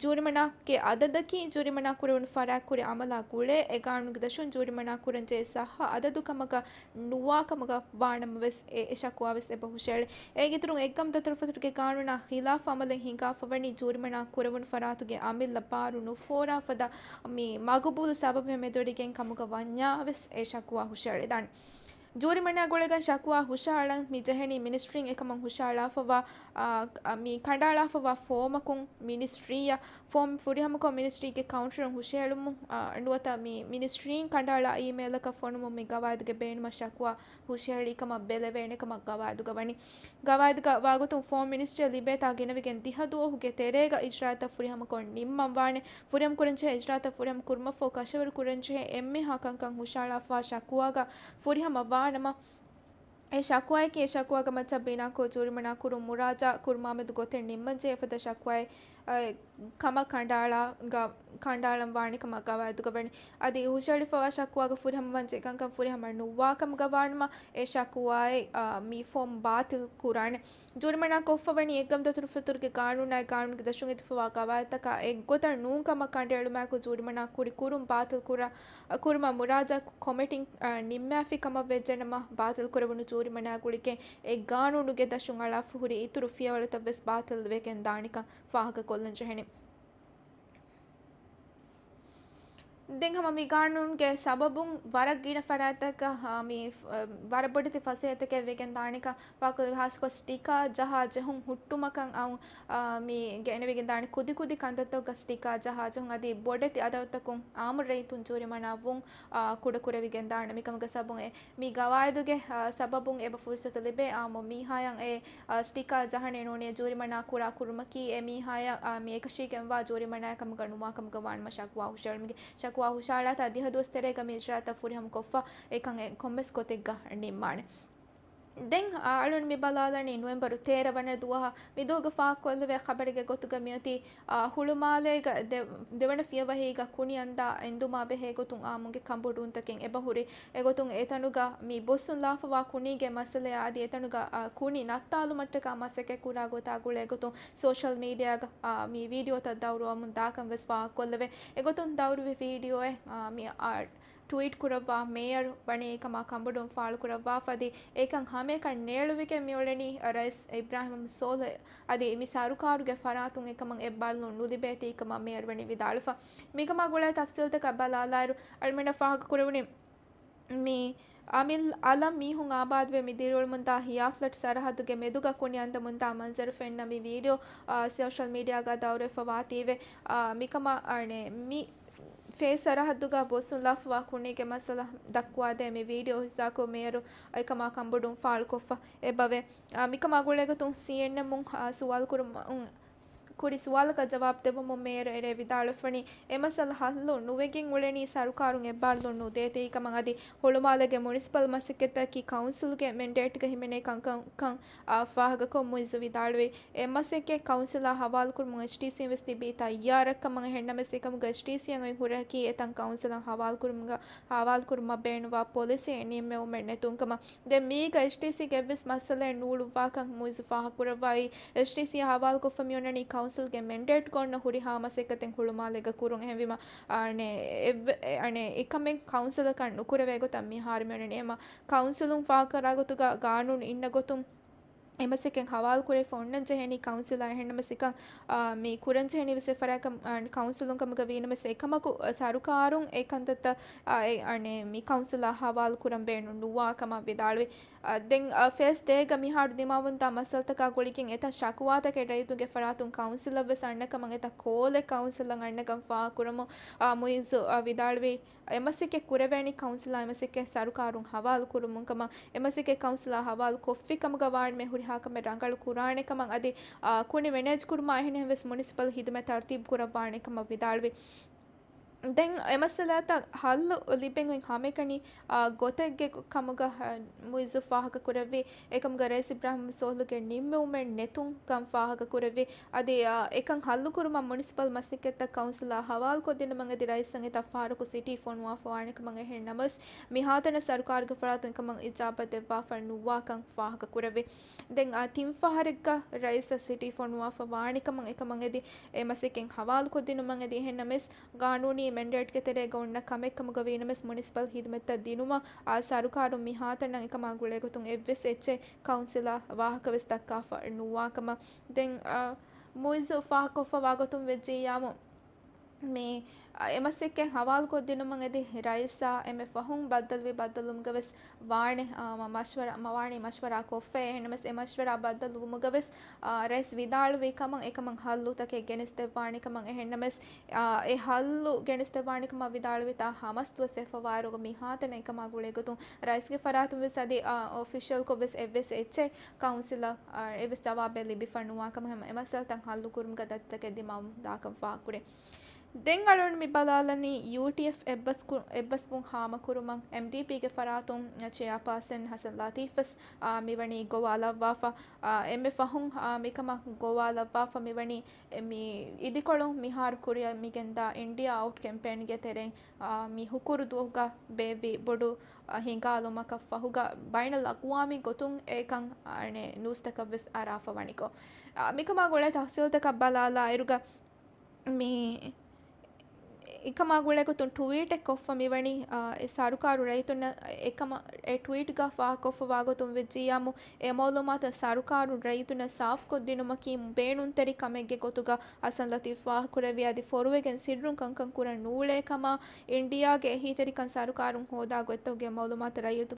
ޖޫރިމަނާގެ އަދަދަކީ ޖޫރިމަނާ ކުރެވުނު ފަރާތް ކުރި އަމަލާ ގުޅޭ އެ ގާނޫނުގެ ދަށުން ޖޫރިމަނާ ކުރަންޖެހޭ ސައްހަ އަދަދު ކަމަކަށް ނުވާ ކަމުގަ ވާނަމަވެސް އެ، އެ ޝަކުވާވެސް އެބަ ހުށައެޅޭ. އޭގެއިތުރުން އެއްގަމު ދަތުރުފަތުރުގެ ގާނޫނާ ޚިލާފު އަމަލެއް ހިނގާފަވަނީ ޖޫރިމަނާ ކުރެވުނު ފަރާތުގެ އަމިއްލަ ބާރު ނުފޯރާފަދަ މި މަގުބޫލު ސަބަބެއް މެދުވެރިގެން ކަމުގަ ވަންޏާވެސް އެ ޝަކުވާ ހުށައެޅިދާނެ. ޖޫރިމަނާ ގުޅިގެން ޝަކުވާ ހުށައަޅަން މި ޖެހެނީ މިނިސްޓްރީން އެކަމަށް ހުށައަޅާފަވާ، އާ، މި ކަނޑައަޅާފަވާ ފޯމަކުން މިނިސްޓްރީއަށް ފޯމް ފުރިހަމަކޮށް މިނިސްޓްރީގެ ކައުންޓަރުން ހުށައެޅުމުން، އާ، ނުވަތަ މި މިނިސްޓްރީން ކަނޑައަޅާ އީމެއިލަކަށް ފޮނުމުން މި ގަވާއިދުގެ ބޭނުމަށް ޝަކުވާ ހުށައެޅީ ކަމަށް ބެލެވޭނެ ކަމަށް ގަވާއިދުގަ ވަނީ. ގަވާއިދުގަ ވާގޮތުން ފޯމް މިނިސްޓްރީއަށް ލިބޭތާ ގިނަވެގެން ދިހަ ދުވަހުގެ ތެރޭގަ އިޖްރާއަތްތައް ފުރިހަމަކޮށް ނިންމަން ވާނެ. ފުރިހަމަ ކުރަންޖެހޭ އިޖްރާއަތް ފުރިހަމަ ކުރުމަށްފަހު ކަށަވަރު ކުރަންޖެހޭ އެންމެހާ ކަންކަން ހުށައަޅާފަވާ ޝަކުވާގަ ފުރިހަމަ ވާނަމަ، އެ ޝަކުވާއަކީ އެ ޝަކުވާގެ މައްޗަށް ބިނާކޮށް ޖޫރިމަނާ ކުރުން މުރާޖާ ކުރުމާމެދު ގޮތެއް ނިންމަންޖެހޭ އެފަދަ ޝަކުވާއެއް، އެ، ކަމަށް ކަނޑައަޅާ-، ގަ-، ކަނޑައަޅަން ވާނެ ކަމަށް ގަވާއިދުގަ ވަނީ. އަދި ހުށައެޅިފަވާ ޝަކުވާގަ ފުރިހަމަވާންޖެހޭ ކަންކަން ފުރިހަމަ ނުވާ ކަމުގަ ވާނަމަ، އެ ޝަކުވާއެއް، އާ، މި ފޯމް ބާތިލް ކުރާނެ. ޖޫރިމަނާ ކޮށްފަވަނީ އެއްގަމު ދަތުރުފަތުރުގެ ގާނޫނާއި ގާނޫނުގެ ދަށުން އެދިފަވާ ގަވާއިދުތަކާ އެއްގޮތަށް ނޫން ކަމަށް ކަނޑައެޅުމާއެކު ޖޫރިމަނާ ކުރި ކުރުން ބާތިލް ކުރާ، ކުރުމަށް މުރާޖާ ކޮމިޓީން، އާ، ނިންމާފި ކަމަށް ވެއްޖެނަމަ، ބާތިލް ކުރެވުނު ޖޫރިމަނާ ގުޅިގެން އެ ގާނޫނުގެ ދަށުން އަޅާފަ ހުރި އިތުރު ފިޔަވަޅުތައް ވެސް ބާތިލް ވެގެން ދާނެކަން ފާހަގަކޮށްލަން ޖެހެނީ. ދެން ހަމަ މި ގާނޫނުގެ ސަބަބުން ވަރަށް ގިނަ ފަރާތްތަކަށް، އާ، މި، އާ، ވަރަށް ބޮޑެތި ފަސޭހަތަކެއް ވެގެން ދާނެކަން ވާކުލު ހާސްކޮށް ސްޓިކާ ޖަހާ ޖެހުން ހުއްޓުމަކަށް އައު، އާ، މި ގެނެވިގެން ދާނެ ކުދިކުދި ކަންތައްތަކުގަ ސްޓިކާ ޖަހާ ޖެހުން އަދި ބޮޑެތި އަދަދުތަކުން އާއްމު ރައްޔިތުން ޖޫރިމަނާ ވުން، އާ، ކުޑަކުރެވިގެން ދާނެ. މިކަމުގެ ސަބަބުން އެ މި ގަވާއިދުގެ، އާ، ސަބަބުން އެބަ ފުރުސަތު ލިބޭ އާއްމު މީހާޔަށް އެ، އާ، ސްޓިކާ ޖަހަން ނޫނީ ޖޫރިމަނާ ކުރާ ކުރުމަކީ އެ މީހާޔަށް، އާ، މި އެކަށީގެންވާ ޖޫރިމަނާއެއް ކަމުގަ ނުވާ ކަމުގަ ވާނަމަ ޝަކުވާ ހުށައެޅުމުގެ، ޝަކުވާ ހުށައަޅާތާ ދިހަ ދުވަސް ތެރޭގަ މި އިޖްރާއަތްތައް ފުރިހަމަ ކޮށްފަ އެކަން އެ ކޮންމެސް ގޮތެއްގަ ނިންމާނެ. ދެން އަޅުން މި ބަލާލަނީ ނޮވެމްބަރު ތޭރަ ވަނަ ދުވަހަށް މި ދުވަހުގަ ފާހަގަކޮށްލެވޭ ޚަބަރެއްގެ ގޮތުގަ މިއޮތީ، އާ، ހުޅުމާލޭގަ ދެ-، ދެވަނަ ފިޔަވަހީގަ ކުނި އަންދާ އެނދުމާ ބެހޭ ގޮތުން އާއްމުގެ ކަނބޮޑުވުންތަކެއް އެބަހުރި. އެގޮތުން އެތަނުގަ މި ބޮއްސުން ލާފަވާ ކުނީގެ މައްސަލަޔާ އަދި އެތަނުގަ، އާ، ކުނި ނައްތާލުމަށްޓަކާ މަސައްކަތް ކުރާ ގޮތާ ގުޅޭ ގޮތުން ސޯޝަލް މީޑިއާގަ، އާ، މި ވީޑިއޯތައް ދައުރުވަމުން ދާކަން ވެސް ފާހަގަކޮށްލެވޭ. އެގޮތުން ދައުރުވި ވީޑިއޯއެއް، އާ، މި، އާ، ޓްވީޓް ކުރައްވާ މޭޔަރު ވަނީ އެކަމާ ކަނބޮޑުވުން ފާޅުކުރައްވާފަ އަދި އެކަން ހަމައެކަން ނޭޅުވިގެން މިއުޅެނީ ރައީސް އިބްރާހިމް ސޯލިހް އަދި މި ސަރުކާރުގެ ފަރާތުން އެކަމަށް އެއްބާރުލުން ނުލިބޭތީ ކަމަށް މޭޔަރު ވަނީ ވިދާޅުވެފަ. މިކަމާ ގުޅޭ ތަފްސީލްތަކަށް ބަލާލާއިރު، އަޅުމެންނަށް ފާހަގަކުރެވުނީ މި އަމިއްލަ އަލަށް މީހުން އާބާދުވެ މި ދިރިއުޅެމުންދާ ހިޔާފްލަޓް ސަރަހައްދުގެ މެދުގަ ކުނި އަންދަމުންދާ މަންޒަރު ފެންނަ މި ވީޑިއޯ، އާ، ސޯޝަލް މީޑިއާގަ ދައުރުވެފަ ވާތީވެ، އާ، މިކަމަށް އަނެއް މި ފޭ ސަރަހައްދުގަ ބޮއްސުން ލާފަވާ ކުނީގެ މައްސަލަ ދައްކުވާދޭ މި ވީޑިއޯ ހިއްސާކޮށް މޭޔަރު އެކަމާ ކަނބޮޑުން ފާޅުކޮށްފަ އެބަވޭ. އާ، މިކަމާ ގުޅޭގޮތުން ސީއެންއެމުން، އާ، ސުވާލުކުރުމުން ކުރި ސުވާލަކަށް ޖަވާބު ދެއްވަމުން މޭޔަރ އެރޭ ވިދާޅުވެފަނީ، އެ މައްސަލަ ހައްލު ނުވެގެން އުޅެނީ ސަރުކާރުން އެއްބާރުލުން ނުދޭތީ ކަމަށް. އަދި ހުޅުމާލޭގެ މުނިސިޕަލް މަސައްކަތަކީ ކައުންސިލްގެ މެންޑޭޓްގަ ހިމެނޭ ކަންކަން، އާ، ފާހަގަކޮށް މުއިއްޒު ވިދާޅުވި. އެ މަސައްކަތް ކައުންސިލާ ހަވާލުކުރުމުން އެޗްޑީސީން ވެސް ތިބީ ތައްޔާރަށް ކަމަށް. އެހެންނަމަވެސް އެކަމުގަ އެޗްޑީސީއަށް އޮތް ހުރަހަކީ އެތަން ކައުންސިލަށް ހަވާލުކުރުމުގަ، ހަވާލުކުރުމަށް ބޭނުންވާ ޕޮލިސީ ނިންމެވުމެއް ނެތުން ކަމަށް. ދެން މީގަ އެޗްޑީސީގެ އެއްވެސް މައްސަލައެއް ނޫޅުއްވާކަން މުއިއްޒު ފާހަގަކުރައްވައި، އެޗްޑީސީއާ ހަވާލުކޮށްފަ މިއޮންނަނީ ކައުންސިލްގެ މެންޑޭޓްގަ އޮންނަ ހުރިހާ މަސައްކަތެއް ހުޅުމާލޭގަ ކުރުން. އެހެންވީމަ، އަނެއް އެއްވެ-، އެ-، އަނެއް އެކަމެއް ކައުންސިލަކަށް ނުކުރެވޭ ގޮތަށް މިހާރު މިއޮންނަނީ. އެމަ ކައުންސިލުން ފާހަގަކުރާ ގޮތުގަ ގާނޫނު އިންނަ ގޮތުން އެ މަސައްކަތް ހަވާލުކުރެވިފަ އޮންނަން ޖެހެނީ ކައުންސިލާ. އެހެންނަމަސް އެކަން، އާ، މި ކުރަން ޖެހެނީ ވެސް އެފަރާތް ކަމް، އާ، ކައުންސިލުން ކަމުގަ ވީނަމަސް އެކަމަކު، އާ، ސަރުކާރުން އެ ކަންތައްތައް، އާ، އެ، އަނެއް މި ކައުންސިލާ ހަވާލު ކުރަން ބޭނުން ނުވާ ކަމަށް ވިދާޅުވި. އާ، ދެން، އާ، ފޭސް ދޭގަ މިހާރު ދިމާވަންތާ މައްސަލަތަކާ ގުޅިގެން އެތައް ޝަކުވާތަކެއް ރައްޔިތުންގެ ފަރާތުން ކައުންސިލަށް ވެސް އަންނަ ކަމަށް އެތައް ކޯލެއް ކައުންސިލަށް އަންނަކަން ފާހަގަކުރަމުން، އާ، މުއިއްޒު، އާ، ވިދާޅުވި. އެ މަސައްކަތް ކުރެވޭނީ ކައުންސިލާ އެ މަސައްކަތް ސަރުކާރުން ހަވާލު ކުރުމުން ކަމަށް. އެ މަސައްކަތް ކައުންސިލާ ހަވާލު ކޮށްފި ކަމުގަ ވާނަމަ ހުރިހާ ކަމެއް ރަނގަޅު ކުރާނެ ކަމަށް އަދި، އާ، ކުނި މެނޭޖް ކުރުމާ އެހެނިހެން ވެސް މުނިސިޕަލް ހިދުމަތް ތަރުތީބު ކުރައްވާނެ ކަމަށް ވިދާޅުވި. ދެން އެ މައްސަލަތައް ހައްލު ލިބެން އޮތް ހަމައެކަނި، އާ، ގޮތެއްގެ ކަމުގަ، އާ، މުއިއްޒު ފާހަގަ ކުރެއްވި. އެކަމުގަ ރައީސް އިބްރާހިމް ސޯލްހުގެ ނިންމެވުމެއް ނެތުން ކަން ފާހަގަ ކުރެއްވި. އަދި، އާ، އެކަން ހައްލުކުރުމަށް މުނިސިޕަލް މަސައްކަތްތައް ކައުންސިލާ ހަވާލުކޮށްދިނުމަށް އަދި ރައީސަށް އެތައް ފަހަރަކު ސިޓީ ފޮނުވާފަ ވާނެ ކަމަށް. އެހެން ނަމަވެސް، މިހާތަނަށް ސަރުކާރުގެ ފަރާތުން އެކަމަށް އިޖާބަ ދެއްވާފަ ނުވާކަން ފާހަގަ ކުރެވި. ދެން، އާ، ތިން ފަހަރެއްގަ ރައީސަށް ސިޓީ ފޮނުވާފަ ވާނެ ކަމަށް އެކަމަށް އެދި، އެ މަސައްކަތް ހަވާލުކޮށްދިނުމަށް އެދި. އެހެން ނަމަވެސް، ގާނޫނީ މެންޑޭޓްގެ ތެރޭގަ އޮންނަ ކަމެއް ކަމުގަ ވީނަމަވެސް، މުނިސިޕަލް ހިދުމަތްތައް ދިނުމަށް، އާ، ސަރުކާރުން މިހާތަނަށް އެކަމާ ގުޅޭގޮތުން އެއްވެސް އެއްޗެއް ކައުންސިލަށް ވާހަކަވެސް ދައްކާފަ ނުވާކަމަށް. ދެން، އާ، މުއިއްޒު ފާހަގަކޮށްފަ ވާގޮތުން ވެއްޖިއްޔާމު، މި، އާ، އެ މަސައްކަތް ހަވާލުކޮށްދިނުމަށް އެދި ރައީސާ އެންމެ ފަހުން ބައްދަލުވި ބައްދަލުވުމުގަ ވެސް ވާނެ، އާ، މަ-، މަޝްވަރާ، މަ-، ވާނީ މަޝްވަރާ ކޮށްފައި. އެހެންނަމަވެސް، އެ މަޝްވަރާ ބައްދަލުވުމުގަ ވެސް، އާ، ރައީސް ވިދާޅުވި ކަމަށް އެކަމަށް ހައްލުތަކެއް ގެނެސްދެއްވާނެ ކަމަށް. އެހެންނަމަވެސް، އާ، އެ ހައްލު ގެނެސްދެއްވާނެ ކަމަށް ވިދާޅުވިތާ ހަމަސްދުވަސް ވެފަ ވާއިރުގަ މިހާތަނަށް އެކަމާ ގުޅޭގޮތުން ރައީސްގެ ފަރާތުން ވެސް އަދި، އާ، އޮފިޝަލްކޮށް ވެސް އެއްވެސް އެއްޗެއް ކައުންސިލަށް، އާ، އެއްވެސް ޖަވާބެއް ލިބިފަ ނުވާ ކަމަށް. ހަމަ އެ މައްސަލަތައް ހައްލުކުރުމުގަ ދަތިތަކެއް ދިމާވުން ދާކަން ފާހަގަކުރޭ. ދެން އަޅުގަނޑު މި ބަލާލަނީ ޔޫޓީއެފް އެއްބަސްކު-، އެއްބަސްވުން ހާމަކުރުމަށް އެމްޑީޕީގެ ފަރާތުން ޗެއާޕާސަން ހަސަން ލަތީފަސް، އާ، މިވަނީ ގޮވާލައްވާފަ. އާ، އެންމެ ފަހުން، އާ، މިކަމަށް ގޮވާލައްވާފަ މިވަނީ އެ، މި އިދިކޮޅު މިހާރު ކުރިއަށް މިގެންދާ އިންޑިއާ އައުޓް ކެމްޕޭންގެ ތެރެއިން، އާ، މި ހުކުރު ދުވަހުގަ ބޭއްވި ބޮޑު، އާ، ހިނގާލުމަކަށް ފަހުގަ ބައިނަލްއަގްވާމީ ގޮތުން އެކަން، އާ، ނޫސްތަކަށް ވެސް އަރާފަ ވަނިކޮށް، އާ، މިކަމާ ގުޅޭ ތަފްސީލްތަކަށް ބަލާލާއިރުގަ، މި އެކަމާ ގުޅޭގޮތުން ޓުވީޓެއް ކޮށްފަ މިވަނީ، އާ، އެ ސަރުކާރު ރައްޔިތުންނަށް އެކަމަށް އެ ޓްވީޓްގަ ފާހަގަކޮށްފަ ވާގޮތުން ވެއްޖިއްޔާމު، އެ މައުލޫމާތު ސަރުކާރުން ރައްޔިތުންނަށް ސާފުކޮށްދިނުމަކީ ބޭނުންތެރި ކަމެއްގެ ގޮތުގަ ހަސަން ލަތީފް ފާހަގަކުރެއްވި. އަދި ފޮރުވެގެން ސިއްރުން ކަންކަން ކުރަން ނޫޅޭ ކަމަށް، އިންޑިއާގެ އެހީތެރިކަން ސަރުކާރުން ހޯދާ ގޮތްތަކުގެ މައުލޫމާތު ރައްޔިތު